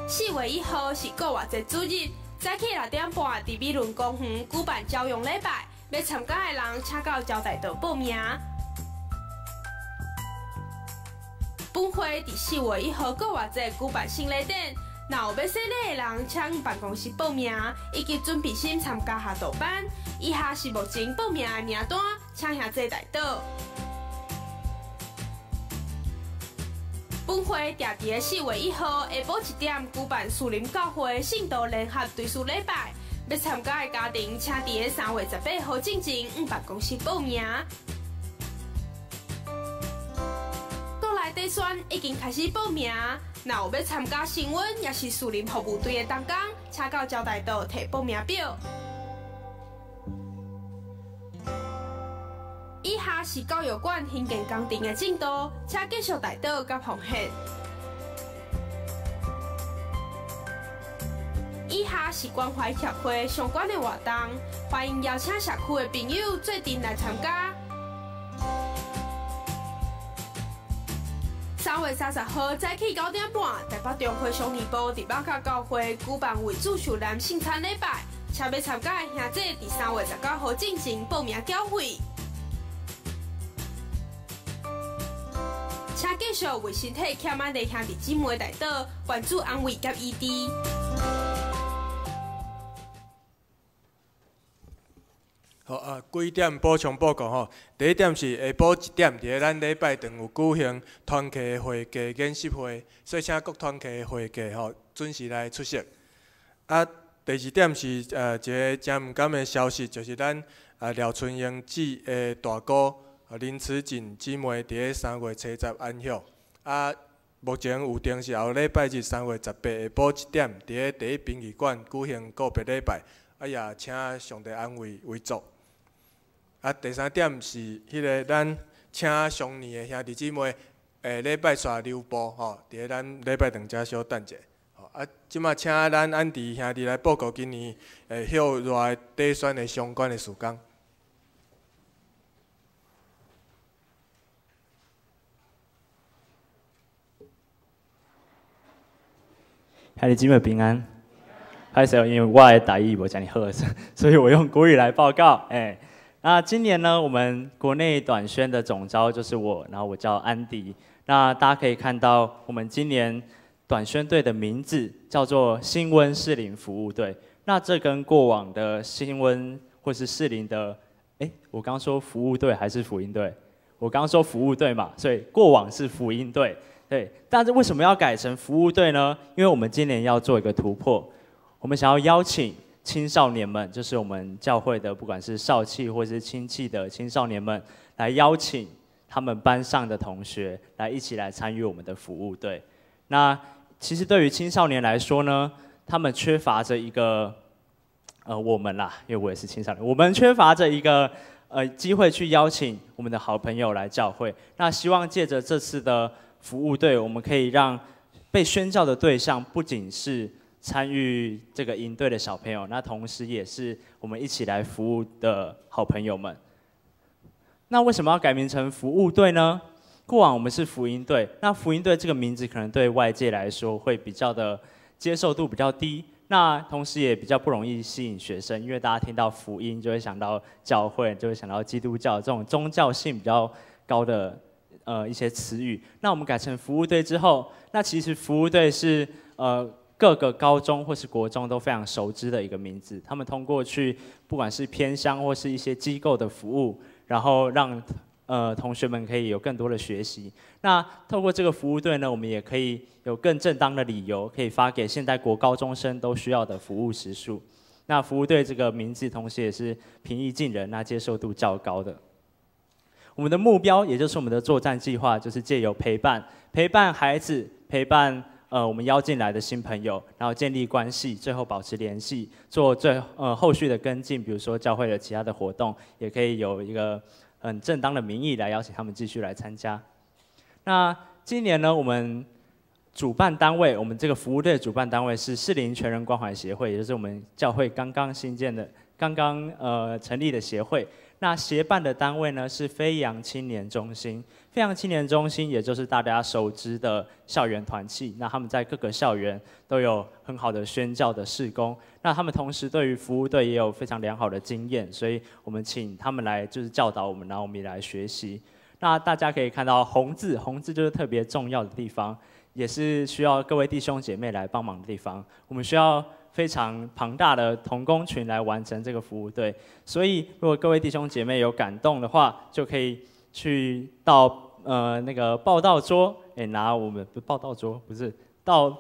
4月1號是復活節主日，早起6點半，佇美崙公園舉辦朝陽禮拜，欲參加的人請到招待處報名。本會佇4月1號復活節舉辦聖禮典，若有欲洗禮的人，請辦公室報名，以及準備心參加下道班。以下是目前報名的名單，請兄弟代禱。本會定佇个4月1號下晡1點舉辦樹林教會聖道聯合追思禮拜，欲參加的家庭，請佇个3月18號進前向辦公室報名。國內底選已經開始報名，若有欲參加新聞，也是樹林服務隊的同工，請到招待處提報名表。以下是教育館興建工程的進度，請繼續代禱佮奉獻。以下是關懷協會相關的活動，歡迎邀請社區的朋友做陣來參加。3月30號早起9點半，台北中會商業部佇北角教會舉辦為主受難聖餐禮拜，請欲參加的兄弟佇3月19號進前報名繳費。請繼續為身體欠壓的兄弟姊妹代禱，願主安慰佮醫治。好啊，幾點補充報告吼。第一點是下晡1點，佇咧咱禮拜堂有舉行團契會計研習會，所以請各團契會計吼準時來出席。啊，第二點是一个誠毋甘的消息，就是咱廖春英姊的大姑林慈锦姊妹佇咧3月初10安息。啊，目前有定是后礼拜日3月18下晡1點，佇咧第一殡仪馆举行告别礼拜。啊，也请上帝安慰遗族。啊，第三點是彼个咱請上年的兄弟姊妹，下禮拜煞留步吼，佇咧咱禮拜堂遮小等者。吼，啊，這馬請咱安迪兄弟來報告今年歇熱底選的相關的事工。兄弟姊妹平安。歹勢，因為我的台語無遮爾好，所以我用國語來報告。那今年呢，我們國內短宣的總召就是我，然後我叫安迪。那大家可以看到，我們今年短宣隊的名字叫做新溫士林服務隊。那這跟過往的新溫或是士林的，我剛說服務隊還是福音隊？我剛說服務隊嘛，所以過往是福音隊。對，但是為什麼要改成服務隊呢？因為我們今年要做一個突破。我們想要邀請青少年們，就是我們教會的，不管是少器或是青器的青少年們，來邀請他們班上的同學來一起來參與我們的服務隊。那其實對於青少年來說呢，他們缺乏着一個，我們啦，因為我也是青少年，我們缺乏着一個機會去邀請我們的好朋友來教會。那希望借着這次的服務隊，我們可以讓被宣教的對象不僅是參與這個營隊的小朋友，那同時也是我們一起來服務的好朋友們。那為什麼要改名成服務隊呢？過往我們是福音隊，那福音隊這個名字可能對外界來說會比較的接受度比較低，那同時也比較不容易吸引學生，因為大家聽到福音就會想到教會，就會想到基督教這種宗教性比較高的一些詞語。那我們改成服務隊之後，那其實服務隊是各个高中或是国中都非常熟知的一个名字。他们通过去不管是偏乡或是一些机构的服务，然后让同学们可以有更多的学习。那透过这个服务队呢，我们也可以有更正当的理由，可以发给现在国高中生都需要的服务时数。那服务队这个名字，同时也是平易近人，那接受度较高的。我们的目标，也就是我们的作战计划，就是借由陪伴，陪伴孩子，陪伴我们邀进来的新朋友，然后建立关系，最后保持联系，做后续的跟进，比如说教会的其他的活动，也可以有一个很正当的名义来邀请他们继续来参加。那今年呢，我们主办单位，我们这个服务队的主办单位是士林全人关怀协会，也就是我们教会刚刚新建的、刚刚成立的协会。那协办的单位呢是飞扬青年中心，飞扬青年中心也就是大家熟知的校园团契。那他们在各个校园都有很好的宣教的事工。那他们同时对于服务队也有非常良好的经验，所以我们请他们来就是教导我们，然后我们也来学习。那大家可以看到红字，红字就是特别重要的地方，也是需要各位弟兄姐妹来帮忙的地方。我们需要非常庞大的同工群来完成这个服务队，所以如果各位弟兄姐妹有感动的话，就可以去到那个报到桌，拿我们不报到桌不是到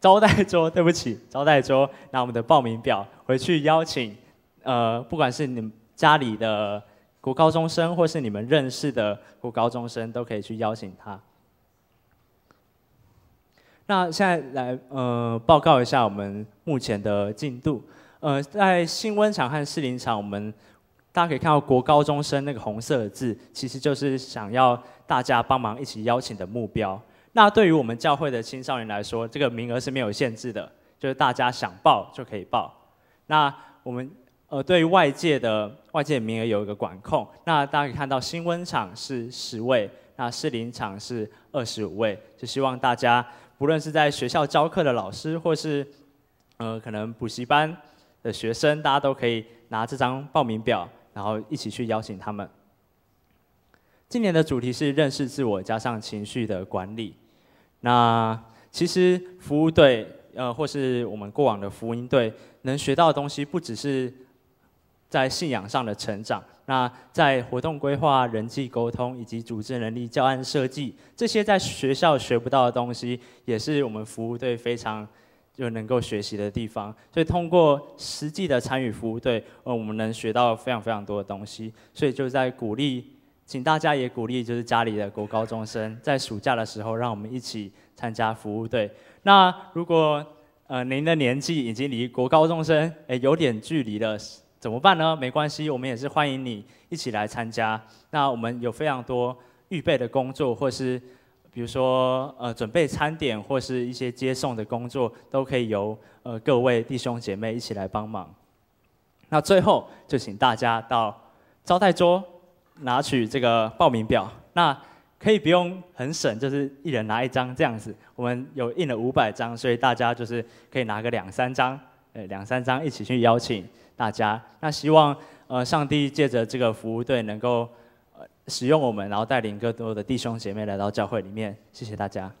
招待桌，对不起，招待桌拿我们的报名表回去邀请，不管是你们家里的国高中生，或是你们认识的国高中生，都可以去邀请他。那现在来报告一下我们目前的进度。在新温场和士林场，我们大家可以看到国高中生那个红色的字，其实就是想要大家帮忙一起邀请的目标。那对于我们教会的青少年来说，这个名额是没有限制的，就是大家想报就可以报。那我们对于外界名额有一个管控。那大家可以看到新温场是10位，那士林场是25位，就希望大家，不论是在学校教课的老师，或是可能补习班的学生，大家都可以拿这张报名表，然后一起去邀请他们。今年的主题是认识自我加上情绪的管理。那其实服务队，或是我们过往的福音队，能学到的东西不只是在信仰上的成长，那在活动规划、人际沟通以及组织能力、教案设计这些在学校学不到的东西，也是我们服务队非常就能够学习的地方。所以通过实际的参与服务队，我们能学到非常非常多的东西。所以就在鼓励，请大家也鼓励，就是家里的国高中生，在暑假的时候，让我们一起参加服务队。那如果您的年纪已经离国高中生有点距离了，怎么办呢？没关系，我们也是欢迎你一起来参加。那我们有非常多预备的工作，或是比如说准备餐点，或是一些接送的工作，都可以由各位弟兄姐妹一起来帮忙。那最后就请大家到招待桌拿取这个报名表。那可以不用很省，就是一人拿一张这样子。我们有印了500张，所以大家就是可以拿个两三张，两三张一起去邀请大家。那希望上帝借着这个服务队能够使用我们，然后带领更多的弟兄姐妹来到教会里面。谢谢大家。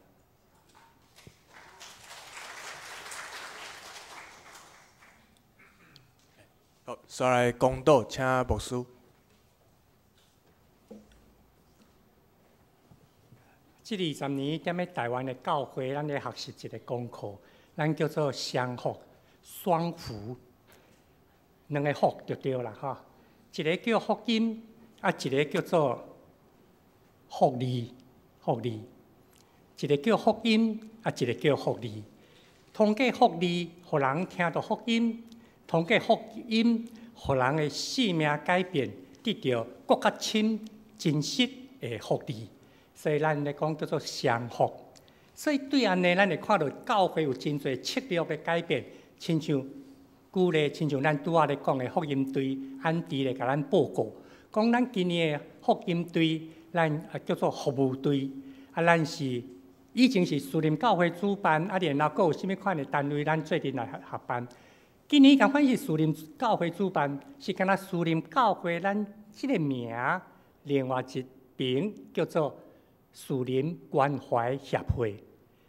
好，煞来讲道，请牧师。這20年，踮咧台灣的教會，咱咧學習一個功課，咱叫做雙福、雙福，兩個福就對啦吼。一個叫福音，啊，一個叫做福利，福利。一個叫福音，啊，一個叫福利。通過福利，予人聽著福音；通過福音，予人的生命改變，得著閣較深真實的福利。所以咱咧講叫做雙福。所以對按呢，咱會看到教會有真濟策略的改變，親像舉例，親像咱拄仔咧講的福音隊，安迪咧共咱報告，講咱今年的福音隊，咱啊叫做服務隊，啊，咱是以前是士林教會主辦，啊，然後閣有啥物款的單位，咱做陣來合辦。今年仝款是士林教會主辦，是敢若士林教會咱這個名，另外一邊叫做士林關懷協會。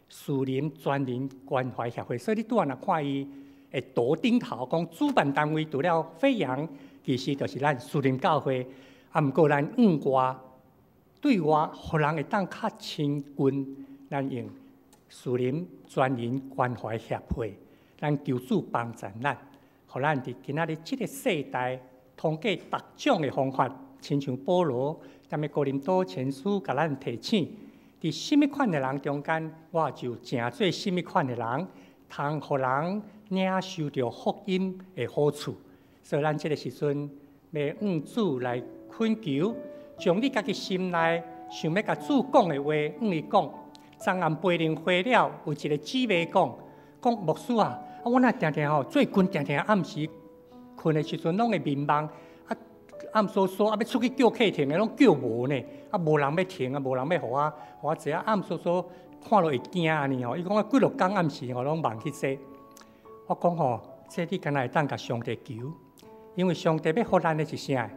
士林全人关怀协会。所以你拄仔若看伊的图顶头讲主办单位除了飞扬，其实就是咱士林教会。啊，毋过咱向外对外，予人会当较亲近，咱用士林全人关怀协会，咱求主帮助咱，予咱伫今仔日这个世代，通过逐种的方法，亲像保罗踮咧哥林多前书共咱提醒，伫啥物款的人中间，我就成做啥物款的人，通予人领受著福音的好处。所以咱这个时阵，欲向主来恳求，将你家己心内想欲共主讲的话，向伊讲。昨暗培灵会了，有一个姊妹讲，讲牧师啊，啊，我若定定吼，最近定定暗时困的时阵，拢会眠梦，啊，暗飕飕啊，欲出去叫客停的，拢叫无呢，啊，无人欲停啊，无人欲予我，予我坐啊，暗飕飕看落会惊按呢吼。伊讲我几落工暗时吼，拢梦彼个。我讲吼，这你敢若会当共上帝求，因为上帝欲予咱的是啥？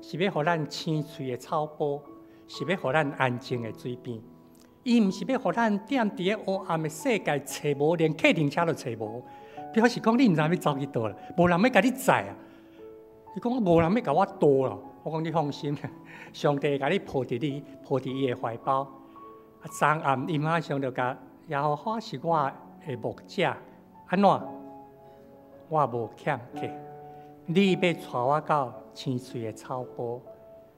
是欲予咱青翠的草埔，是欲予咱安静的水边。伊毋是欲予咱踮伫个黑暗的世界揣无，连客停车都揣无。表示讲你毋知欲走去佗啦，无人欲共你载啊。伊讲无人欲共我渡咯。我讲你放心，上帝会共你抱伫你，抱伫伊的怀抱。啊，昨暗伊马上就共耶和华是我的牧者，按怎？我无欠缺。你欲带我到青翠的草埔，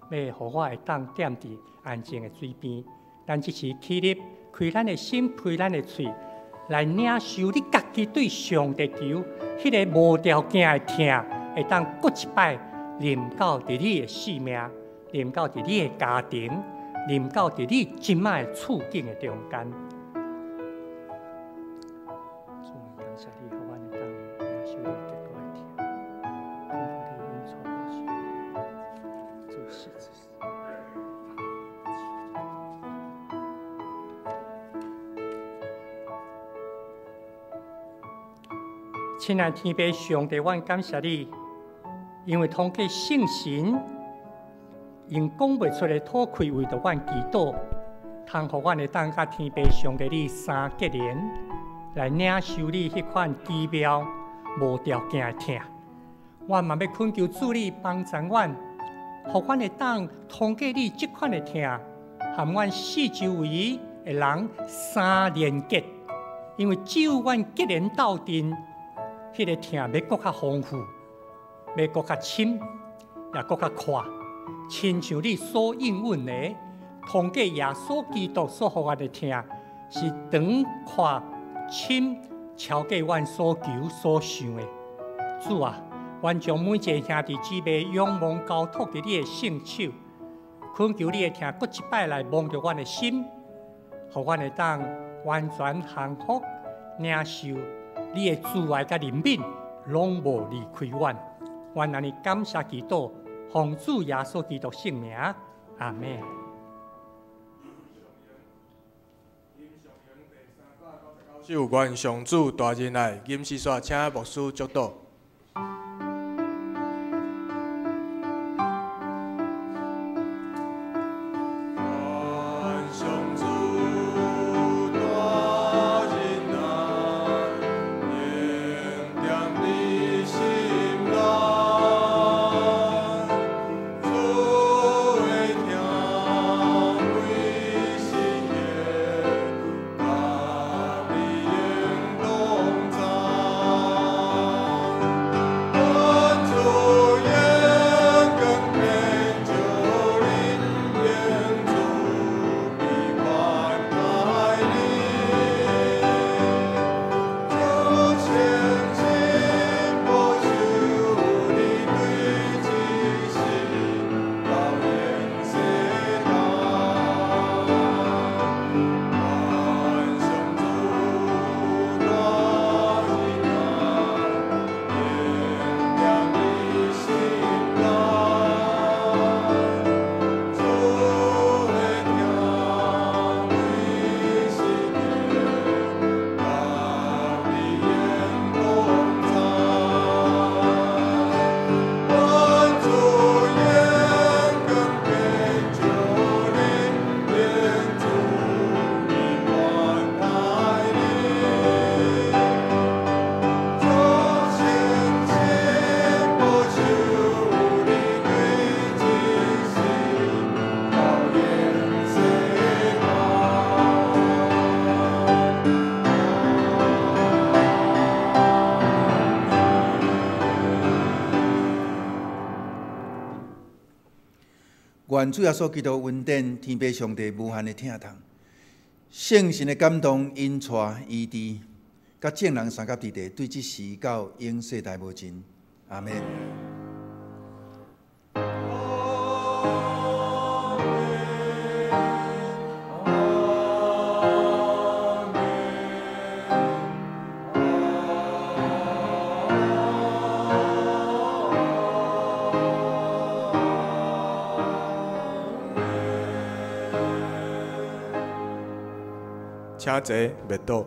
欲予我会当踮伫安静的水边。咱这时起立，开咱的心，开咱的喙，来领受你家己对上帝求彼个无条件的疼，会当阁一摆临到伫你的生命，临到伫你的家庭，临到伫你这摆的处境的中间。主，感谢你，予阮会当领受你极大的疼，恳求你恩赐保守，主是主。亲爱天父上帝，阮感谢你，因为通过圣神用讲袂出的吐气为著阮祈祷，通予阮会当佮天父上帝你三结连，来领受你彼款奇妙无条件的疼。我嘛欲恳求主你帮助阮，予阮会当通过你这款的疼，和阮四周围的人三连结，因为只有阮结连斗阵，彼个疼欲阁较丰富，欲阁较深，也阁较阔，亲像你所应允的，通过耶稣基督所予阮的疼，是长阔深，超过阮所求所想的。主啊，阮将每一个兄弟姊妹仰望交托伫你的圣手，恳求你的疼阁一摆来摸著阮的心，予阮会当完全降服领受你的慈爱佮怜悯，拢无离开阮。阮按呢感谢祈祷，奉主耶稣基督圣名，阿们。首愿上主大仁爱，吟诗煞请牧师祝祷。愿主耶稣基督恩典、天父上帝无限的疼痛、圣神的感动、引带医治，佮众人相佮伫地，对这时到永世代无尽。阿们。请坐，默祷。